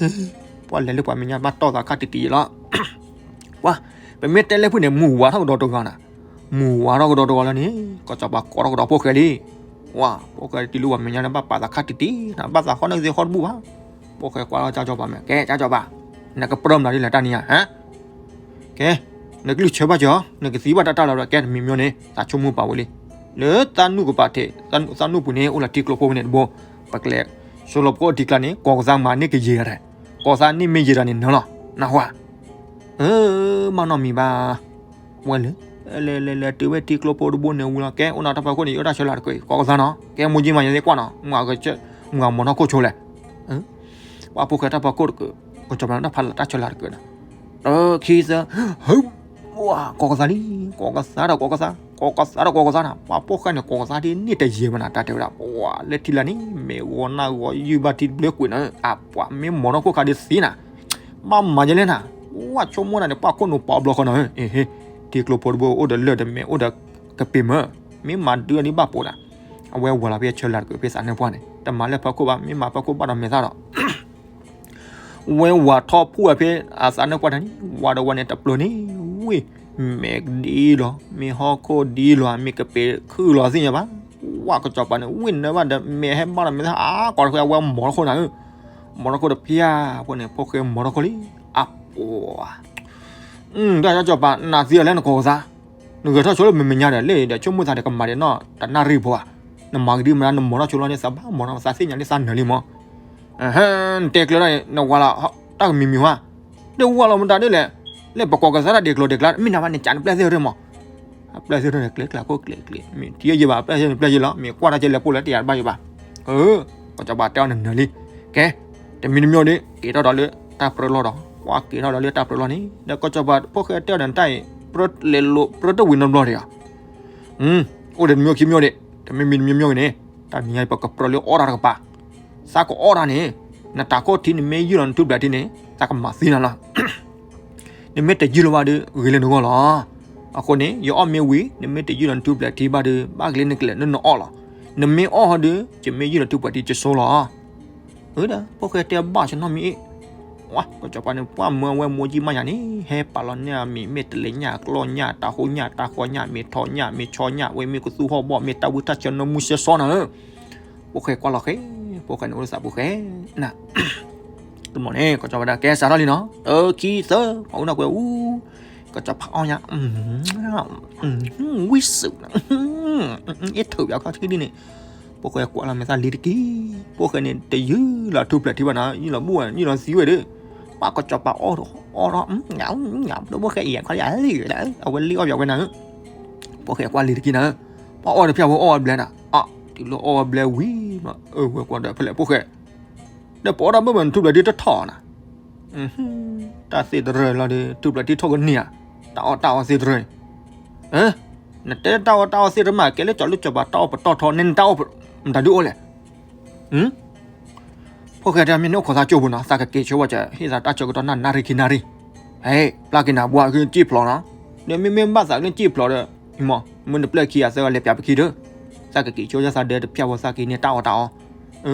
ပှၤလဲၤလၢပှၤမဲာ်ညါဘၣ်တီၢ်သးခါတံၢ်တံၢ်လီၤ ပှၤ, ပမ့ၢ်တဲလၢဖုၣ်န့ၣ် မုၢ်ဝါထီၣ်ကဒီးတဂၤနၤ, မုၢ်ဝါထီၣ်ကဒီးတဂၤလၢန့ၣ်, ကစီၤပၤကိးထီၣ်ကဒီးဖိၣ်ဃဲလံ, ဝါ, ဖိၣ်ဃဲတုၤလၢပှၤမဲာ်ညါန့ၣ် ဘၣ်ပာ်သးခါတံၢ်တံၢ်နၤ, ဘၣ်သးဃီနကသ့ဃီတဘူၣ်ဘၣ်, ဖိၣ်ဃဲကွၢ်လီၤကၠီကစီၤပၤမဲာ်, ကဲကၠီကစီၤပၤ, နကပြၢမနုၤဒ်လဲၣ်တၢ်နံၤညါ, ကဲ, နကလုၢ်ဆၢဘၣ်ကၠီ, နကသံဘၣ်တၢ်တၢ်လီၤဒီး ကဲတမံၤမံၤန့ၣ် သးဆိကမိၣ်ပာ်ဝဲလံ, လၢသးနူၢ်ကပၤထံး, သးနူၢ်ပူၤန့ၣ် အိၣ်လၢထံကျိဖိဝဲန့ၣ်တဘိ, ပကလဲၤ, ဆိလီၤပကိၣ်ထံကျါန့ၣ် ကီၢ်ကသါမၤန့ၢ်ကယဲၢ်တၢ်, ကီၢ်ကသါန့ၢ်မ့ၢ်ယဲၢ်တၢ်န့ၣ်နၢၤလီၤ, နၢ်ဟူဧါ မ့ၢ်နီတမံၤဘၣ်, ဝဲလဲၤ, လဲၤလဲၤလဲၤတုၤဝဲထံကျိဖိတဘိန့ၣ်ဝံၤလီၤ, ကဲအိၣ်နၤတၢ်ဖီခိၣ်န့ၣ် ယအိၣ်တၢ်ဆၢလၢ်တကၢၢ်အံၤ ကီၢ်ကသါနီၤ, ကဲမိၢ်ကၠံမးယသ့ၣ်ကွၢ်နီၤ, မုၢ်ဂၤမီၤနီၢ်ခိၣ်ဆိလဲၣ်, ပှၤဖိၣ်ဃဲတၢ်ဖီခိၣ်တကၢၢ်, ကစီၤပၤန့ၣ်တၢ်ဖးလၢ်တၢ်ဆၢလၢ်တကၢၢ်ဒီး, တခံသၢ, ဟၢ, ဝါ, ကီၢ်ကသါလံ, ကီၢ်ကသါဒီးကီၢ်ကသါ, ကီၢ်ကသါဒီးကီၢ်ကသါနၤ, ပှၤဖိၣ်ဃဲန့ၣ် ကီၢ်ကသါဒ်န့ၣ်တယံာ်မးနၤ, တၢ်တဲဝဲဒၣ်, ပှၤလၢထံလာ်န့ၣ် မဲာ်ဂီၤနၢ်ဂီၤယုၢ်ဘၣ်ထံတဘျၢကွံာ်နၤ, အပှၤမ့ၢ်မီၤနီၢ်ခိၣ်ခါဒ်သ့နၤ, ဘၣ်မၤယဲလဲၣ်နၤ, ဝါဆိကမိၣ်နၤန့ၣ် ပှၤခိၣ်နူာ်ပာ်ဘျီဃီနီၤ, ထံကျိဖိတဘိအိၣ်ဒီးလၢၢ်ဒီးမဲာ်အိၣ်ဒီးကပ့ၤမၢ, မ့ၢ်မၤဒုးအီၤဒ်ဘၣ်ပိာ်နၤ, အဝဲဝၤလီၤဖဲဆၢလၢ်တကၢၢ်ဖဲသးနၢၣ်ပှၢ်န့ၣ်, တမၤလၢဖီခိၣ်ဘၣ်, မ့ၢ်မၤဖီခိၣ်ဘၣ်ဒီးမဲာ်သၣ်ဒီး ဝဲဝၤထီၣ်ဖှိၣ်ဝဲဖဲအသးနၢၣ်ပှၢ်တၢ်န့ၣ်, ဝၤဒီးဝဲန့ၣ်တပျၢၤန့ၣ်, ဝ့ၢ်, မဲာ်ကဒံလီၤ, မ့ၢ်ဟီၣ်ခိၣ်ဒံလီၤ, မ့ၢ်ကပ့ၤခုၣ်လီၤသ့ၣ်ညါဘၣ်, ဝါကစီၤပၤန့ၣ် ဝ့ၢ်နၢဘၣ်ဒီး မဲာ်ဟဲဘၣ်ဒီးမဲာ်သၣ်အါကီးတဃဲ အဝဲမီၤထီၣ်ခိၣ်နၤဧၢ, မီၤထီၣ်ခိၣ်တဖျၢၣ်ဖိန့ၣ် ဖိၣ်ဃဲမီၤထီၣ်ခိၣ်လံ, အပှၤ တၢ်ကစီၤပၤ နသံအီၤလၢနကီၢ်ကသါ, နဂဲၤထီၣ်ဆိလၢမဲာ်မဲာ်ညါဒီး လၢဒီးဆိကမိၣ်သးဒီးကမၤဒီးနီၢ်တနၣ်ရံၣ်ဖိဧါ, နမၤကဒံမတၤ နမီၤထီၣ်ဆိလီၤန့ၣ် သးဘၣ်မီၤနီၢ် သးသ့ၣ်ညါလၢသးနၢၤလံမး, နတဲကျၢၤဒၣ်န့ၣ် နဝၤလီၤတၢ်ကမံၤမံၤဟါ, လၢဝၤလီၤမတၤဒ်လဲၣ်, လၢပကီၢ်ကသါတၢ်ဒဲးကျိၤဒဲးကျါ မ့ၢ်နၤဘၣ်န့ၣ် ကးနပျဲၢ်သ့ၣ်ရၢမး အပျဲၢ်သ့ၣ်ထီၣ်န့ၣ် ကျဲကျါခိၣ်ကျဲကျဲ, မ့ၢ်ထံၣ်ယဲဘၣ် အပျဲၢ်သ့ၣ်န့ၣ်ပျဲၢ်ယဲလီၤ, မ့ၢ်ကွၢ်တၢ်ကဲလဲၤပိၢ်လၢတယၤတဘၣ်ယဲဘၣ်, ကစီၤပၤတဲအီၤနနၢၤလံ, ကဲ, တမံၤတမံၤဒီး က့ၤထီၣ်ဒီးလၢတၢ်ပြၢလီၢ်ဒီး, ကွၢ်က့ၤထီၣ်ဒီးလၢတၢ်ပြၢလီၢ်န့ၣ် ဒီးကစီၤပၤဖိၣ်ဃဲတဲအီၤဒီးတၢ်အံၤ ပြၢလဲၤလိာ်ပြၢတဝံၤနီတဘျီဒီး, အိၣ်ဒီးတမံၤခံမံၤဒီး, တမံၤမံၤတမံၤမံၤန့ၣ်, တၢ်နံၤညါပကပြၢလၢအီၣ်တၢ်တကပၤ, သးကအီၣ်တၢ်န့ၣ်, နတၤခိၣ်ထံနမ့ၢ်ယုၢ်လီၤနထူပျဲၤထံန့ၣ် သးကမၤသံနၤလီၤ နမ့ၢ်တယုၢ်လီၤဘၣ်ဒီး ဂ့ၤလၢနဂီၢ်လီၤ. အဃိန့ၣ် ယအီၣ်မ့ၢ်ဝံၤ နမ့ၢ်တယုၢ်လီၤနထူပျဲၤထံဘၣ်ဒီး ဘၣ်ကလ့နကလဲၤနအီၣ်လီၤ. နမ့ၢ်အီၣ်ဟီဒီး ယမ့ၢ်ယုၢ်လီၤထူပျဲၤထံကဆိလီၤ. အၢ ဒီးဖိၣ်ဃဲတဲဘၣ်ဆနီၣ်မ့ၢ်အ့ၣ်, ကစီၤပၤန့ၣ် ပှၢ်မၢဝဲမိၢ်ကၠံမးယၤန့ၣ် ဟဲပာ်လီၤန့ၢ်အမံၤ မ့ၢ်တလဲၤညၣ်အကျီၢ်ညၣ် တၢ်ဟိညၣ် တၢ်ဃီညၣ် မ့ၢ်ထီညၣ် မ့ၢ်ဆီညၣ် ဝဲမ့ၢ်ကသူဟီၣ်ဘီၣ် မ့ၢ်တၢ်ဝံတၢ်ဆၢနီၢ်မူစဲစီနၤဧၢ ဖိၣ်ဃဲကွၢ်လီၤဃဲ, ဖိၣ်ဃဲန့ၣ်အိၣ်လၢသးဖိၣ်ဃဲ, နၤ, တမီၤန့ၣ် ကစီၤပၤဒၣ်ကဲစးထီၣ်လံနီၤ, တခံသၢ, ပှၤအိၣ်နီၢ်ကွဲးအူ, ကစီၤပၤအီၣ်ညါ, ဝံၣ်စူး, အ့ၣ်ထုးပျီခီဆံဒ်န့ၣ်, ဖိၣ်ဃဲကွၢ်လီၤမဲာ်သၣ်လံတက့ၢ်, ဖိၣ်ဃဲန့ၣ် တယုၢ်လီၤထူပျဲၤထံဘၣ်နီၤ, ယုၢ်လီၤဘူၣ်ဝဲ ယုၢ်လီၤသံဝဲဒီး, ပှၤကစီၤပၤအီၣ်, အီၣ်ထီၣ်, ဖိၣ်ဃဲအံၤခီလံ, အဝဲလံအီၣ်ပျီဝဲနၤဧၢ, ဖိၣ်ဃဲကွၢ်လံတက့ၢ်နၤဧၢ, ပှၤအီၣ်တဖျၢၣ်ဖိအီၣ်ဝဲဘျဲနၤ, အါ, တုၤလၢအီၣ်ဝဲဘျဲဝံၤ, အၢ ဝဲကွၢ်ဒီးဖဲလဲၣ်ဖိၣ်ဃဲ, ဒီးပအီၣ်တၢ်ဘၣ်ဘၣ်နထူပျဲၤထံတထီၣ်နၤ, တၢ်သ့တရၢလီၤဒီး ထူပျဲၤထံထီၣ်ကန့ၢ်ဧါ, တၢ်အီၣ်တၢ်အီသ့တရၢန့ၣ်, နတဲတၢ်အီၣ်တၢ်အီသ့တမ့ၢ်ကဲလၢကၠီၤလၢကၠီၤပၤတၢ်အီၣ်ပတီၢ်ထီ နတၢ်အီၣ်မတၤဒုးအိၣ်လဲၣ်, ဖိၣ်ဃဲတဲမ့ၢ်နအိၣ်ခိးသးကၠိပူၤနီၤ သးကက့ၤဆိဝဲကၠီ ဟ့ၣ်သးတၢ်ဆၢကတီၢ်နၢ်နၢ်ရံၣ်ခံနၢ်ရံၣ်, ဟဲ, ပျၢ်က့ၤနၤဘှါက့ၤစံၣ်ဖျိးနီၤ, ဒီးမ့မ့ၢ်ဘၣ်သးက့ၤစံၣ်ဖျိးဒီး, မ့ၢ်, မ့ၢ်နပျဲၢ်ခံဂၤသၢဂၤလဲၤပျးပခံဒီး, သးကက့ၤဆိယသးဒဲတဖျၢၣ်ဖိသးက့ၤန့ၢ်တၢ်အီၣ်တၢ်အီ,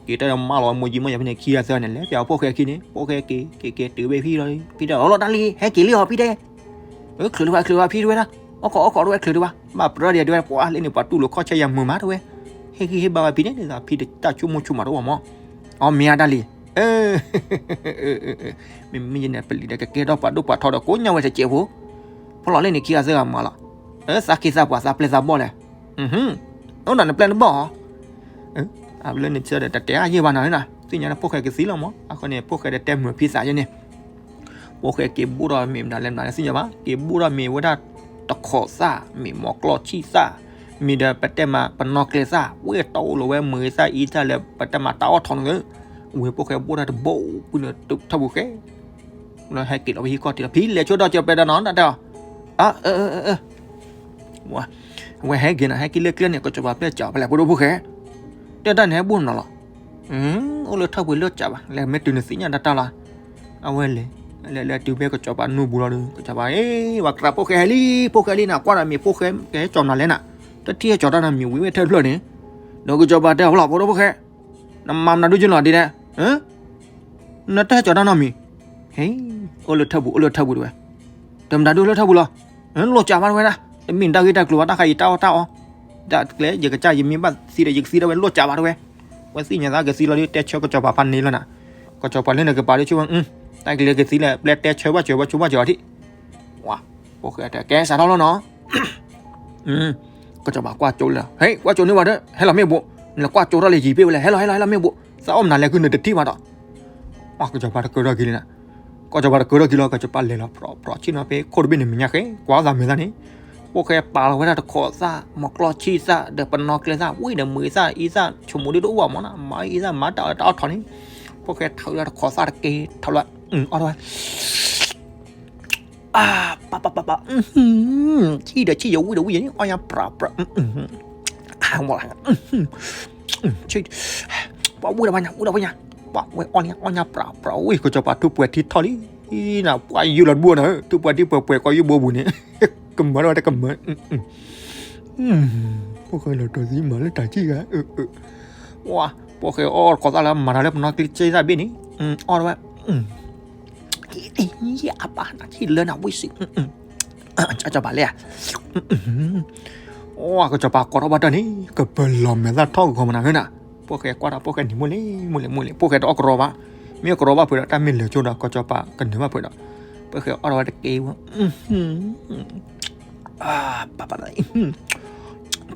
က့ၤတၢ်ဒီးမၢလီၤဝဲမိၢ်ကၠံမိၢ်ယၤဖဲန့ၣ် ခံဂၤသၢဂၤန့ၣ် လဲၤပျးဖိၣ်ဃဲခံန့ၣ် ဖိၣ်ဃဲက့ၤ က့ၤက့ၤတုၤဝဲဖံဒီး, ဖံတဲအီၤလီၤတၢ်လံ ဟဲက့ၤလံအီၤဖံတဲ ချုးလၢၤဝဲ ချုးလၢၤဝဲဖံတဝဲဒၣ်, အီၣ်ခိးအီၣ်ခိးတဝဲ ချုးတဝဲ, ဘၣ်ပြၢဒံးတဝဲ ပှၤလၢန့ၣ် ပှၤတူၢ်လိာ်ခီၣ်ဆၢယၤမုာ်မးတဝဲ, ဟ့ၣ်ဂံၢ်ဟ့ၣ်ဘါဝဲဖံန့ၣ် ဒ်သိးဖံတၢ်ဆိကမိၣ်ဆိကမးတအိၣ်ဘၣ်မး, အီၣ်မ့ၢ်အတၢ်လံ, မ့မ့ၢ်ယန့ၣ် ပလံၤဒီးကကဲထီၣ်ပှၤဒိၣ်ပှၤထီဒီးကိးညါဝဲတစဲးဖိ, ဖီလီၤလၢန့ၣ်ခံဂၤသၢဂၤမၤလီၤ, သးခ့သးပှၤသးပျဲသးဘီၣ်လဲၣ်, အိၣ်ဒီးနပျဲနဘီၣ်ဟီ, အဘျီန့ၣ်ဒီးတတဲအါယဲၢ်ဘၣ်နီၤ, သ့ၣ်ညါလၢဖိၣ်ဃဲကသံလီၤမး, အဃိန့ၣ် ဖိၣ်ဃဲဒီးတဲမုာ်ဖံသးယဲန့ၣ် ဖိၣ်ဃဲက့ၤဘိၣ်ထီၣ်မ့ၤမတၤလဲၣ်မတၤလဲၣ်သ့ၣ်ညါဘၣ်, က့ၤဘိၣ်ထီၣ်မ့ၤဝဲဒၣ်တခိးသၣ်, မ့ၤမီၤကျီၢ်ဆံၣ်သၣ်, မ့ၤဒီးပတဲမးပနီၣ်ကျဲသၣ်, ဝဲတီအိၣ်လီၤဝဲမုာ်သၣ်အံသၣ်လၢပတဲမးတၢ်အီၣ်ထီၣ်န့ၣ်, ဝဲဖိၣ်ဃဲဘိၣ်ထီၣ်တဘိၣ်ပူၤန့ၣ် ထီၣ်ပူၤဃဲ လၢဟဲက့ၤလီၤဝဲဟံၣ်ကီၢ်တံၢ်လီၤ ဖံလဲၤဆိဒီးကၠီၤပျဲဒီးနီၤ တၢ်တဲအီၤ, အၢ အဝဲဟဲက့ၤနီၤ ဟဲက့ၤလၢကျဲန့ၣ် ကစီၤပၤပျဲကၠီၤဖဲလဲၣ် ဖိဒိၣ်ဖိၣ်ဃဲ, တဲတၢ်န့ၣ်ဟဲဘိၣ်နီၤလီၤ, အိၣ်လၢထၢၣ်ပှဲၤလၢကၠီၤဘၣ် လဲၤမ့ၢ်တုၤနသ့ၣ်ညါတၢ်တၢ်လီၤ, အဝဲလဲၤ, လဲၤလဲၤတုၤဖဲကစီၤပၤနူပူၤလီၤဒီး ကစီၤပၤ အ့ ဝဲကြၢးဖိၣ်ဃဲဟဲလံ ဖိၣ်ဃဲလံနၤ ကွၢ်ဒီးမ့ၢ်ဖိၣ်ဃဲကဟဲကၠီၤနၤလဲၣ်နၤ, တထံၣ်ဟဲကၠီၤတၢ်နၤမ့ၢ်ဝံၤဝဲထဲတဖျၢၣ်န့ၣ်, ဒီးကစီၤပၤတဲအီၤလီၤ ဖိဒိၣ်ဖိၣ်ဃဲ, နမၤမနုၤဒိက့ၤလီၤဒ်လဲၣ် နတဟဲကၠီၤတၢ်နီတမံၤ, ဟဲ, အိၣ်လၢထၢၣ်ပူၤ အိၣ်လၢထၢၣ်ပူၤတဝဲ, တမတၤဒိၣ်လၢထၢၣ်ပူၤလီၤ, လိၣ်ကၠီၤဘၣ်တဝဲဒၣ်, တမ့ၢ်တၢ်ဂ့ၢ်တၢ်ကျိၤဘၣ် တၢ်ခါအံၤတၢ်အီၣ်တၢ်အီ, တၢ်ကျဲယကစၢ်ယမ့ၢ်ဘၣ်သံဒီး ယကသံဒၣ်ဝဲလိၣ်ကၠီၤဘၣ်တဝဲ, ဝဲသ့ၣ်ညါသးကသံလီၤဒီး တဲဆၢကစီၤပၤဖးန့ၢ်လီၤနၤ, ကစီၤပၤလၢနကပၤဒ်ဆိဝဲ, တၢ်ကလဲၤကသံလဲၣ် ပျဲတဲဆၢဘၣ်စၢၤဘၣ်ဆိဘၣ်စၢၤအီၤထံၣ် ဝါ, ဖိၣ်ဃဲတဲ ကဲစးထီၣ်လီၤနီၤ, ကစီၤပၤကွၢ်ကၠိလၢ, ဟဲ ကွၢ်ကၠိန့ၢ်ဝဲဒီး ဟဲလီၤမ့ၣ်ဘိး, နလဲၤကွၢ်ကၠိထီၣ်လၢယံၤပ့ၢ်ဝဲလဲၣ် ဟဲလီၤ ဟဲလီၤ ဟဲလီၤမ့ၣ်ဘိး, သးအီၣ်မနုၤလဲၣ်ခုနတထံၣ်ဘၣ်ဒီး, ဝါ ကစီၤပၤတကၢထီၣ်က့ၤလံနၤ, ကစီၤပၤတကၢထီၣ်က့ၤလီၤ ကစီၤပၤလဲၤလီၤဖြီဖြီဆ့ၣ်နီၤဖဲခိၣ်တဘ့ၣ်န့ၣ်မဲာ်ညါဃဲ ကွၢ်သးမဲာ်သၣ်န့ၣ်, ဖိၣ်ဃဲပာ်လီၤဝဲဒၣ်တခိးသၣ် မီၤကျီၢ်ဆံၣ်သၣ် ဒီးပနီၣ်ကျဲသၣ် ဝံၤဒီးမုာ်သၣ်အံသၣ် ဆိကမိၣ်ဒ်တအိၣ်ဘၣ်မးနီၤ မၤအံသၣ်မၤတၢ်အီၣ်တၢ်အီၣ်ထီၣ်န့ၣ်, ဖိၣ်ဃဲထုးလၢတခိးသၣ်တက့ၤ ထုးလၢ, အီၣ်ထီၣ်ဝဲ အါ ပပပပ, ဆံၣ်ဒီးဆံၣ်ယဝံၣ်ဒီးဝံၣ်ယန့ၣ် အီၣ်ညါပြးပြး, ပှၤဝံၣ်ဒီးဝဲညါ ဝံၣ်ဒီးဝဲညါ, ပှၤဝဲအီၣ်န့ၣ် အီၣ်ညါပြးပြးဝံၣ် ကစီၤပၤထူၣ်ပှဲၤထံထီၣ်လံ, နပှၤယုၢ်လီၤတဘိနၤ ထူၣ်ပှဲၤထံပှဲၤပှဲၤကီးယုၢ်ဘိပူၤန့ၣ်, ကမၢထီၣ်ဝဲတကမၢ, ဖိၣ်ဃဲလီၤတီၤသံမၤလၢတၢ်ဆံၣ်ဂၤ, ဝါ, ဖိၣ်ဃဲအီၣ်တခိးသၣ်လၢမၤတၢ်လၢပနီၣ်ကျဲသၣ်ဘ့ၣ်န့ၣ်, အီၣ်ဝဲ အပၢ်နၤဆံၣ်လၢနဝံၣ်စံး, ကစီၤပၤလဲၣ်, အိ ကစီၤပၤကိးထီၣ်ဘၣ်တၢ်န့ၣ် ကပလီၤမဲာ်သၣ်ထီၣ်ဂီၤမနုၤဟဲနၤ, ဖိၣ်ဃဲကွၢ်တၢ်ဖိၣ်ဃဲန့ၣ်မိၢ်လံမိၢ်လံမိၢ်လံ ဖိၣ်ဃဲတအီၣ်ကရီဘၣ်, မ့ၢ်အီၣ်ကရီဘၣ်ဖုးဒီး တၢ်မ့ၢ်လဲၤကၠိဒီး ကစီၤပၤကနၢၤဘၣ်ဖုးဒီး, ဖိၣ်ဃဲအီၣ်ထီၣ်ဝဲတက့ၢ်ဝဲ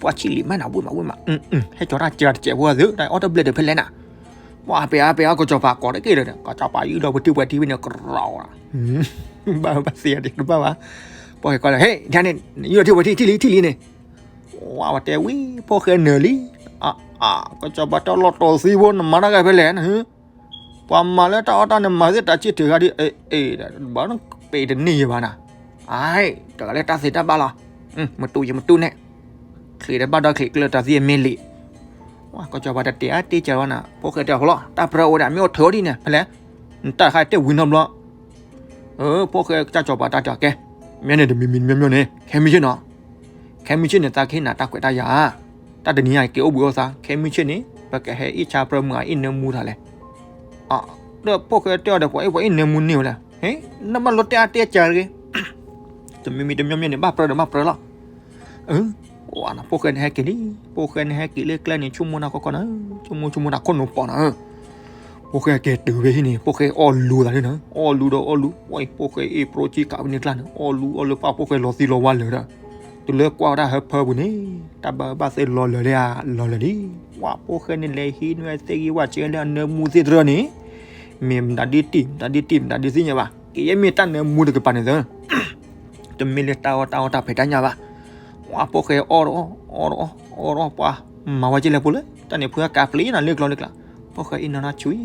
ပှၤဆံၣ်လံၤ မ့ၢ်နဝံၣ်မးဝံၣ်မး, ဟဲကၠီတၢ်ကၢတစဲးဖိသ့ၣ် တၢ်အီၣ်တဘျဲၣ်ဒီးဖဲလဲၣ်နၤ, ပှၤပဲအါပဲအါ ကစီၤပၤကိးတက့ၢ်လၢာ်ဒီး ကစီၤပၤယုၢ်ဒီးပထံၣ်ပှဲၤထံဝဲန့ၣ် ကရီဝဲ, ဘၣ်ဘၣ်သ့အတဘၣ်ဘၣ်, ဖိၣ်ဃဲကိးလၢ ဟဲ ဒ်န့ၣ် နယုၢ်ဒီးထံၣ်ပှဲၤထံၣ်လံထံၣ်လံန့ၣ်, ဝဲတဲဝံၤ ဖိၣ်ဃဲနၢၤလံ, အါအါ ကစီၤပၤတၢ်လီၤတီၤသံဖိ နမၤတၢ်ဂၤဖဲလဲၣ်နဟ ပှၤမၤလၢတၢ်အီၣ်တၢ်န့ၣ် မၤသ့ၣ်တၢ်ဆံၣ်ထုးဂၤဒ်, ဘၣ်ပ့ၤတန့ၢ်ယဘၣ်နၤ, အါ, တဂၤလၢတၢ်သ့တၢ်ဘၣ်လီၤ, မတူၢ်ယမတူၢ်နဲၣ်, ချံးတဘၣ်ဒီးချံးကျၢၢ်တၢ်သံအမ့ၢ်လံ, ဝဲကစီၤပၤတတဲအါတဲကၢလီၤနၤ, ဖိၣ်ဃဲတဲအီၤလီၤ တၢ်ပြၢအိၣ်ဒၣ် မ့ၢ်အိၣ်ထုးအီၤဒ်န့ၣ် ဖဲလဲၣ်, နတၢ်တခါတဲဝံၤနီတဘျီ ဖိၣ်ဃဲကစၢ်စီၤပၤတၢ်တဲအီၤ ကဲ, မ့ၢ်န့ၣ်တမံၤမံၤတမံၤမံၤန့ၣ် ခဲမုၢ်ဆ့ၣ်နီၤ, ခဲမုၢ်ဆ့ၣ်န့ၣ် သးကဟ့ၣ်နၤတၢ်ခွဲးတၢ်ယာ်, တၢ်တနံၤညါက့ၤအိၣ်ဘှံးအိၣ်သါ, ခဲမုၢ်ဆ့ၣ်န့ၣ် ပကဟဲအ့ၣ်ဆါပြၢမုၢ်အအ့ၣ်နၢမူတၢ်လဲၣ်, ဒီးဖိၣ်ဃဲတဲအီၤဒီး ပှၤအ့ၣ်ပှၤအ့ၣ်နၢမူန့ၢ်ဝဲလဲၣ်, နဘၣ်လိတၢ်အါတဲကၢတဂ့ၤ, တမံၤမံၤတမံၤမံၤန့ၣ် ဘၣ်ပြၢဒီးဘၣ်ပြၢလီၤ အၢ, ဝဲန့ၣ် ဖိၣ်ဃဲန့ၣ်ဟဲက့ၤလံ, ဖိၣ်ဃဲန့ၣ်ဟဲက့ၤလၢကျဲန့ၣ် ဆိကမိၣ်နၤခီခီနၤ, ဆိကမိၣ်ဆိကမိၣ်နၤခိၣ်နူာ်ပီၤနၤ, ဖိၣ်ဃဲက့ၤတုၤဖဲဟံၣ်န့ၣ် ဖိၣ်ဃဲအီၣ်လူၤသးလံနၤ, အီၣ်လူၤဒီးအီၣ်လူၤ, ဝဲအံၤ ဖိၣ်ဃဲအ့ၣ်ပြိကံကးဝဲန့ၣ်ကျါန့ၣ် အီၣ်လူၤအီၣ်လူၤ ပှၤဖိၣ်ဃဲလီၤသံလီၤဝါလၢာ်ဒီး, တုၤလၢကွၢ်ဝဲဒၣ်ဟၢဖၢပူၤန့ၣ်, တၢ်ဘၣ်ဘၣ်သ့လီၤလၢာ်လံဧါ, လီၤလၢာ်လံ, ဝဲဖိၣ်ဃဲန့ၣ်လဲၤဟံးန့ၢ်ဝဲသ့ၣ်ဂံၢ်ဝဲစ့လၢအနၢမူသ့ၣ်တရၢန့ၣ် မ့ၢ်မတၤဒ်တံၢ် မတၤဒ်တံၢ် မတၤဒ်သ့ၣ်ညါဘၣ်, က့ၤယဲမ့ၢ်တၢ်နၢမူတကပၤန့ၣ်သၢ, တမ့ၢ်လၢတၢ်အီၣ်တၢ်အီတၢ်ဖံးတၢ်ညၣ်ဘၣ်, ဝဲဖိၣ်ဃဲအီၣ်ဒီးအီၣ်, အီၣ်ဒီးအီၣ်, အီၣ်ဒီးအီၣ် ပှၤမၤဝဲက့ၤလဲၤပူၤလၢ တၢ်န့ၣ်ဖုအကးပျံၤနၤလၢကျီလၢကျါ, ဖိၣ်ဃဲအ့ၣ်နၢနၢဆူၣ်,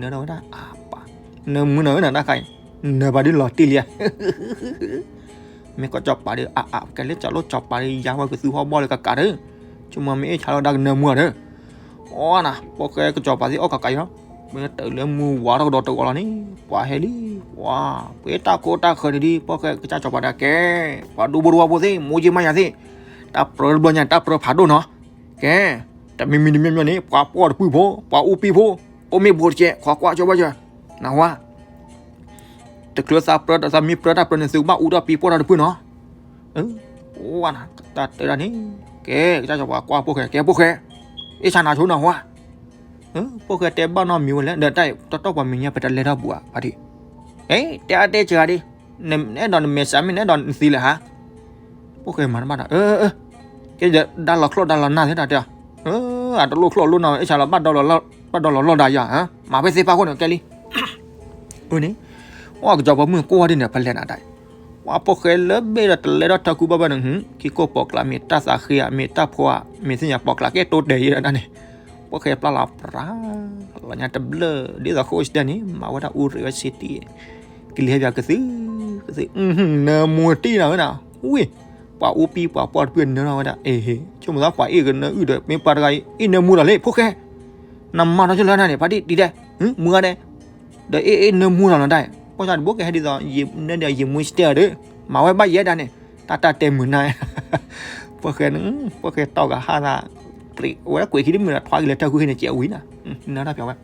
နၢထီၣ်ဝဲဒၣ်အပၢ်, နၢမူနၤဧၢနၤတၢ်ခါအံၤ, နၢဘၣ်ဒ်လီၤတံၢ်လံဧါ မ့ၢ်ကစီၤပၤဒီး အါအါ ကဲလၢစီၤလိၣ်စီၤပၤဒီး ယါဝဲကသူဟီၣ်ဘီၣ်လၢကကးဒီး, ဆိကမိၣ်မ့ၢ်အ့ၣ်ဆါလီၤဒၣ်ကနၢမူဒီး, အီနၤ ဖိၣ်ဃဲကစီၤပၤသ့ၣ်အီၣ်ကးကးအံၤလီၤ, မ့ၢ်တၢ်လၢမူဝါထီၣ်ကဒီးတဂီၤလီၤန့ၣ် ပှၤဟဲလံ, ပှၤပှ့ၤတၢ်ကိးတၢ်ဃၢၤန့ၣ်ဒ် ဖိၣ်ဃဲကစၢ်စီၤပၤဒီးကဲ, ပှၤဒိဘိတဝါဖိသ့ၣ် မိၢ်ယ့မါယၤသ့ၣ်, တၢ်ပြၢတဘျီညါ တၢ်ပြၢဖးဒိၣ်နီၤ, ကဲ, တမံၤမံၤတမံၤမံၤန့ၣ် ပှၤပီၢ်တပုၢ်ဖိ, ပှၤအူပံဖိ, အိၣ်မ့ၢ်ဘိတကဲ ခိးကွၢ်ကၠီဘၣ်ယၤ, နၢ်ဟူဧါ တချုးသးပြၢ သးမ့ၢ်ပြၢတၢ်ပြၢန့ၣ် သုကဘၣ်အူထီၣ်ပံၤပိၢ်တၢ်တဖုနီၤ, အိၣ်နၤ တၢ်တဲဒၣ်န့ၣ်, ကဲ ကစၢ်စီၤပၤကွၢ်ဖိၣ်ဃဲ ကဲဖိၣ်ဃဲ, အ့ၣ်ဆါနၤဆိနၢ်ဟူဧါ, ဖိၣ်ဃဲတဲဘၣ်နီတမံၤဝဲလဲၣ်, ဒီးတၢ်တတီၢ်ပှၤမဲာ်ညါ ပတလဲၤထီၣ်ဘူးဧါ ဖါတံၢ်. အဲ တဲအါတဲစှၤဒံး, နအဲၣ်ဒိးနမဲာ်ဆှးမ့ၢ် နအဲၣ်ဒိးနသံလၢၤဟါ. ဖိၣ်ဃဲမၤတဘၣ်ဒီး အၢ ကဲဒီး ဒါလီၤချိၣ်ဒါလီၤနၢ်သ့တၢ်တဲ, အတလိၣ်ချိၣ်လိၣ်နၢ်ဝဲ အ့ၣ်ဆါလီၤ ဘၣ်ဒီးလီၤလီၢ်ဒါယၤ, မၤဝဲသ့ၣ်ဖးခိၣ်န့ၣ် ကဲလံ. အန့ၣ် အကစီၤပၤမုၣ်ကိးဝဲဒ်န့ၣ် ဖဲလဲၣ်နၤတၢ်, ပှၤဖိၣ်ဃဲလၢဘ့ၣ်ဒီးတလဲထီၣ်ထၢခူဘၣ်ဘၣ်န့ၣ်, ခံကိၢ်ပိာ်ကျါ မ့ၢ်တၢ်သးဃ့ဧါ မ့ၢ်တၢ်ဖိဧါ မ့ၢ်သ့ၣ်ညါပိာ်ကျါ ကဲတိတဲာ်ယဲဒၣ်န့ၣ်, ဖိၣ်ဃဲပျၢ်လီၤပြး, လီၤညါတဘျၢၣ် ဒ်သိးဃိစတဲန့ၣ် မၤဝဲဒၣ်အူရ့းဝဲဆ့တံၢ်, ကလံၤဟဲပၠးကသုကသု, နၢမူတံၢ်နၤဝဲဒၣ်, ဝ့ၢ် ပှၤအူပံၤပှၤပှီၢ်တဘ့ၣ်နၢထီၣ်ဝဲဒၣ်, အ့ဟ့ ဆိကမိၣ်သးပှၤအ့ၣ်ကနၢအုၣ်ဒီး မ့ၢ်ပှၤတဂၤအံၤ အ့ၣ်နၢမူလီၤလံ ဖိၣ်ဃဲ, နမၤထီၣ်ကလၢနၤန့ၣ် ဖါတံၢ်တံၤတဲ, မူဂၤဒဲး ဒီးအ့ၣ်အ့ၣ်နၢမူလီၤနၤတၢ်, ပှၤသးတဘိကဟဲဒ်သိး နၢဒီးယမူစတဲအီၤဒီး, မၤဝဲဘၣ်ယဲဒၣ်န့ၣ်, တၢ်တၢ်တဲမုာ်နၤ, ဖိၣ်ဃဲ, ဖိၣ်ဃဲတီၢ်ကဟၣ်သး, ဝဲဒၣ်ကွဲးခံတမုာ်ဒီး ထွါက့ၤလၢထၢခူဟ့န့ၣ် ကဲဝံၤနၤ, နၢထီၣ်ပၠးဝဲ,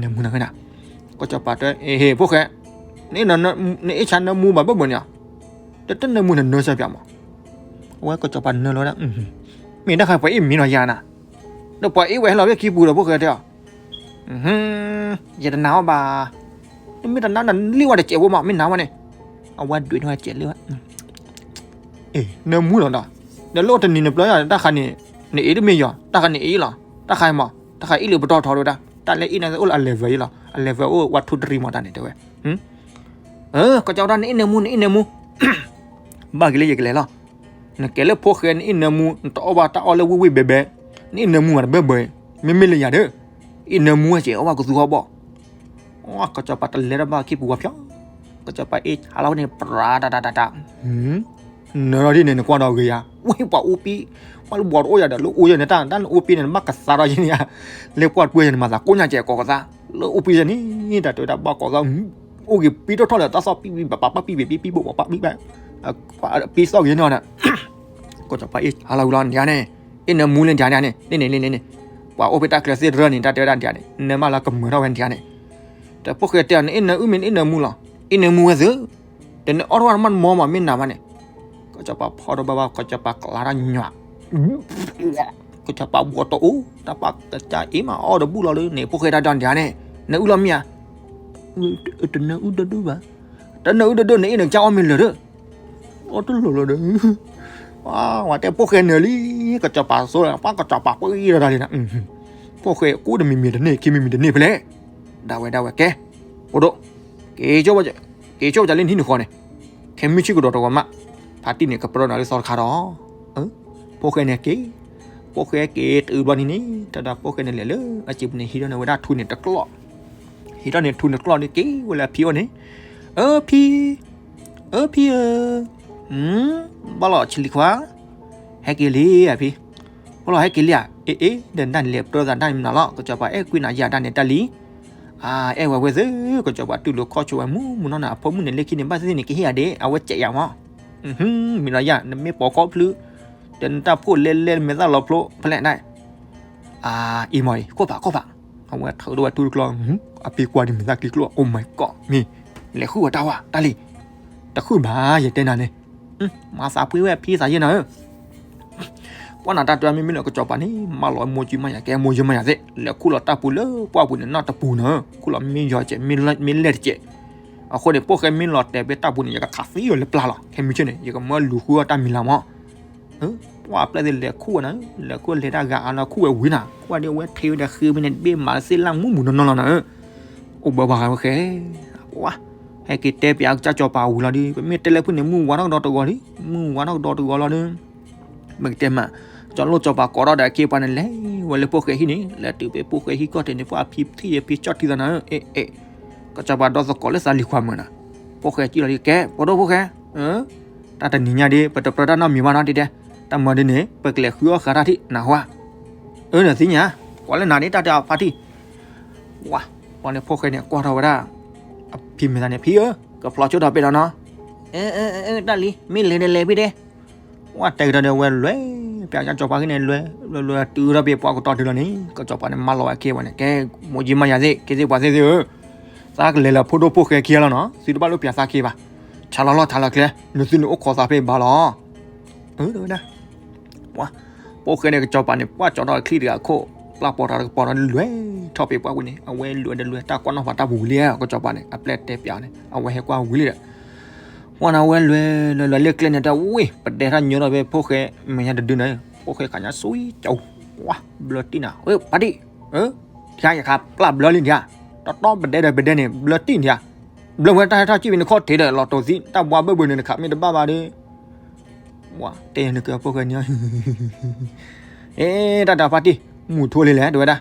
နၢမူနၤဝဲဒၣ်, ကစီၤပၤတဲ အ့ဟ့ ဖိၣ်ဃဲ, နအ့ၣ်ဆါနၢမူဘၣ်ဘၣ်ဘၣ်န့ၣ်, တတနၢမူနနၢစၢပၠးမး, အဝဲကစီၤပၤနၢလီၤဝဲဒၣ်, မ့ၢ်တၢ်ခါပှၤအ့ၣ်မံနီၤယၤနၤ, ဒီးပှၤအ့ၣ်ဝဲဟဲလီၤဖဲခံပူၤဒီး ဖိၣ်ဃဲတဲအီၤ ယတနာ်အီၤဘၣ်, နမ့ၢ်တနာ်နလံၣ်ဝဲတစဲးဖိမး မ့ၢ်နာ်ဝဲန့ၣ်, အဝဲဒွဲၣ်န့ၢ်ဝဲစဲးလံဝဲ, နၢမူလီၤဒီး, ဒီးလၢအိၣ်တနံၤနပျၢ်ယၤ တၢ်ခါန့ၣ်, နအ့ၣ်တမ့ၢ်ယီၤ တၢ်ခါန့ၣ်အ့ၣ်လီၤ, တၢ်ခါမး, တၢ်ခါအ့ၣ်လၢပတီၢ်ထီဒိၣ်ဝဲဒၣ်, တၢ်လၢအ့ၣ်န့ၣ်အိၣ်လၢအ level အံၤလီၤ, အ level အိၣ် one two three မးတၢ်န့ၣ်တဲဝဲ, ကစီၤပၤတဲ နအ့ၣ်နၢမူ နအ့ၣ်နၢမူ ဘၣ်က့ၤလၢယကလဲၤလီၤ, နကဲလၢဖိၣ်ဃဲ နအ့ၣ်နၢမူ နတအီၣ်ဘၣ်တၢ်အီၣ်လၢဝ့ၢ်ဝ့ၢ်ဘဲဘဲ, နအ့ၣ်နၢမူမးတဘၢဘၢ, မ့မ့ၢ်လၢယၤဒီး, အ့ၣ်နၢမူဝဲစဲး အီၣ်ဘၣ်ကသူဟီၣ်ဘီၣ်, ကစီၤပၤတလဲထီၣ်ဘၣ်ခံပူၤဝဲဖျီ, ကစီၤပၤအ့ၣ်ဟးလီၤဝဲန့ၣ် ပြးတၢ်တၢ်တၢ်တၢ် နၢထီၣ်ဒ်န့ၣ် နကွၢ်ဒီးဂ့ၤယၤ, ဝ့ၢ်ပှၤအူပံၤ, ပှၤလၢဘီတအိၣ်ယၤဒီး လၢအူယၤန့ၣ် တၢ်နအူပံၤန့ၣ် နဘၣ်ကသါထီၣ်ယဲန့ၣ်ယါ, လၢပှၢ်တပှၢ်ယဲန့ၣ် မၤသးကိးညါကဲကိးကသါ, လၢအူပံၤယဲန့ၣ် တၢ်တဲဝဲဒၣ်ဘၣ်ကိးသါ, အိၣ်က့ၤပံထီၣ်ထီၣ်လၢတၢ်သီၣ်ပံပံ ပပၢ်ပံပံ ပံပံဘိၣ်ပပၢ်ပံဘၣ်, ပံသီၣ်က့ၤန့ၣ်ဒီး ကစီၤပၤအ့ၣ်ဟးလီၤဝံၤလီၤဒ်န့ၣ်, အ့ၣ်နၢမူလၢဒ်န့ၣ်န့ၣ်, လ့န့ၣ်လ့န့ၣ်န့ၣ်, ပှၤအိၣ်ဖဲတၢ်ကျဲၤသ့ၣ်တရၢန့ၣ် တၢ်တဲဝဲဒၣ်ဒ်န့ၣ်, နၢမးလၢကမၢထီၣ်ဝဲဒ်န့ၣ်, တဖိၣ်ဃဲတဲအီၤ နအ့ၣ်နၢအုၣ်မ့ၢ် နအ့ၣ်နၢမူလီၤ, အ့ၣ်နၢမူဝဲသု, တနၢအီၣ်ထီၣ်ဝဲမးနမီမး မ့ၢ်နၤမးန့ၣ်, ကစီၤပၤဖီၣ်ထီၣ်ဘၣ်ဘၣ် ကစီၤပၤကျါထီၣ်ညွး ကစီၤပၤဘီတအိၣ် တၢ်ပာ်ကစၢ်အ့ၣ်မးအီၣ်တဘူၣ်လီၤဒီးန့ၣ် ဖိၣ်ဃဲတၢ်ဒ်န့ၣ်န့ၣ်, နအုၣ်လီၤမ့ၢ်ဧါ, တနၢအုၣ်တဒိၣ်ဘၣ်, တနၢအုၣ်တဒိၣ် နအ့ၣ်နကစၢ်အီၣ်မ့ၢ်လၢာ်ဒီး, အီၣ်တလီၢ်လီၤဒီး, ဝဲတဲဖိၣ်ဃဲနၢၤလံ, ကစီၤပၤစိ ပှၤကစီၤပၤပှၤအံၤဒီးဒ်န့ၣ်, ဖိၣ်ဃဲကိးတမံၤမံၤတန့ၢ် ခံမံၤမံၤတန့ၢ်ဖဲလဲၣ်, ဒၣ်ဝဲဒၣ်ဝဲကဲ, အိၣ်ဒိၣ်, က့ၤဆိကမိၣ်ကၠီလၢနဟံၣ်နဃီန့ၣ်, ခဲမုၢ်ဆ့ၣ်ကဒီးတဂီၤမး, ဖါတံၢ်န့ၣ် ကပြၢနၤလၢသီတခါဒီး, ဖိၣ်ဃဲန့ၣ်က့ၤ, ဖိၣ်ဃဲက့ၤတုၤဘျီန့ၣ်န့ၣ် တၢ်ဒီးဖိၣ်ဃဲန့ၣ်လဲၤလၢအစံာ်ပူၤန့ၣ် ဟံးထီၣ်န့ၢ်ဝဲဒၣ်ထူန့ၣ်တကျီၢ်, ဟံးထီၣ်န့ၢ်ထူန့ၣ်တကျီၢ်ဒီးက့ၤဝဲလၢအဖံအိၣ်န့ၣ်, အၢဖံ, အၢဖံဧၢ, ဘၣ်လီၤဆံးလံခွါ, ဟဲက့ၤလံဧါဖံ, ဘၣ်လီၤဟဲက့ၤလံဧါ, အ့အ့ ဒီးဒၣ်န့ၣ်လဲၤပြၢသးဒၣ်န့ၣ်မနုၤလီၤ ကစီၤပၤအဲၣ်ကွံနၤယၤဒၣ်န့ၣ်တၢ်လံ အအဲၣ်ဝဲဝဲသ့ၣ် ကစီၤပၤတူၢ်လိာ်ခီၣ်ဆိးဝဲမူမူနီၢ်နီၢ် အဖိမုၣ်န့ၣ်လၢခံန့ၣ် ဘၣ်သ့ၣ်သ့ၣ်န့ၣ် ကဟ့ၣ်ယၤဒၣ် အဝဲစဲးယၤမး, မ့ၢ်နီၤယၤ နမ့ၢ်ပိာ်ခီၣ်ဖျုး, ဒီးနတၢ်ဖိၣ်လဲလဲ နမဲာ်သၣ်လီၤဖျိဖဲလဲၣ်ဒၣ်, အံၤမ့ၢ်အံၤ ခိၣ်ဖးခိၣ်ဖး, အဝဲထုးထီၣ်ဝဲထူတကျီၢ်, အပ့ၤကွၢ်ဒ်မဲာ်သၣ်ကျံကျိၣ် Oh my God မ့ၢ်လဲၤဃုဝဲတၢ်ဝဲတၢ်လံ, တဃုဘၣ်ယတဲနၤန့ၣ်, မၤသးဖှံဝဲဖံသးယဲၢ်နၤဧၢ ကွၢ်နၤတၢ်တမံၤမံၤလၢကစီၤပၤန့ၣ် မၤလီၤမိၢ်ကၠံမါယၤကဲ မိၢ်ကၠံမါယၤသ့ၣ် လဲၤခူၣ်လီၤတၢ်ပူၤလၢပှၢ်ပူၤန့ၣ် နီၢ်တပူၤနၤ, ခူၣ်လီၤမ့ၢ်ယီၤစဲး မ့ၢ်လဲၢ်တစဲး, အဃိန့ၣ် ဖိၣ်ဃဲမ့ၢ်လီၤတဲာ်ဖဲတၢ်ပူၤန့ၣ် ယကခးသံအီၤလၢပျၢ်လီၤ, ခဲမုၢ်ဆ့ၣ်န့ၣ် ယကမၢလူၤဃုအီၣ်တၢ်မံၤလၢ်မး, ပှၢ်ပျဲၢ်သ့ၣ်လဲၤခူၣ်ဝဲနၤ, လဲၤခူၣ်လဲၤတၢ်ဂၤအါလီၤခူၣ်ဝဲဝံၤနၤ, ကွၢ်ဒ်အဝဲထံၣ်ဝဲဒီးဃ့ဝဲန့ၣ် တဘ့ၣ်မၤသ့ၣ်လၢ်မူးမူးနီၢ်နီၢ်လီၤနၤ, အိၣ်ဘၣ်ဘၣ်ဃးဝဲဃဲ ပှၢ်, ဟဲက့ၤတဲပၠးကစၢ်စီၤပၤဝံၤလီၤဒီး ပမ့ၢ်တဲလၢဖုၣ်န့ၣ် မုၢ်ဝါထီၣ်ကဒီးတဂီၤဒီး, မုၢ်ဝါထီၣ်ကဒီးတဂီၤလီၤဒီး, မ့ၢ်ကတဲမး, ကၠီၤလိၣ်စီၤပၤကိးထီၣ်ဒီးအခ့အပှၤန့ၣ် လဲၤဝဲလၢဖိၣ်ဃဲဟံၣ်န့ၣ်, လဲၤတုၤဖဲဖိၣ်ဃဲဟံၣ်ကီၢ်ထံးန့ၣ် ပှၢ်ဖံထံၣ်ယဲဖံကၠီၣ်ထံသးနၤ, အဲ အဲ, ကစီၤပၤဒီသကိးလၢသးလံၤခွါမုၢ်နၤ, ဖိၣ်ဃဲကံၣ်လီၤဒ်ကဲ, ဖိဒိၣ်ဖိၣ်ဃဲ, တၢ်တနံၤညါဒ် ပတပြၢတၢ်နီတမံၤဘၣ်နီတဒဲး, တၢ်မၤဒ်န့ၣ် ပကလဲၤဃုအီၣ်ဃာ်တၢ်ထံၣ်နၤဟါ, အၢ နသ့ၣ်ညါ, ကွၢ်လၢနၤဒ် တၢ်တဲအီၤဖါတံၢ် ဝါ, ပှၤန့ၣ်ဖိၣ်ဃဲန့ၣ် ကွၢ်ထီၣ်ဝဲဒၣ်, အဖံမဲာ်သးန့ၣ် ဖံဧၢ, ကဖျီဆိထီၣ်ပဲဒီးနီၤ, အၢ အၢ အၢ တၢ်လံၤ မ့ၢ်လဲၤဒီးလဲၤဖံတဲ, ဝါတဲကဒီးဒီးဝဲလဲၤ, ပၠးကၠီၤပၤဂ့ၢ်န့ၣ်လဲၤ, လဲၤလဲၤတုၤထီၣ်ဖဲပှၤကတီၤတုၤလီၤန့ၣ် ကစီၤပၤန့ၣ်မၤလီၤဝဲအခ့အပှၤန့ၣ် ကဲ, မိၢ်ကၠံမါယၤသ့ၣ် ကဲသ့ၣ်ပှၤသ့ၣ်သ့ၣ်ဧၢ, သးကလဲၤလၢဖိဒိၣ်ဖိၣ်ဃဲခံဂၤလီၤနီၤ, သုတဘၣ်လိၣ်ပၠးသးခ့ဘၣ်, ဆါလီၤလီၢ်ဆါလီၤကျဲ, နသုန့ၣ်အိၣ်ခိးသးဖဲဘၣ်လီၤ, အၢ တဲဝဲဒၣ် ပှၤ, ဖိၣ်ဃဲန့ၣ်ကစီၤပၤန့ၣ် ပှၢ်ကၠီထီၣ်ချံတဂၤအခိၣ်, ပျၢ်ပိာ်တၢ်တကပီၤဒီးလွဲၢ်ထီၣ်ဖဲပှၢ်ဝံၤန့ၣ် အဝဲလွဲၢ်ဒီးလွဲၢ် တၢ်ကွၢ်နီၣ်ဖးတၢ်ပူၤဝံၤလံဧါ ကစီၤပၤန့ၣ် အပျဲၢ်တဲပၠးန့ၣ် အဝဲဟဲကွၢ်ဝံၤလံဒီး ဝဲန့ၣ် အဝဲလွဲၢ်လွဲၢ်လွဲၢ်လၢကျဲန့ၣ် တၢ်ဝ့ၢ် ပဒဲထီၣ်ညိထီၣ်ဖဲဖိၣ်ဃဲမဲာ်ညါတဒုန့ၣ် ဖိၣ်ဃဲခးညါစွံကၠီ ဝါ ဘျၢတံၢ်နၤ ဝဲဖါတံၢ် ဧၢ ထံယခးပျၢ်ဘျၢလံထံဧါ တီတီပဒဲဒီးပဒဲန့ၣ် ဘျၢတံၢ်ထံဧါ ဘျၢဝဲတၢ်ဟဲထီၣ်ကံၣ်ပံၤနခီၣ်ထံးဒီး လီၤတိၤသံ တၢ်ဘှါဘၢၣ်ဘၢၣ်န့ၣ် နခးမ့ၢ်တဘၣ်ဘၣ်ဒီး ဝါ တဲန့ၣ်က့ၤဖိၣ်ဃဲန့ၣ် အဲ တၢ်တဖါတံၢ် မုၢ်ထူလံလဲၣ် တဲဝဲဒၣ်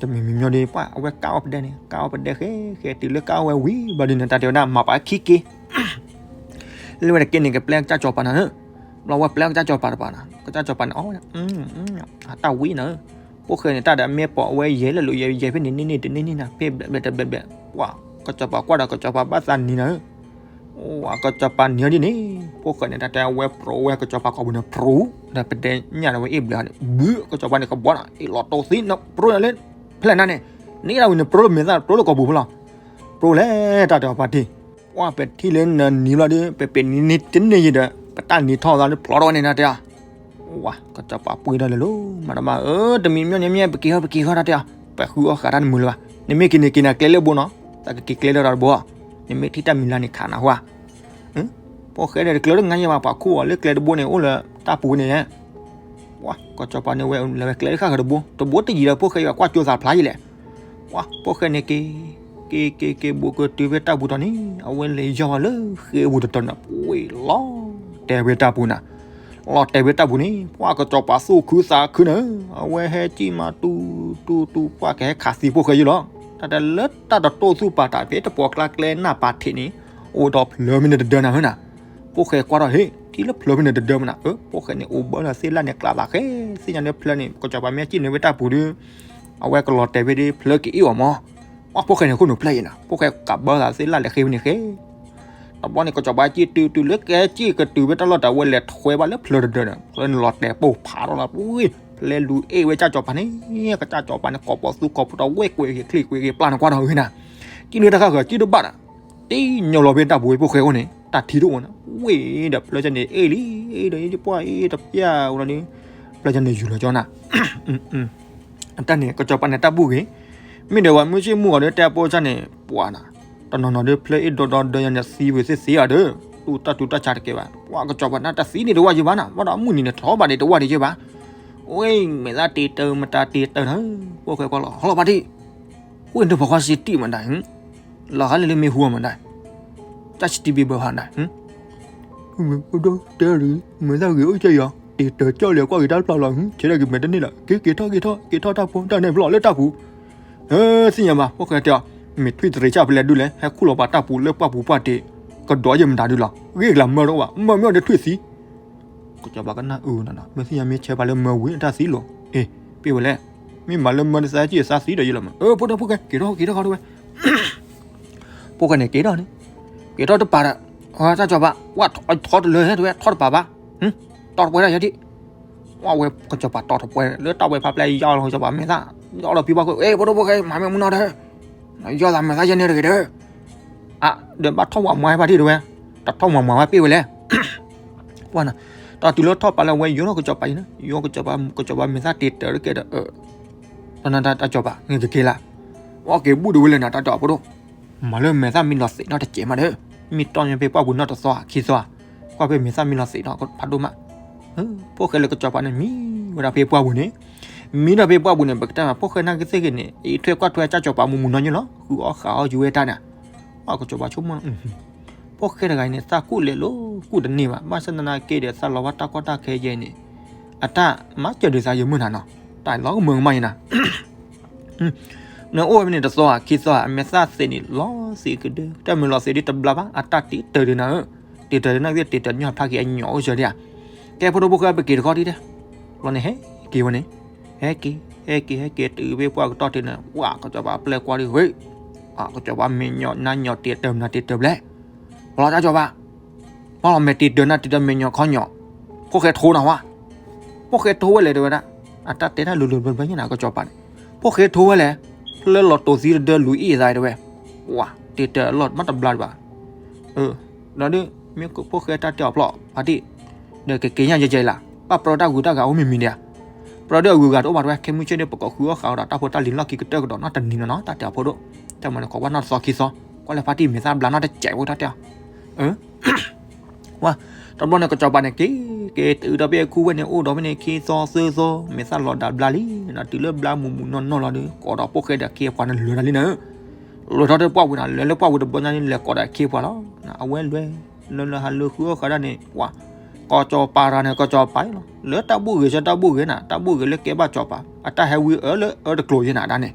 တမံၤမံၤမံၤဒီး ပှၢ် အဝဲကၢ်အီၣ်ပဒဲန့ၣ် ကၢ်အီၣ်ပဒဲဃဲဃဲတုၤလၢကၢ်အီၣ်ဝဲဝံၤဘျီဒုန့ၣ် တၢ်တဲဝဲဒၣ် မၤပာ်ခံက့ၤ လၢဝဲတက့ၢ်န့ၣ် ကပျဲကစၢ်စီၤပၤနၤဧၢ, ဘျီဝဲပျဲကစၢ်စီၤပၤတပၤနၤ, ကစၢ်စီၤပၤန့ၣ် အီၣ်ဝဲဒၣ် အတၢ်ဝံနၤဧၢ, ဖိၣ်ဃဲန့ၣ် တၢ်ဒီးအမဲာ်ပိာ်အဝဲယဲၢ်လၢာ်လိာ်ယဲၢ်ယဲၢ်ဖဲန့ၣ် န့ၢ်န့ၢ်တန့ၢ်န့ၢ်နၤ ဖဲဘျဲးဘျဲးတဘျဲးဘျဲး, ပှၤ ကစၢ်စီၤပၤကွၢ်ဒီးကစၢ်စီၤပၤဘၣ်သးနံၤနၤဧၢ, ဝဲကစၢ်စီၤပၤနံၤအီၤဒ်န့ၣ်, ဖိၣ်ဃဲန့ၣ် တၢ်တဲအဝဲပြူးဝဲကစၢ်စီၤပၤကိာ်ပူၤန့ၣ် ပြူး, ဒီးပဒဲညၣ်ဒီးဝဲအ့ၣ်ဘျဲးန့ၣ် ဘု ကစၢ်စီၤပၤန့ၣ်ကဘီနၤ အ့ၣ်လီၤတိၤသံနပြူးနၤလၢ ဖဲလဲၣ်နၤန့ၣ်, န့ၢ်ဒၣ်ဝံၤန့ၣ် ပြူးလၢမဲာ်သၣ် ပြူးလၢကိာ်ပူၤဖဲလီၤ, ပြူးလဲၣ် တၢ်တဲအီၤပၢ်တံၢ် ပှၢ်ပထံၣ်လၢနနံၤဘျီဒီး ပပ့ၤနံၤနံၤတန့ၢ်ယံၤဒီး ပတၢ်နံၤထီၣ်သးလၢဖျိးထီၣ်ဝဲန့ၣ် တၢ်တဲအီၤ, ဝဲ ကစၢ်စီၤပၤပှ့ၤဒီးလဲၤလိၤ မၤတဘၣ်ဧၢ, တမံၤမံၤန့ၣ်မ့ၢ် ပက့ၤဟီၣ် ပက့ၤဟီၣ် တၢ်တဲအီၤ, ပဃုအီၣ်ဃာ်တၢ်တမုာ်လၢၤဘၣ်, နမ့ၢ်က့ၤန့ၣ်က့ၤနၤကျဲလၢဘိနီၤ, သးကက့ၤကျဲလၢတၢ်တဘိ, နမ့ၢ်ထံၣ်တၢ်မံၤလၢ်န့ၣ်ခးနၤဟါ ဖိၣ်ဃဲဒီးတကျၢၤတငါယဲဘၣ် ပှၤခူၣ်အီၤလၢကျဲတဘိန့ၣ် အိၣ်လၢတၢ်ပူၤန့ၣ်, ဝဲ ကစၢ်စီၤပၤန့ၣ်ဝဲလဲၤဝဲကျဲတဃၣ်ဃၢၤတဘိ, တဘိတယံၤဒီး ဖိၣ်ဃဲယွၤကွၢ်ကၠိသးဖျါယံၤလဲၣ်, ဝဲ ဖိၣ်ဃဲန့ၣ်က့ၤ က့ၤက့ၤက့ၤဘူးကတုၤဖဲတၢ်ပူၤတီၤန့ၣ် အဝဲလဲၤယီၢ်ဝဲလၢဃ့အပူၤတတီၤန့ၣ် ပှ့ၤလီၤတဲာ်ဝဲတၢ်ပူၤနၤ, လီၤတဲာ်ဝဲတၢ်ပူၤန့ၣ် ပှၢ်ကစၢ်စီၤပၤသူၣ်ခုသးခုနၤ, အဝဲဟဲကံၣ်မးတူတူတူ ပှၢ်ကဟဲခးသံဖိၣ်ဃဲယံၤလီၤ, တၢ်တဲလၢတၢ်တတိၢ်သူၣ်ပာ်တၢ်ဖဲ တပှီၢ်ကျါကျဲနၢ်ပာ်ထံးန့ၣ်, အိၣ်ဒီးဖျၢမ့ၢ်န့ၣ်တဒၢနၤဧၢနၤ, ဖိၣ်ဃဲကွၢ်ထီၣ်ဟ့ၣ် ထံၣ်လၢဖျၢမ့ၢ်န့ၣ်တဒၢမနၤ, ဖိၣ်ဃဲန့ၣ် အိၣ်ဘၢလၢသ့ၣ်လၣ်န့ၣ် ကျးသးဃဲ သ့ၣ်ညါလၢဖျၢန့ၣ် ကစၢ်စီၤပၤမ့ၢ်ကံၣ်န့ၢ်ဝဲတၢ်ပူၤဒီး အဝဲကလီၤတဲာ်ဝဲဒီး ဖျၢကအ့ၣ်အီၤမး, ပှၢ်ဖိၣ်ဃဲန့ၣ် ခိၣ်နူာ်ဖျဲၣ်ယံၤနၤ, ဖိၣ်ဃဲကးဘၢသးသ့ၣ်လၣ်လဲၤဃ့ဝဲန့ၣ်ဃဲ တဘျီန့ၣ် ကစၢ်စီၤပၤကံၣ်တုၤတုၤလၢကဲကံၣ်ကတုၤဝဲတၢ်လီၢ်တၢ် အဝဲလဲၤထွဲဘၣ်လၢဖျၢတဒၢဒီး ဖျၢန့ၣ်လီၤတဲာ်ပိၢ်ဖးထီၣ်လီၤ, ဝ့ၢ် ဖျဲလူၤအ့ၣ်ဝဲကစၢ်စီၤပၤန့ၣ်, ကစၢ်စီၤပၤန့ၣ် ကိးပီၤသူကိးပီၤတီၤ ဝ့ၢ်ကွဲးက့ၤချံကွဲးက့ၤပျၢ်န့ၣ်ကွၢ်ဒီးဝဲနၤ, ကံၣ်န့ၢ်တၢ်ဃၣ်ဃၢၤကံၣ်တဘၣ်ဒီး တ့ညိးလီၤဖဲတၢ်ပူၤဝဲဖိၣ်ဃဲအိၣ်န့ၣ် တၢ်ထံတအိၣ်နၤ, ဝ့ၢ်ဒီးဖျၢကန့ၣ်အ့ၣ်လံ, အ့ၣ်ဒီးပှၢ်အ့ၣ်တပျၢ်ဝဲလီၤဒီး ဖျၢကန့ၣ်ယူၤလီၤကၠီနၤ အတၢ်န့ၣ် ကစၢ်စီၤပၤန့ၣ်တၢ်ဘူၣ်ဂ့ၤ, မ့ၢ်ဒီးဝဲမုၢ်ဆ့ၣ်မုၢ်ဂီၤဒီးတဲအပိစၢ်န့ၣ် ပှၤနၤ, တနီၤနီၤဒီးဖျၢအ့ၣ်ဒီဒီဒီယၤန့ၣ်သံဝံၤသ့သ့အီၤဒီး, တူၢ်တၢ်တူၢ်တၢ်ဆါတကဲဘၣ်, ပှၤကစၢ်စီၤပၤန့ၣ်တၢ်သံန့ၣ်တဝၢ်ယဘၣ်နၤ, ဘၣ်ဒီးအမုၢ်နံၤန့ၣ်ထီၣ်ဘၣ်ဒံးတဝၢ်ဒံးယဘၣ်, အိၣ် မဲာ်သၣ်တ့တၢမတၤတ့တၢနၤ, ဖိၣ်ဃဲကွၢ်လီၤ ဟီလီၤပၢ်တံၢ်, ဃိၣ်န့ၣ်ဖီၣ်ဃီစံတံၢ်မတၤ လီၤဂာ်လၢလၢမ့ၢ်ဟူအီၤမတၤ, တၢ်စံတံၢ်ဘံၣ်ဘၢဖးနၤ, တဲလံ, မဲာ်သၣ်ဂ့ၤအိၣ်ကၢ်ယီၤ, တ့တၢကၠီလံကွၢ်ဂ့ၤတၢ်တဖျါလီၤ, ဆဲးဒၣ်က့ၤမဲာ်တန့ၢ်လီၤ, က့ၤက့ၤထီၣ်က့ၤထီၣ် က့ၤထီၣ်တၢ်ဖိတၢ်န့ၣ်ဖျီၣ်လၢတၢ်ပူၤ, သ့ၣ်ညါဘၣ် ဖိၣ်ဃဲတဲအီၤ, မ့ၢ်ထွံၣ်တရံးဆၣ်ဖဲလဲၣ်ဒုလဲၣ် ဟဲခူၣ်လီၤပာ်တၢ်ပူၤလၢပှၢ်ပူၤပှၢ်တ့, ကဒီးယဲၢ်မတၤဒုလီၤ, ဂ့ၢ်ကလၤမၢတအိၣ်ဘၣ် မၢမ့ၢ်အီၤဒီးထွံၣ်သံ ကစၢ်စီၤပၤကနၣ်အုနၤ, မ့ၢ်သ့ၣ်ညါမ့ၢ်ဆဲးပာ်လၢမၢဝံၤအတၢ်သံလီၤ, အ့ ပ့ၢ်ဝဲလဲၣ်, မ့ၢ်မၤလၢမၢတသးကံၣ်အသးသံဒီးယလီၤမး, ဖိၣ်ဃဲ က့ၤထီၣ်က့ၤထီၣ်ခီတဝဲ, ဖိၣ်ဃဲန့ၣ်က့ၤထီၣ်န့ၣ်, က့ၤထီၣ်တပၤဒီး, ကစၢ်စီၤပၤ ဝဲထီတလၢဟဲတဝဲ ထီတပၤဘၣ်, တီတပှဲဒၣ်ယဲဒံး, ဝဲကစၢ်စီၤပၤတီတပှဲလၢတၢ်ဝဲဖးပျဲယါလီၤ ကစၢ်စီၤပၤမဲာ်သၣ်, ယါလီၤဖံဘၣ်ကွံာ် အ့ ဖိဒိၣ်ဖိၣ်ဃဲ မၤမ့ၢ်မူနီၤဒီး ယီၢ်သးမဲာ်သၣ်ယဲန့ၣ်တဂ့ၤဒီး, အါ ဒီးဘၣ်ထီၣ်ဝးမွၤဘၣ်ဒံးတဝဲ, တထီၣ်ဝးမွၤဝဲပ့ၢ်ဝဲလဲၣ်, ပှၢ်နၤ, တၢ်တုၤလၢထီၣ်ပာ်လၢဝဲယိၤထီၣ်ကစၢ်စီၤပၤအံၤန့ၣ် ယိၤကစၢ်စီၤပၤ ကစၢ်စီၤပၤမဲာ်သၣ်တ့တၢၤတကဲဒီး, တၢ်စီၤပၤ ကက့ၤလၢ်, အီၣ်က့ၤဘူၣ်တဝဲလဲၣ်နၤ တၢ်တဲအီၤဖိဒိၣ်, မၤလၢမဲာ်သၣ်မံလီၤသံးနီတစဲးမးဒီး, မံတီၢ်ညါဖဲပှၢ်ပူၤနီတသီခံသီ, ကွၢ်ဖဲမဲာ်သၣ်မံလီၤသံးနီၤ ဖးဒိၣ်မး ဖိၣ်ဃဲလၢကစၢ်စီၤပၤန့ၣ် မံဝဲဒၣ်ဖဲပှၢ်ပူၤန့ၣ်, မံဒီးဖဲပှၢ်ပူၤန့ၣ် ပကတဲမး ဖိၣ်ဃဲနာ်က့သ့ၣ်ဂ့ၤန့ၣ် အံးထွဲကွၢ်ထွဲကစၢ်စီၤပၤမူးမူးနီၢ်ညီလီၤ ဃုအီၣ်ဃာ်အီၣ်ယူၤဝဲတၢ်န့ၣ်, အကစၢ်စီၤပၤဆိကမိၣ်, ဖိၣ်ဃဲတဂၤအံၤန့ၣ် သးကူၣ်လဲၤလိာ်ကူၣ်တန့ၢ်ဘၣ် ဘၣ်ဆၣ်သနာ်က့ဒီး သးလီၤဘၣ်တၢ်ကီတၢ်ခဲယဲန့ၣ်, အတၢ်မၤစၢၤဒုးသးယမုၢ်နၤနီၤ, တၢ်လီၤကမၢကမၣ်ယနၤ နအိၣ်ဝဲဖဲန့ၣ်တသီဧါခံသီဧါ အမဲာ်သၣ်သ့းန့ၣ် လီၤသံးကဒု တၢ်မ့ၢ်လီၤသံးဒ်တဘျါဘၣ် အတၢ်တ့တၢၤဒုးနၤဧၢ, တ့တၢၤဒုးနၤသ့ၣ် တ့တၢၤညီဖျါက့ၤအညီအိၣ်စၢၤဒံးဧါ, ကဲဖိဒိၣ်ဖိၣ်ဃဲပက့ၤတခီဒံးတဲ, ဘျီန့ၣ်ဟဲက့ၤဝဲန့ၣ်, ဟဲက့ၤ ဟဲက့ၤ ဟဲက့ၤတုၤဖဲပှၢ်ကတီၢ်တ့ၢ်န့ၣ် ဝဲကစၢ်ပၤပျဲၢ်ကွၢ်ဒံးဝဲ, ကစၢ်ပၤမဲာ်ညီနါညီတ့တၢၤမနုၤတ့တၢၤဘျဲၣ်, ဘျီလီၤတၢ်ကစၢ်ပၤ ဘၣ်လီၤမဲာ်တ့တၢၤနၢ်တ့တၢၤမဲာ်ညီခီညီ, ဖိၣ်ဃဲထိနၤဝါ, ဖိၣ်ဃဲထိဝဲလဲၣ်တဲဝဲဒၣ်, အတၢ်တဲတၢ်လိၤလိၤဘျၢဘျၢညါနၤကစၢ်ပၤန့ၣ်, ဖိၣ်ဃဲထိဝဲလဲၣ်, ဖျၢလီၤတိၤသံတဒၢလူၤအ့ၣ်သးတဲဝဲ, ဝါ တ့တၢၤအလီၢ်မ့ၢ်တဘျါတဘၣ်, ဒီးဒုး မ့ၢ်ဖိၣ်ဃဲတၢ်တဲအီၤဖျီၣ်ဖါတံၢ်, ဒီးကက့ၤညါယဲယဲလၢ်, ဘၣ်ပြၢတၢ်ဂုၤတၢ်ဂၤအိၣ်မံၤမံၤဒံးဧါ, ပဒီဒုးအဂုၤအဂၤတအိၣ်ဘၣ်တဲဝဲ ခဲမုၢ်ဆ့ၣ်ဒုး ပကဃုအီၣ်ဃာ်အီၤဒီးတၢ်ဖိတၢ်လံၤလီၢ်ခံကတၢၢ်ကဒီးနီတနံၤနီၤနီၤ တၢ်တဲအီၤဖိဒိၣ်, တၢ်မၤန့ၣ် ခိးကွၢ်နီၢ်တသီခံသီ, ကွၢ်လၢဖါတံၢ်မ့ၢ်သၣ်ဘျါနီၢ်တစဲးဖိတၢ်တဲအီၤ, ဝါ, တဘျီန့ၣ် ကစီၤပၤန့ၣ်က့ၤ, က့ၤတုၤဒီးဖဲခူဝဲန့ၣ် အိၣ်ဒီးဖဲန့ၣ် ခံသီသၢသီ မ့ၢ်သၣ်လီၤဒၣ်ဘျါလံ, တုၤလၢဘျါမုၢ်မုၢ်နီၢ်နီၢ်လီၤဒီး ကိးဒီးဖိၣ်ဃဲဒီးခ့အပှၤန့ၣ်လဲၤတၢ်လံနၤ, လဲၤထီၣ်တပှၢ်ဝံၤနၤ လဲၤလၢပှၢ်ဝံၤတဘျီညါန့ၣ် လဲၤကိးဒီးခ့အပှၤလီၤ, အဝဲလဲၤ, လဲၤလၢဟးလၢဃုအီၣ်ဃာ်ဒၣ်န့ၣ် ဝါ, ကစီၤပၤတဂၤန့ၣ် ကစီၤပၤလီၤ, လၢတၢ်ဘူၣ်ဂ့ၤဆၢတၢ်ဘူၣ်ဂ့ၤနၤ တၢ်ဘူၣ်ဂ့ၤလၢကဲဘၣ်စီၤပၤ အတၢ်ဟဲဝံအၢလၢအၢတကျိၤယဲနၤဒၣ်န့ၣ်,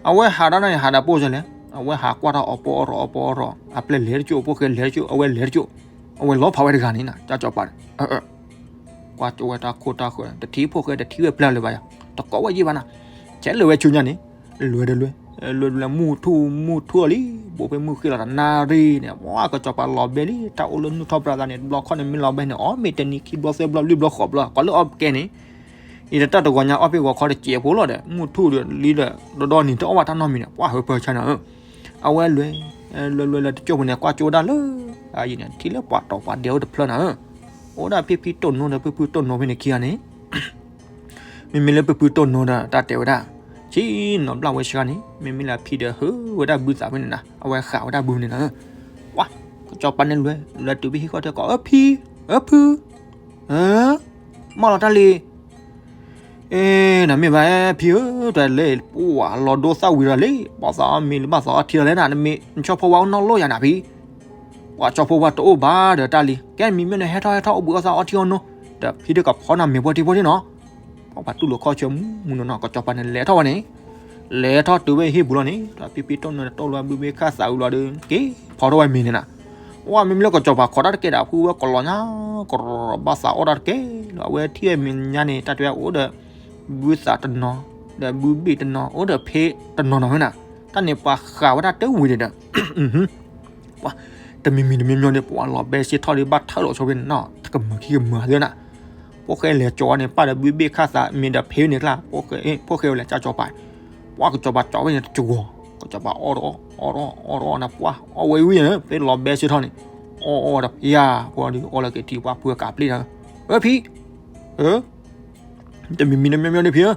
အဝဲဟးဒၣ်န့ၣ် ဟးဒီးပိၢ်စဲလဲၣ်, အဝဲဟးကွၢ်ထီၣ်အီၤပိၢ်အီၣ်ထီၣ်အီၤပိၢ်အီၣ်ထီၣ် အပျဲၢ်လဲၤတကၠိၣ် အဖိၣ်ဃဲလဲၤတကၠိၣ် အဝဲလဲၤတကၠိၣ်, အဝဲလီၤဖးဝဲတဂၤန့ၣ်နၤ ကစီၤပၤန့ၣ် ကွၢ်ကၠိဝဲတၢ်ခိၣ်တၢ်ဃၢၤ တထံၣ်ဖိၣ်ဃဲတထံၣ်ဝဲပျၢ်လၢၤဘၣ်ယၤ, တကိးဝဲယံၣ်ဘၣ်နၤ, ဆဲးလၢာ်ဝဲဆူညါန့ၣ်, လဲၤတလဲၤ, လဲၤတလဲၤ မုၢ်ထူၣ်မုၢ်ထူၣ်အီၤလံ, ဘိးဖဲမုၢ်ဃ့လီၤတနၣ်ရံၣ်န့ၣ် ဝါ ကစီၤပၤလီၤဘဲလံ, တၢ်အိၣ်လၢနုၢ်ထီၣ်ပြးသးန့ၣ် တဘျီခီၣ်န့ၣ် မ့ၢ်လီၤဘဲန့ၣ် အီၣ်မ့ၢ်တနံၤခံဘျီသၢဘျီလွံၢ်ဘျီဃိးဘျီ ကိးလၢအီၣ်ကဲန့ၣ်, အံၤတၢ်တဂီၤညါအီၣ်ဖဲဂီၤခီတစဲးဖိလီၤဒီး မုၢ်ထူၣ်ဒီးလံဒီး ဒီဒီနံၤတအီၣ်ဘၣ်တၢ်နီတမံၤန့ၣ် ပှၤဟၢဖၢဆါနၤဧၢ, အဝဲလဲၤ, လဲၤလဲၤလၢတကၠိၢ်ပူၤန့ၣ် ကွၢ်ကၠိဝဲဒၣ်လၢ, အအံၤန့ၣ် ထံၣ်လၢပှၤတီၤပှၤဒဲးအိၣ်တဖျၢၣ်နၤဧၢ, အိၣ်ဒၣ်ဖံဖံတိၢ်နိဒီးဖုဖုတိၢ်နိဖဲန့ၣ်ခံဂၤန့ၣ် မ့မ့ၢ်လၢဖုဖုတိၢ်နိဒီး တၢ်တဲဝဲဒၣ်, ဆ့ၣ်နီၤဘျၣ်ဝဲဆှါန့ၣ် မ့မ့ၢ်လၢအဖံဒီးဟၢဝဲဒၣ်ဘုသးဖဲန့ၣ်နၤ အဝဲဃးဝဲဒၣ်ဘုန့ၣ်နၤ, ဝါ, ကစီၤပၤန့ၣ်လဲၤ, လဲၤတုၤဖဲဟံၣ်ဃီတဲကိး အၢဖံ, အၢဖု, မၢလီၤတၢ်လံ, အ့ နမ့ၢ်ဘၣ်ဖံဧၢ တလဲၤ, ပှၤလီၤဒိသၣ်ဝံၤဒီးလံ, ဘၣ်သးအီၣ်မ့ၤလၢဘၣ်သးအီထံလီၤလဲၣ်နၤ နမ့ၢ်နဆီဖိဝါအိၣ်နီၢ်လိၣ်ယၤနၤဖံ ပှၤဆီဖိဝါတအိၣ်ဘၣ်ဒီးတၢ်လံ, ကဲမံၤမ့ၢ်နဟဲထီၣ်ဟဲထီၣ်အိၣ်ဘှံးအီၣ်သးအီထံအီနိ, ဒီးဖံဒုးကဖီနၤမ့ၤပှဲၤထံပှဲၤထံနီၤ, ပှၤဘၣ်တူၢ်လိာ်ခီၣ်ဆၢမူမူနီၤနီၤ ကစီၤပၤန့ၣ်လဲၤထီၣ်ဝဲန့ၣ်, လဲၤထီၣ်တုၤဝဲဟံၣ်ပူၤလီၤန့ၣ် ဒီးဖံဖံတိၢ်နိတိၢ်လီၤဘုဘ့ၣ်ခၣ်သးဝံၤလီၤဒီး က့ၤဖီထီၣ်ဝဲမ့ၤန့ၣ်နၤ, ဝါမ့မ့ၢ်လၢကစီၤပၤခိးတၢ်တကဲဒီး ဖုဝဲကလီၤညါ ကရီဘၣ်သးအီၣ်တၢ်တကဲလီၤ အဝဲထံၣ်ဝဲမ့ၤညါန့ၣ် တၢ်တဲဝဲအိၣ်ဒီး ဘုသးတနီၤ, ဒီးဘုဘ့ၣ်တနီၤ အိၣ်ဒီးဖဲတနီၤနီၤဝဲနၤ, တၢ်န့ၣ်ပှၤဃးဝဲဒၣ်တဝံၤန့ၣ်ဒီး ပှၤတမံၤမံၤတမံၤမံၤန့ၣ် ပှၤလီၤဘဲစ့ထီၣ်ဒီးဘၣ်ထၢၣ်လီၤဆိဖဲန့ၣ်နီၤ တကမၢၤခံကမၢၤသ့နၤ, ဖိၣ်ဃဲလဲၤကၠီၤဝဲန့ၣ် ပၢ်ဒီးဘုဘ့ၣ်ခၣ်သးမ့ၤဒီးဖဲန့ၣ်ကျါ ဖိၣ်ဃဲဝဲလဲၤကၠီၤကစီၤပၤ, ပှၤကစီၤပၤကၠီၤဝဲန့ၣ်တကဝီၤ ကစီၤပၤအီၣ်ဒီးအီၣ်ဒီးအီၣ်ဒီးအီၣ်ဒီးနၤ ပှၤအီၣ်ဝဲဝံၤန့ၣ် ဖဲလီၤဘဲစ့ထီၣ်န့ၣ် အီၣ်အီၣ်ဒီးဖဲယါ ပှၤဒီးအီၣ်လၢက့ၤထံပှၤဖုအကးပျ့ၣ်နၤ, အၢဖံ တမံၤမံၤတမံၤမံၤန့ၣ်ဖံဧၢ,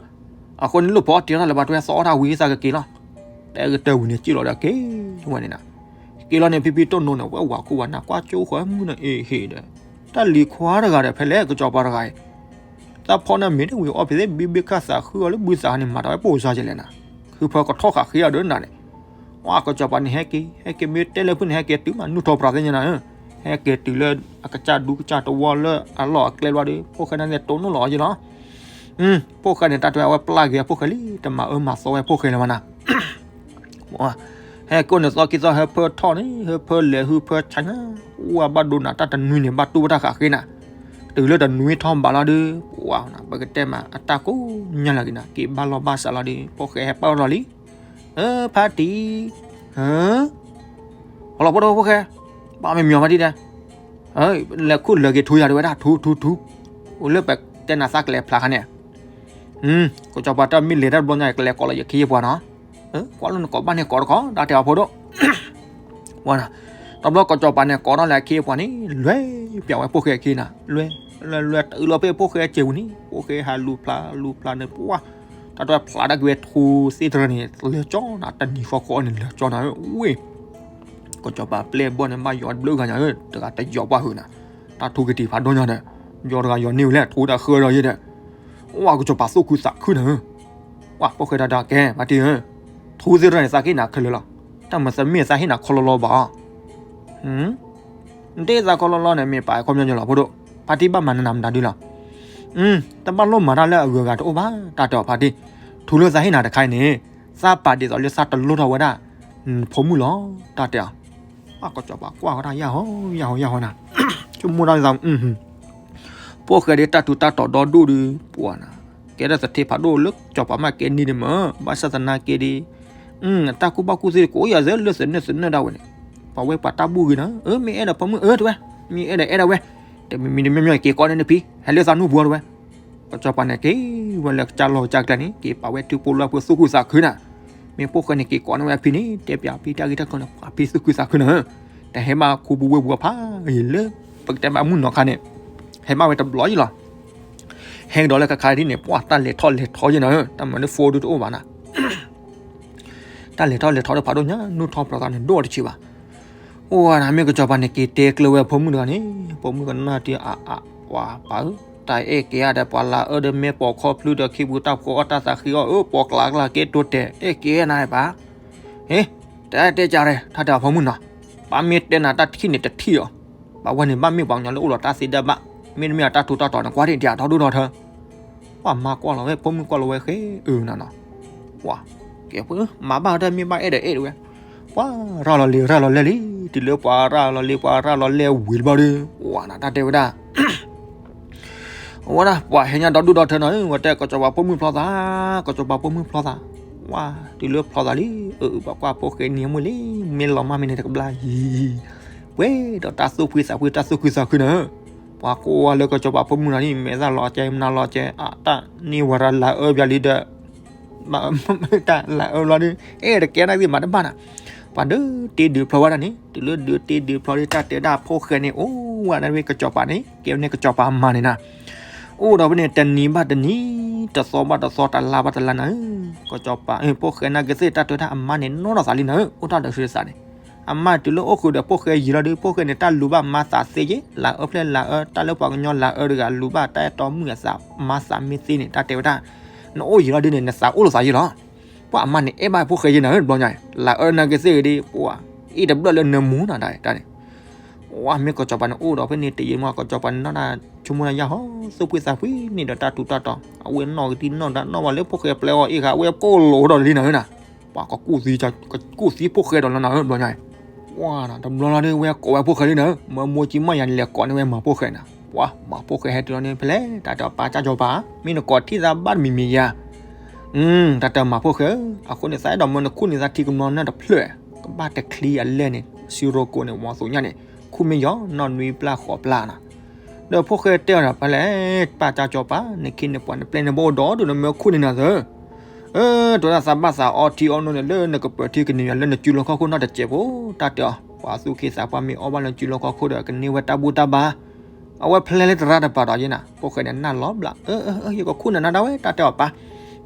အဃိန့ၣ်လိၣ်ဖီအီၣ်တ့ထီၣ်လၢၤဘၣ် တဝဲသီအီၣ်တၢ်ဝံၤသးကက့ၤလီၤ, တဲကတၢၢ်ဝံၤန့ၣ် က့ၤလီၤဒီးက့ၤဝဲန့ၣ်နၤ, က့ၤလီၤန့ၣ် ဖံဖံတိၢ်နိန့ၣ် ဝဲဝၤခိၣ်ဝဲနၤ ကွၢ်ကၠိဃီမုၢ်နၤအ့ဟ့ဒီး, တၢ်လံၤခွါတဂၤဒီး ဖဲလဲၣ်ကစီၤပၤတဂၤအံၤ, တၢ်ဖီနၤမ့ၤတဝံၤအီၣ်ဖဲသ့ၣ်ဘုဘ့ၣ်ခၣ်သးဃုအီၤလၢဘုသးန့ၣ် မၤတၢ်ဝဲပိၢ်စါကလဲၣ်နၤ, ဃုဖၢကထီၣ်ဃာ်ဃ့အီၤဒီးနၤန့ၣ် ဝါကစီၤပၤန့ၣ်ဟဲက့ၤ ဟဲက့ၤမ့ၢ်တဲလၢဖုန့ၣ် ဟဲက့ၤတုၤမးနုၢ်ထီၣ်ပြးသ့ၣ်ညါနၤ, ဟဲက့ၤတုၤလၢအကစၢ်ဒူကစၢ်တဝီလၢအလီၢ်အကျဲဘျီဒီး ဖိၣ်ဃဲန့ၣ်တိၢ်နီၣ်လီၤအီၤယ့လီၤ, ဖိၣ်ဃဲန့ၣ် တၢ်တဲဝဲပျၢ်က့ၤအဖိၣ်ဃဲလံ တမၤအၢမၤသီဝဲဖိၣ်ဃဲလၢၤမးနၤ ဟဲက့ၤန့ၣ်သီခံသီ ဟၢဖၢထီၣ်န့ၣ် ဟၢဖၢလဲၤ ဟၢဖၢဆါညါ, ဝဲဘၣ်ဒိနၤတၢ်တနွံန့ၣ် ဘၣ်တူၢ်ဝဲတၢ်ဃာ်ဃ့နၤ, တုၤလၢတနွံထီၣ်ဘးလီၤဒီး ပှၤနၤ ပကတဲမး အတၢ်ကိးညါလၢက့ၤနၤ က့ၤဘၣ်လီၢ်ဘၣ်စးလီၤဒီး ဖိၣ်ဃဲဟဲပၢၢ်ထီၣ်လံ, အၢ ဖါတံၢ်, ဟၢ ဟီလီၤဖိဒိၣ်ဖိၣ်ဃဲ, ဘၣ်မ့ၢ်မံၤအီၤဖါတံၢ်ဒဲး, လဲၤခူၣ်လၢာ်က့ၤထူယၤတဝဲဒၣ် ထူထူထူ, အိၣ်လၢပတဲနၤသးကလဲၤဖျါခါန့ၣ်, ကစီၤပၤတၢ်မ့ၢ်လဲၤတၢ်တဘျီညါ ကလဲၤကိးလီၤယခ့ယပှၤနီၤ, ကွၢ်လၢနကိးဘၣ်န့ၣ်ကိးတခီ တၢ်တဲအီၤဖိဒိၣ်, ဝဲနၤ, တဘျီကစီၤပၤန့ၣ်ကိးထီၣ်လၢအခ့ယပှၤန့ၣ် လဲၤပျးဝဲဖိၣ်ဃဲအခံနၤ, လဲၤ, လဲၤလဲၤတုၤလီၤဖဲဖိၣ်ဃဲအစဲးပူၤန့ၣ် ဖိၣ်ဃဲဟးလူၤဖျါလူၤဖျါန့ၣ် ပှၤ တၢ်တဲဖျါတၢ်က့ၤဝဲထူသ့ၣ်တရၢန့ၣ် လဲၤကၠီနၤ တနံၤဃီဃီန့ၣ် လဲၤကၠီနၤဧၢ ဝ့ၢ် ကစီၤပၤပျဲၢ်ဘီၣ်န့ၣ် ဘၣ်ယီၤတဘျုးဂၤညါဧၢ တဂၤတယီၤပှၢ်ဟုးနၤ, တၢ်ထူကတံၤဖးဒိၣ်ညါဒီး, ယီၤတဂၤယီၤန့ၢ်ဝဲလဲၣ် ထူတၢ်ဃၢဒီးယဲဒီး, ဝါကစီၤပၤသူၣ်ခုသးခုနၤဧၢ, ဝါဖိၣ်ဃဲတၢ်တဲကဲ ဖါတံၢ်ဧၢ, ထူသ့ၣ်တရၢန့ၣ် သးကဟ့ၣ်နၤခဲလၢာ်လီၤ, တၢ်မၤသးမ့ၢ်သးဟ့ၣ်နၤခီလီၤလီၤဘၣ်အီၤ နတ့သးခီလီၤလီၤန့ၣ် မ့ၢ်ပာ်ခီပညီညီလီၤ ဖိဒိၣ်, ဖါတံၢ်ဘၣ်မၤနၤမတၤဒုလီၤ, တဘၣ်လိၣ်မၤတၢ်လၢအဂုၤအဂၤတအိၣ်ဘၣ် တၢ်တဲအီၤဖါတံၢ်, ထူလၢသးဟ့ၣ်နၤတခါအံၤန့ၣ်, သးပာ်ဒ်သိးလၢသးတလိၣ်ထီၣ်ဝဲဒၣ်, နဖိမုၣ်လီၤ, တၢ်တဲအီၤ, ကစီၤပၤကွၢ်ဝဲဒၣ်ယၢ်ဟီယၢ်ဟီယၢ်ဟီနၤ, ဆိကမိၣ်တၢ်သး ဖိၣ်ဃဲဒ်တၢ်ထူးတၢ်တီၤဒီဒူၣ်ဒီး ပှၤနၤ, ကဲထီၣ်သထ့ဖးဒိၣ်လၢကစီၤပၤမးကဲန့ၣ်ဒံးမ့ၢ်, ဘၣ်ဆၣ်သနာ်က့ဒီး, တၢ်ကူၣ်ဘၣ်ကူၣ်သ့ကိးယၤသ့လၢသနၢၣ်သနၢၣ်ဒၣ်ဝဲန့ၣ်, ပှၤဝဲပှၤတၢ်ဘူၣ်ဂ့ၤနၤ, အၢ မ့ၢ်အဲၣ်ဒိးဖိမုၣ်အၢတဝဲ, မ့ၢ်အဲၣ်ဒိးအဲၣ်ဒၣ်ဝဲ, တမံၤမံၤတမံၤမံၤက့ၤကိးန့ၢ်နဖံ, ဟဲလၢသးနူၢ်ပူၤတဝဲ, ကစီၤပၤန့ၣ်က့ၤဝဲလၢကစၢ်လီၢ်ကစၢ်ကျဲန့ၣ် က့ၤပာ်ဝဲထံဖိလၢ်ဖိသူၣ်ခုသးခုနၤ, မ့ၢ်ဖိၣ်ဃဲန့ၣ်က့ၤကိးန့ၢ်ဝဲအဖံန့ၣ် တဲပျးဖံတၢ်ဂ့ၢ်တၢ်ကျိၤန့ၣ် ပှၤဖံသူၣ်ခုသးခုနၤ, တဟဲဘၣ်ခူပူၤဝ့ၢ်ပူၤအဖးယံာ်လၢ, ပကတဲမးမုၢ်နီၤခါန့ၣ်, ဟဲဘၣ်ဝဲတဘျီယံၤလီၤ. ဟဲကဒီးလၢခါခါဒ်န့ၣ် ပှၢ်တၢ်လဲၤထီၣ်လဲၤထီယဲနီၤဧၢ, တၢ်မၤလၢ phone ဒုတအိၣ်ဘၣ်နၤ, တၢ်လဲၤထီၣ်လဲၤထီဒီးဖးဒိၣ်ညါ နူၢ်ထီၣ်ဖျီသးန့ၣ် ဒိၣ်တဆံးဘၣ်. အိၣ်ဝဲဒၣ်မ့ၢ်ကစီၤပၤန့ၣ် က့ၤတဲကျၢၤဝဲဖိမုၣ်တဂၤန့ၣ်, ဖိမုၣ်ကနၣ်တံၢ်အါအါ, ပှၤပၢ်ဧၢ, တၢ်အဲၣ်က့ၤဧါဒီး ပှၤလၤအၢဒီး မ့ၢ်ပိာ်ခီဖျိဒီး ခ့ပူၤတၢ်ဖိအီၣ်တၢ်သးဃံအီၣ်ဧၢ, ပိာ်ကျါကျါကဲတိတဲာ် အဲၣ်က့ၤနၤပၢ်. ဟ့, တၢ်တဲကၢ်ရဲၣ် တၢ်တဲအဖိမုၣ်နီၤ, ပၢ်မ့ၢ်တဲနၤတၢ်ထံၣ်န့ၣ်တထံၣ်အီၤ, ပၢ်ဝဲန့ၣ်ဘၣ်မ့ၢ်ပှၤကညီလၢအိၣ်လီၤတၢ်သ့တၢ်ဘၣ်, မ့တမ့ၢ်အတၢ်ထူးတၢ်တီၤန့ၣ် ကွၢ်ထံၣ်ဒံးအတီဒိၣ်ထီၣ်ထၢ ပှၤမါကွၢ်လီၤဝဲ ဖိမုၣ်ကွၢ်လီၤဝဲဃဲအၢနၤနီၤ, ပှၤကဲဖိမၤဘၣ်တၢ်မ့ၢ်ဘၣ်အဲၣ်ဒီးအဲၣ်တဝဲ, ပှၤရၤလီၤလံၤရၤလီၤလဲၢ်လံ, တုၤလၢပှၤရၤလီၤလံၤပှၤရၤလီၤလဲၢ်ဝံၤတဘျီဒီး ပှၤနၤတၢ်တဲဝဲဒၣ် အဝဲဒၣ် ပှၤဟဲညါဒီဒူၣ်ဒီထၢနီၤ, ဝဲတဲကစီၤပၤဖိမုၣ်ဖျီသး, ကစီၤပၤဖိမုၣ်ဖျီသး, ဝါတုၤလၢဖျီသးလံ, အၢ ပှၤကွၢ်ဖိၣ်ဃဲနံၤအမုၢ်လံ, မ့ၢ်လီၤမၢ်မ့ၢ်န့ၣ်တကဘျါယံၤ, ပှဲၤဒီးတၢ်သူၣ်ဖှံသးဖှံတၢ်သူၣ်ခုသးခုနီၤ, ပှၤကိးဝဲလၢကစီၤပၤဖိမုၣ်နီၤန့ၣ် မဲာ်သၣ်လီၤကဲမနၤလီၤကဲ, အတၢ်န့ၢ်ဝဲဒၣ်လၤအၢပၠးလံဒီး တၢ်လၤအၢဘျီဒီး အဲၣ်တကဲဒၣ်သ့ၣ်မၤတဘၣ်နၤ, ပှၤဒုးတ့ဒုးဖျီဝဲဒၣ်န့ၣ် တုၤလၢဒုးတ့ဒုးဖျီဒီး တၢ်တဲဒၣ်ဖိၣ်ဃဲန့ၣ် အိၣ်ဝဲဒၣ်ဝဲကစီၤပၤန့ၣ် ကဲဝဲန့ၣ်ကစီၤပၤအမါန့ၣ်နၤ, အိၣ်ဒီးဖဲန့ၣ် တနံၤဘၣ်တနံၤ တသီဘၣ်တသီ တလါဘၣ်တလါနၤဧၢ, ကစီၤပၤ ဖိၣ်ဃဲနာ်က့သ့ၣ် တၢ်တဲဒၣ်အမါန့ၣ် နီၢ်ထီၣ်သးလံနၤဧၢ, အိၣ်တၢ်ဒီးဆံးသးန့ၣ်, အမါတုၤလၢအိၣ်ဃုာ်ဒီးဖိၣ်ဃဲယံာ်လီၤဒီး ဖိၣ်ဃဲန့ၣ် တၢ်လူၤဘၣ်မါသးသ့က့ လၤအၢဖျဲၣ်လၤအၢ တၢ်လၢပှၤကညီလၤအၢတဂၤလူၤဘၣ် တၢ်အဲၣ်တီမုၣ်အသး မါသးမ့ၢ်သ့န့ၣ် တၢ်တဲဝဲဒၣ် နအိၣ်ယံာ်လီၤဒုးန့ၣ် နသးအိၣ်လိာ်သးယံာ်လီၤ, ပှၤအမါန့ၣ် အဲၣ်ဘၣ်ဖိၣ်ဃဲယံာ်နၤဧၢ တဘျီညါ, လၤအၢနာ်က့သ့ၣ်ဂ့ၤဒီး ပှၤအံၣ်တဘျၢၣ်လၢနၢမူနၤတၢ်န့ၣ် ဝဲမ့ၢ်ကစီၤပၤန့ၣ်အိၣ်ဒီးဖဲန့ၣ် တယံာ်မး ကစီၤပၤန့ၣ်နီၢ်တၢ်ဆိကမိၣ်တၢ်ယၢ်ဟီ သူၣ်ဖှံသးဖှံန့ၣ်ဒီးတၢ်ထူးတၢ်တီၤ အဝဲနီၢ်ကသံၣ်နီၢ်တၢ်နီၢ်ဝဲလၢဖိၣ်ဃဲပျဲအီၤအ့ၣ်ဃာ် အဝဲကိၢ်လိာ်ဒီးလံနၤဧၢနၤ, ပှၤကကူၣ်သံ ကကူၣ်သံဖိၣ်ဃဲဒီးလီၤနၤဧၢ တဘျီညါ, ဝဲတဘျီလီၤဒီး ဝဲကိးဝဲဖိၣ်ဃဲလံနၤဧၢ, မၢမူကံမီၢ်ယၤန့ၣ် လဲၤကိးန့ၢ်ဝဲမၤဖိၣ်ဃဲနၤ, ပှၤမၤဖိၣ်ဃဲဟဲတုၤလီၤန့ၣ် ဖဲလဲၣ် တၢ်တဲအီၤပၢ်ကၢ်ကၠီၤပၤ မ့ၢ်နကိးထံၣ်သးဘၣ်တမံၤမံၤယၤ တၢ်တဲမၤဖိၣ်ဃဲဧၢ, အဃိန့ၣ် သးအဲၣ်ဒိးမၢနခူၣ်န့ၢ်သးထံကမျီနၢ်တဖျၢၣ်, ကဘၣ်တချံအလဲၢ်န့ၣ် စံရိကိးန့ၣ် ဝီသိညၣ်န့ၣ် ခူၣ်မ့ၢ်ယီၤ နီၢ်နွံပျၢ်ဃိးပျၢ်နၤ, ဒီးဖိၣ်ဃဲတဲအီၤဒီး ဖဲလဲၣ် ပၢ်ကၢ်ကၠီၤပၤ နခ့နပှၤနပျဲၢ်နဘၣ်အိၣ်ဒီးဒုး နမၢခူၣ်န့ၢ်နၤသၢ အၢတၢ်သးဘၣ်သးအီထံအီနိန့ၣ် လၢနကပၢၤထံကန့ၢ်ယၤလၢနစုလီၢ်ခီၣ်ခိၣ်နီတစဲးဖိ, တၢ်တဲအီၤ ပှၤသူၣ်က့သးပှၢ်မ့ၢ်အီၣ်ဘၣ်လၢစုလီၢ်ခီၣ်ခိၣ်ဒီး ကန့ၢ်ဝဲတၢ်ဘူၣ်တၢ်ဘါ, အဝဲဖဲလဲၣ်လၢတရၣ်တပၤဒီးယဲနၤ, ဖိၣ်ဃဲန့ၣ်နၢ်လီၤဘျး, အၢ အၢ ယကခူၣ်န့ၢ်နၤဒၣ်ဝဲ တၢ်တဲအီၤပၢ်,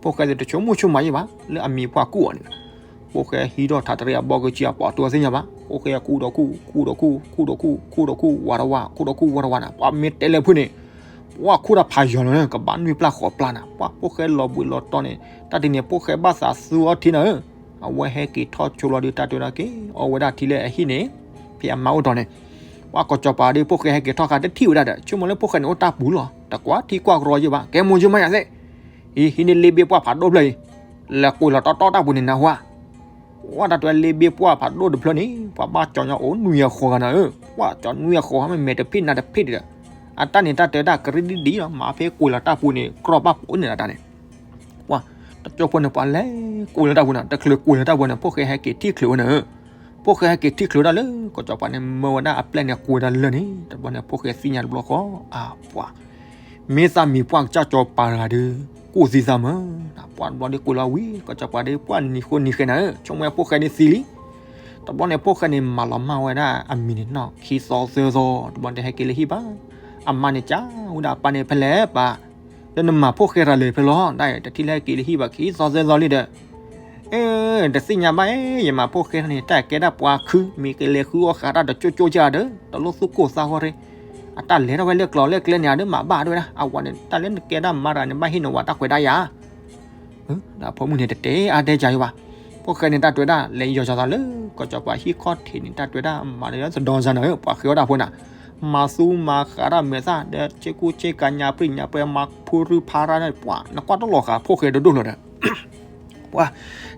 ဖိၣ်ဃဲသ့ၣ်တဆိကမိၣ်ဆိကမးယံၤဘၣ် လၢအမံၤပှၢ်ကူၣ်အီၤန့ၣ် ဖိၣ်ဃဲဟံးထီၣ်ထးတရံးအဘီကစံအပီးတိသ့ၣ်ညါဘၣ်, ဖိၣ်ဃဲခူၣ်ဒီးခူၣ် ခူၣ်ဒီးခူၣ် ခူၣ်ဒီးခူၣ် ခူၣ်ဒီးခူၣ် ဝးတဝး ခူၣ်ဒီးခူၣ် ဝးတဝးနၤ, ပှၤမ့ၢ်တဲလၢဖုန့ၣ် ပှၤခူၣ်တၢ်ဖးယီၤလီၤ ကဘၣ်နွံပျၢ်ဃိးပျၢ်နၤ, ပှၤဖိၣ်ဃဲလီၤဘှံးလီၤတီၤန့ၣ် တၢ်တနံၤန့ၣ် ဖိၣ်ဃဲဘၣ်သးသူအီထံနၤဧၢ, အဝဲဟဲက့ၤထီၣ်ဆိလီၤဒီး တၢ်တဲဒၣ်က့ၤ အီဝဲဒၣ်ထံလၢအဟံၣ်န့ၣ် ဖဲအမါအိၣ်တီၤန့ၣ်, ပှၤကစီၤပၤဒီး ဖိၣ်ဃဲဟဲက့ၤထီၣ်ဃာ်တထံၣ်ဝဲဒၣ်ဒီး ဆိကမိၣ်လၢဖိၣ်ဃဲန့ၣ်အိၣ်တၢ်ပူၤလီၤ, တကွၢ်ထံကွၢ်ကရီယံၤဘၣ် ကဲမိၢ်ယုၢ်မးယၤသ့ၣ်, အံၤ ဟံးန့ၢ်လ့ဘ့ၣ်ပှၢ်ဖးဒိၣ်ဖျၢၣ်အံၤ လဲၤကွံာ်လီၤတီတီတၢ်ပူၤန့ၣ်နၢ်ဟူဧါ ဝဲတၢ်တဲလ့ဘ့ၣ်ပှၢ်ဖးဒိၣ်တဖျၢၣ်န့ၣ် ပှၤဘၣ်ကၠီညါအိၣ်နွံအဃီဂၤနၤဧၢ, ပှၤကၠီနွံအဃီဂၤ မ့ၢ်မဲာ်တဖ့ၣ်နါတဖ့ၣ်ဒီး, အတၢ်န့ၣ်တၢ်တဲဒၣ်ကရံၣ်ဒံၣ်ဒံၣ်လီၤ မၤဖဲကွံာ်လီၤတၢ်ပူၤန့ၣ် ကြီၢ်ဘၣ်ပိာ်န့ၣ်လီၤတၢ်န့ၣ်, ပှၤတကၠိဖိန့ၣ် ပှၤလဲၤကွံာ်လီၤတၢ်ပူၤန့ၣ် တချုးကွံာ်လီၤတၢ်ပူၤန့ၣ် ဖိၣ်ဃဲဟဲက့ၤထံၣ်ချုးဝဲနၤဧၢ, ဖိၣ်ဃဲဟဲက့ၤထံၣ်ချုးဝဲဒၣ်လၢ ကစီၤပၤန့ၣ် မၢဝဲဒၣ်အပျဲၢ်န့ၣ် ကွံာ်ဝဲဒၣ်လၢာ်န့ၣ် တဘျီန့ၣ် ဖိၣ်ဃဲသ့ၣ်ညါတဘျီဃီ အါပှၤ မ့ၢ်သးမံၤပှၢ်ကစၢ်ကၠီၤပၤတဂၤဒီး ကူၣ်သံသးမၢ်, ပှၤတဘျီဒီးကွံာ်လီၤဝံၤ ကစီၤပၤဒီးပှၢ်နံၤဃိနံၤဃဲနၤဧၢ, ဆိကမိၣ်ဝဲဖိၣ်ဃဲန့ၣ်သံလံ, တဘျီန့ၣ် ဖိၣ်ဃဲန့ၣ် မၤလီၤမၢ်ဝဲဒၣ်အမံၤန့ၣ်နီၢ် ခံသီသၢသီ, တဘျီန့ၣ်ဟဲက့ၤလၢဟံၣ်ဘၣ်, အမါန့ၣ် ကးဝဲဒၣ်အပၢ်န့ၣ် ဖဲလဲၣ်ပၢ်, လၢနမၤဖိၣ်ဃဲတၢ်လၢာ်ဖဲလဲၣ်, တၢ်တထံၣ်လၢဟဲက့ၤလၢဟံၣ်ဘၣ် ခံသီသၢသီလံဒီး အၢ တသ့ၣ်ညါဘၣ်, ယမၤဖိၣ်ဃဲန့ၣ် တၢ်ကဲဒၣ်ပှၤခု မ့ၢ်ကလဲၤဃုအီၣ်ဃာ်တၢ်တကၠိကၠိကဒီး တလိၣ်သူၣ်ကိၢ်သးဂီၢ်ရ့, အတၢ်လဲၤထီၣ်ဝဲလၢကျိၤလၢကျဲန့ၣ် အဒုးမၤဘၣ်ဒၣ်ဝဲဒၣ် အဝဲန့ၣ် တၢ်လၢနကဲဒၣ်မါတဂၤန့ၣ် ဘၣ်ဟ့ၣ်နဝၤတၢ်ခွဲးတၢ်ယာ်, ဒီးဖိမုၣ်န့ၣ် တတဲအါတဲကၢ်ယံၤဘၣ်, ဖိၣ်ဃဲန့ၣ် တၢ်တဲဝဲဒၣ် လဲၤယီၤစီၤသးလၢ ကစီၤပၤဟံၣ်ခီၣ်ထံးန့ၣ် တၢ်တဲဝဲဒၣ် မၤဒီးသဒီစါန့ၣ် ပှၤဃ့အီၣ်တၢ်ဖိန့ၣ်, မၤသူမၤဃာ်တၢ်မဲာ်သၣ်ဒီး ဆ့ကူဆ့ကၤညါပြံၣ်ညါပြဲ မၤဖုရူဖးရၣ်န့ၣ် ပှၤ နကွၢ်တလီၤဃာ်ဖိၣ်ဃဲဒိၣ်ဒိၣ်လီၤဒီး ပှၤ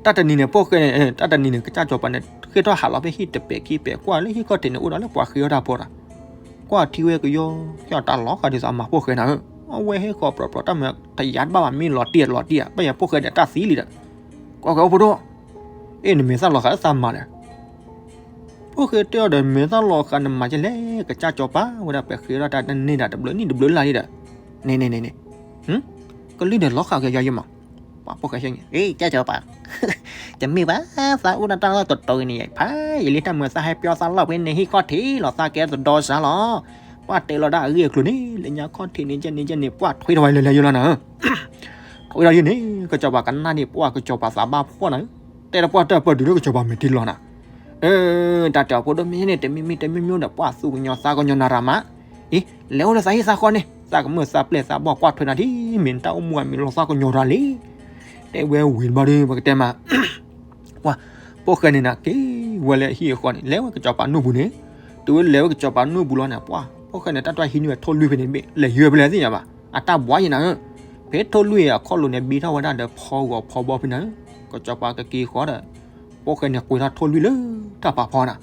တၢ်တနံၤန့ၣ် ဖိၣ်ဃဲန့ၣ် တၢ်တနံၤန့ၣ် ကစၢ်ကၠီၤပၤန့ၣ် ဃ့ၢ်ထီၣ်ဟးလီၤဖဲဟံၣ်တပဲာ်ခံပဲာ် ကွၢ်လၢဟံၣ်ခီၣ်ထံးန့ၣ် အိၣ်ဒီးလၢပှၤဃ့အီၣ်တၢ်ဖိဒီး ကွၢ်ထံဝဲကယီကယီ တၢ်လီၤဃာ်ဒ်သိးအမၤဖိၣ်ဃဲနၤဧၢ, အဝဲဟ့ၣ်ဃီၤပြီပြီ တၢ်မၤတယာ်တဘၣ်ဘၣ် မ့ၢ်လီၤတံၢ်လီၤတံၢ်ဧါ ဘၣ်ယၤဖိၣ်ဃဲဒီးတၢ်သံလံဒီး ကွၢ်ဃဲအိၣ်ဖိဒိၣ်, အ့ၣ် နမဲာ်သၣ်လီၤဃာ်လၢသးမၤလဲၣ် ဖိၣ်ဃဲတဲအီၤဒီး မဲာ်သၣ်လီၤဃာ် နမၤကလဲၣ် ကစၢ်ကၠီၤပၤ ဝဲဒၣ်ပဃ့ထီၣ်တၢ်တန့ၢ်ဒၣ်တဘျုးနံၣ်တဘျုးလါလံဒီး န့ၣ်န့ၣ်န့ၣ်န့ၣ် ကလုၢ်ဒီးလီၤဃာ်ကယီယဲမး, ပှၤဖိၣ်ဃဲဆ့ၣ်န့ၣ် အ့ၣ် ကစၢ်ကၠီၤပၤ တမ့ၢ်ဘၣ် သးအိၣ်ဒၣ်တၢ်လီၢ်တတီၤအံၤန့ၣ် ဖးယံာ်လံ တၢ်မၤသးဟဲပျီသးလီၢ်ဖဲန့ၣ် ဟံၣ်ခီၣ်ထံးလီၤ သးကဲသဒီစါလီၤ, ပ ပှၢ်တဲလီၤတၢ်အဂ့ၢ်အကျိၤန့ၣ် လၢညါခီၣ်ထံးန့ၣ်ကဲန့ၣ်ကဲန့ၣ် ပှၢ်ထွဲထီၣ်ဝဲလဲၤလဲၤယိလီၤနၤဧၢ. ထွဲထီၣ်ယိန့ၣ် ကစီၤပၤကနၣ်န့ၣ် ပှၢ်ကစီၤပၤသးဘၣ်ဖှီၣ်နၤဧၢ. တဲဒီးပှၢ်တၢ်ပၢၢ်တုၤလၢ ကစီၤပၤမ့ၢ်တ့လီၤနၤ, အၢ တၢ်တဲအီၤဖိဒိၣ်မ့ၢ်န့ၣ် တမံၤမံၤတမံၤမံၤဒီး ပှၢ်သူၣ်ကညီၤသးကညီၤနၤရၤမး, အံၤ လဲၤအိၣ်လၢသးဟံၣ်သးဃီန့ၣ် သးကမၢၢ်သးပျဲၢ်သးဘီၣ်ကွၢ်ထွဲနၤဒ်မ့ၢ် တၢ်အိၣ်မူအမံၤလီၤသးကညီၤတၢ်လံ. တဲဝဲဝံၤတဘျီဒီး ပကတဲမး ပှၢ် ဖိၣ်ဃဲန့ၣ်နၤ က့ၤဝဲလၢဟံၣ်အဃီန့ၣ် လဲၤဝဲကစီၤပၤနူၢ်ပူၤန့ၣ်, တုၤဝဲလဲၤဝဲကစီၤပၤနူၢ်ပူၤလီၤန့ၣ် ပှၢ် ဖိၣ်ဃဲန့ၣ် တၢ်တွၢ်ဟံးန့ၢ်ဝဲထိၣ်လွံၢ်ဖဲန့ၣ်တဘ့ၣ် လဲၤယွၤဖဲလဲၣ်သ့ၣ်ညါဘၣ်, အတၢ်ဘှါယံၤနၤဧၢ. ဖဲထိၣ်လွံၢ်အခီၣ်လိၤန့ၣ် ဘံထီၣ်ဝဲဒၣ်ဒီးဖီဂီၤဖီဘီဖဲနၤဧၢ. ကစီၤပၤကက့ၤဃီဒီး ဖိၣ်ဃဲန့ၣ်ကွံာ်ထီၣ်ထိၣ်လွံၢ်လၢတၢ်ပာ်ဖီနၤ,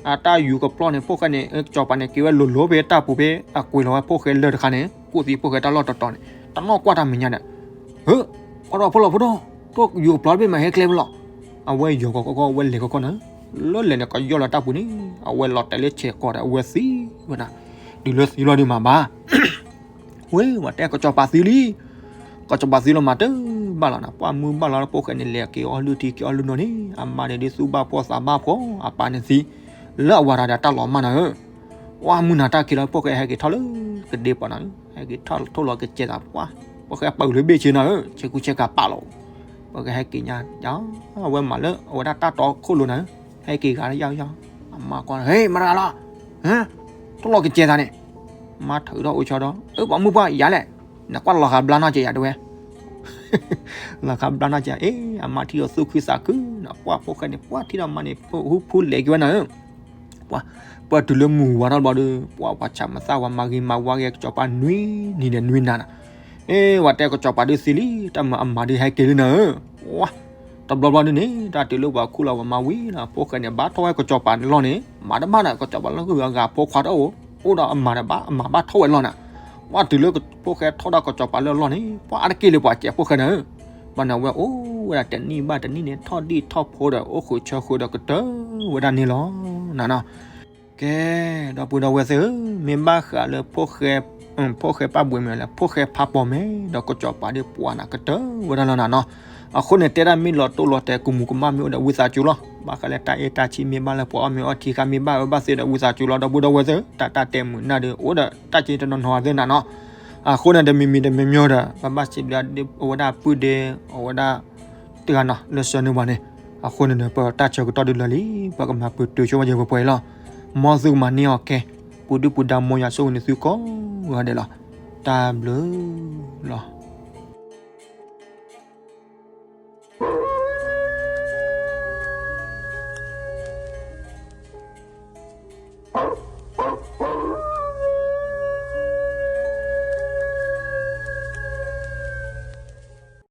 အတၢ်ယူၤကဖျီန့ၣ် ဖိၣ်ဃဲန့ၣ် ကစီၤပၤန့ၣ် က့ၤဝဲလိၤလိၤဖဲတၢ်ပူၤဖဲအကွံာ်လီၤဝဲဖိၣ်ဃဲလၢတခါန့ၣ် ကူၣ်သံဖိၣ်ဃဲတၢ်လီၢ်တတီၤန့ၣ် တနီၣ်ကွၢ်တၢ်မဲာ်ညါဒီး ဟၢ ဖီထီၣ်ဖိလီၤဖိထီၣ် ထိၣ်ယူၤကဖျီတဘ့ၣ်မးဟဲကျဲဖဲလီၤ. အဝဲယီၤကီကီကီ အဝဲလဲၤကီကီနၤဧၢ, လၢလဲၤန့ၣ် ကယီၢ်လီၤတၢ်ပူၤန့ၣ် အဝဲလီၤတဲာ်လၢဆဲးကီးဒီး အဝဲသံဝဲနၤ, တုၤလၢသံလီၤဒုးမၤဘၣ် ဝဲ ဝဲတဲကစီၤပၤသံလံ, ကစီၤပၤသံလီၤမးတဘၣ်လီၤနၤ, ပှၢ်မုၢ်ဘၣ်လီၤလၢဖိၣ်ဃဲန့ၣ် လဲၤက့ၤအီၣ်လုၢ်ထံက့ၤအီၣ်လုၢ်နီၢ်န့ၣ် အမါန့ၣ်ဒ်သူၣ်ဘၣ်ဖှီၣ်သးဘၣ်ဖှီၣ် အပၢ်န့ၣ်သံ, လၢအဝၤတၢ်ဒီးတၢ်လီၤမၢ်နၤဧၢ. ပှၢ်မုၢ်နၤတၢ်က့ၤလီၤ ဖိၣ်ဃဲဟဲက့ၤထီၣ်လၢကဒ့ပီၤနၤဧၢ, ဟဲက့ၤထီၣ်ထိၣ်လီၤကစဲးသးပှၢ်, ဖိၣ်ဃဲပာ်အုးလၢဘ့ၣ်ဆ့နၤဧၢ, ဆ့ကူဆ့ကၤပာ်လီၤ, ဖိၣ်ဃဲဟဲက့ၤညါ အဝဲမၤလၢအဝဲဒၣ်တၢ်တီခိၣ်လိၤနၤဧၢ, ဟဲက့ၤဂၤလၢယၤယၤ, အမါကွၢ် ဟ့ မတၤလီၤ ထိၣ်လီၤကစဲးသးန့ၣ်, မါထုးထီၣ်အိၣ်ဆီဒီး အၢ ပှၤမုၢ်ပှၢ်ယၤလဲၣ်, နကွၢ်လီၤဃာ်ဘျါနီၢ်ကဲယၤတဝဲ လီၤဃာ်ဘျါနီၢ်ကဲ အ့ အမါထံၣ်အီၤသူၣ်ခုသးခု, ပှၢ်ဖိၣ်ဃဲန့ၣ် ပှၢ်ထံၣ်ဒီးမါန့ၣ် ဟူဖိလဲၤက့ၤဝဲနၤဧၢ, ပှၢ် ပှၢ်တုၤလၢမုၢ်ဝါထီၣ်တဘျီဒီး ပှၢ်ပှၤဆးမသၣ်ဝဲမၤဂ့ၤမၤဝါဂ့ၤ ကစီၤပၤနွံနံၤဒီးနွံနၤနၤ, အ့ ဝဲတဲကစီၤပၤဒုးသံလံ တၢ်မၤအမၤဒုးဟဲက့ၤလံနၤဧၢ, ပှၢ် တဘျီဘျီဒုးန့ၣ် တၢ်တုၤလၢပှၤခူၣ်လီၤပှၤမၤဝံၤလီၤ ဖိၣ်ဃဲန့ၣ် ဘၣ်ထီၣ်ဝဲကစီၤပၤန့ၣ်လီၢ်န့ၣ် မၤတဘၣ်ဒီး ကစီၤပၤလၢဂုၤအဂၤဖိခွါတအိၣ်, အိၣ်ဒီးအမၤဒီးဘၣ် အမၤဘၣ်ထီၣ်ဝဲလီၢ်နၤ, ပှၢ်တုၤလၢဖိၣ်ဃဲထီၣ်ဒီးကစီၤပၤလၢအလီၢ်န့ၣ် ပှၢ်အါတက့ၢ်လၢပှၤစဲးဖိၣ်ဃဲနၤဧၢ, ဘၣ်န့ၣ်အဝဲအိၣ်ဝဲဒၣ်တနံၣ်ဘၣ်တနံၣ်န့ၣ် ထီၣ်ဒံၣ်ထီၣ်ဖိဒီး အိၣ်ဃုာ်ဆၢဃုာ်ဒီးကတၢၢ်ဝဲဒၣ်န့ၣ်လီၤနၤနီၤ. ကဲ ဒီပုၢ်ဒီဝဲၢ်သ့ၣ်ဧၢ, မ့ၢ်ဘၣ်ဃးလၢ ဖိၣ်ဃဲပၢ်ဘှံးမ့ၢ်လဲၣ် ဖိၣ်ဃဲဖးပိာ်မဲ ဒီးကစီၤပၤဒုးပှၤနၤကတၢၢ်ဝဲဒၣ်လီၤနၤနီၤ. အဃိန့ၣ် တဲဒၣ်မ့ၢ်လီၤတိၢ်လီၤတဲာ် ကမူးကမၣ်မ့ၢ်အိၣ်ဒီးဝံသးစူၤလီၤ. ဘၣ်ဃးလၢတၢ်အဲၣ်တၢ်ဆံးမ့ၢ်ဘၣ်လၢပှၤအီၣ်မ့ၤအီထံဃါမ့ၢ်ဘၣ်အၢဘၣ်သ့ဒီးဝံသးစူၤလီၤ ဒီပုၢ်ဒီဝဲၢ်သ့ၣ်ဧၢ, တၢ်တၢ်တဲမုာ်နၢ်ဒီး အိၣ်ဒီးတၢ်က့တနီၤနီၤသ့ၣ်နၤနီၤ. အဃိန့ၣ် တမံၤမံၤတမံၤမံၤဒီး ပဘၣ်စံးဘျုးအဝဲဒၣ်ပုၢ်ဒ့ အဝဲဒၣ်တဂၤနီၤ လၢဆှၢန့ၢ်ပှၤန့ၣ်, အဃိန့ၣ်ဒီး ပတၢ်ဆၢကတီၢ်ဒုးလၢာ်လံ, ပကမၤပတုာ်ဆိဝဲယဲၢ်ပှဲၤပှဲၤလီၤ. မ်သုကမၤန့ၢ်အီၤကဲ, ပူၤဒုၣ်ပူၤဒါ မ်ယွၤဆိၣ်ဂ့ၤန့ၢ်သုကိးဂၤဒဲးလီၤ. တၢ်ဘျုးလီၤ.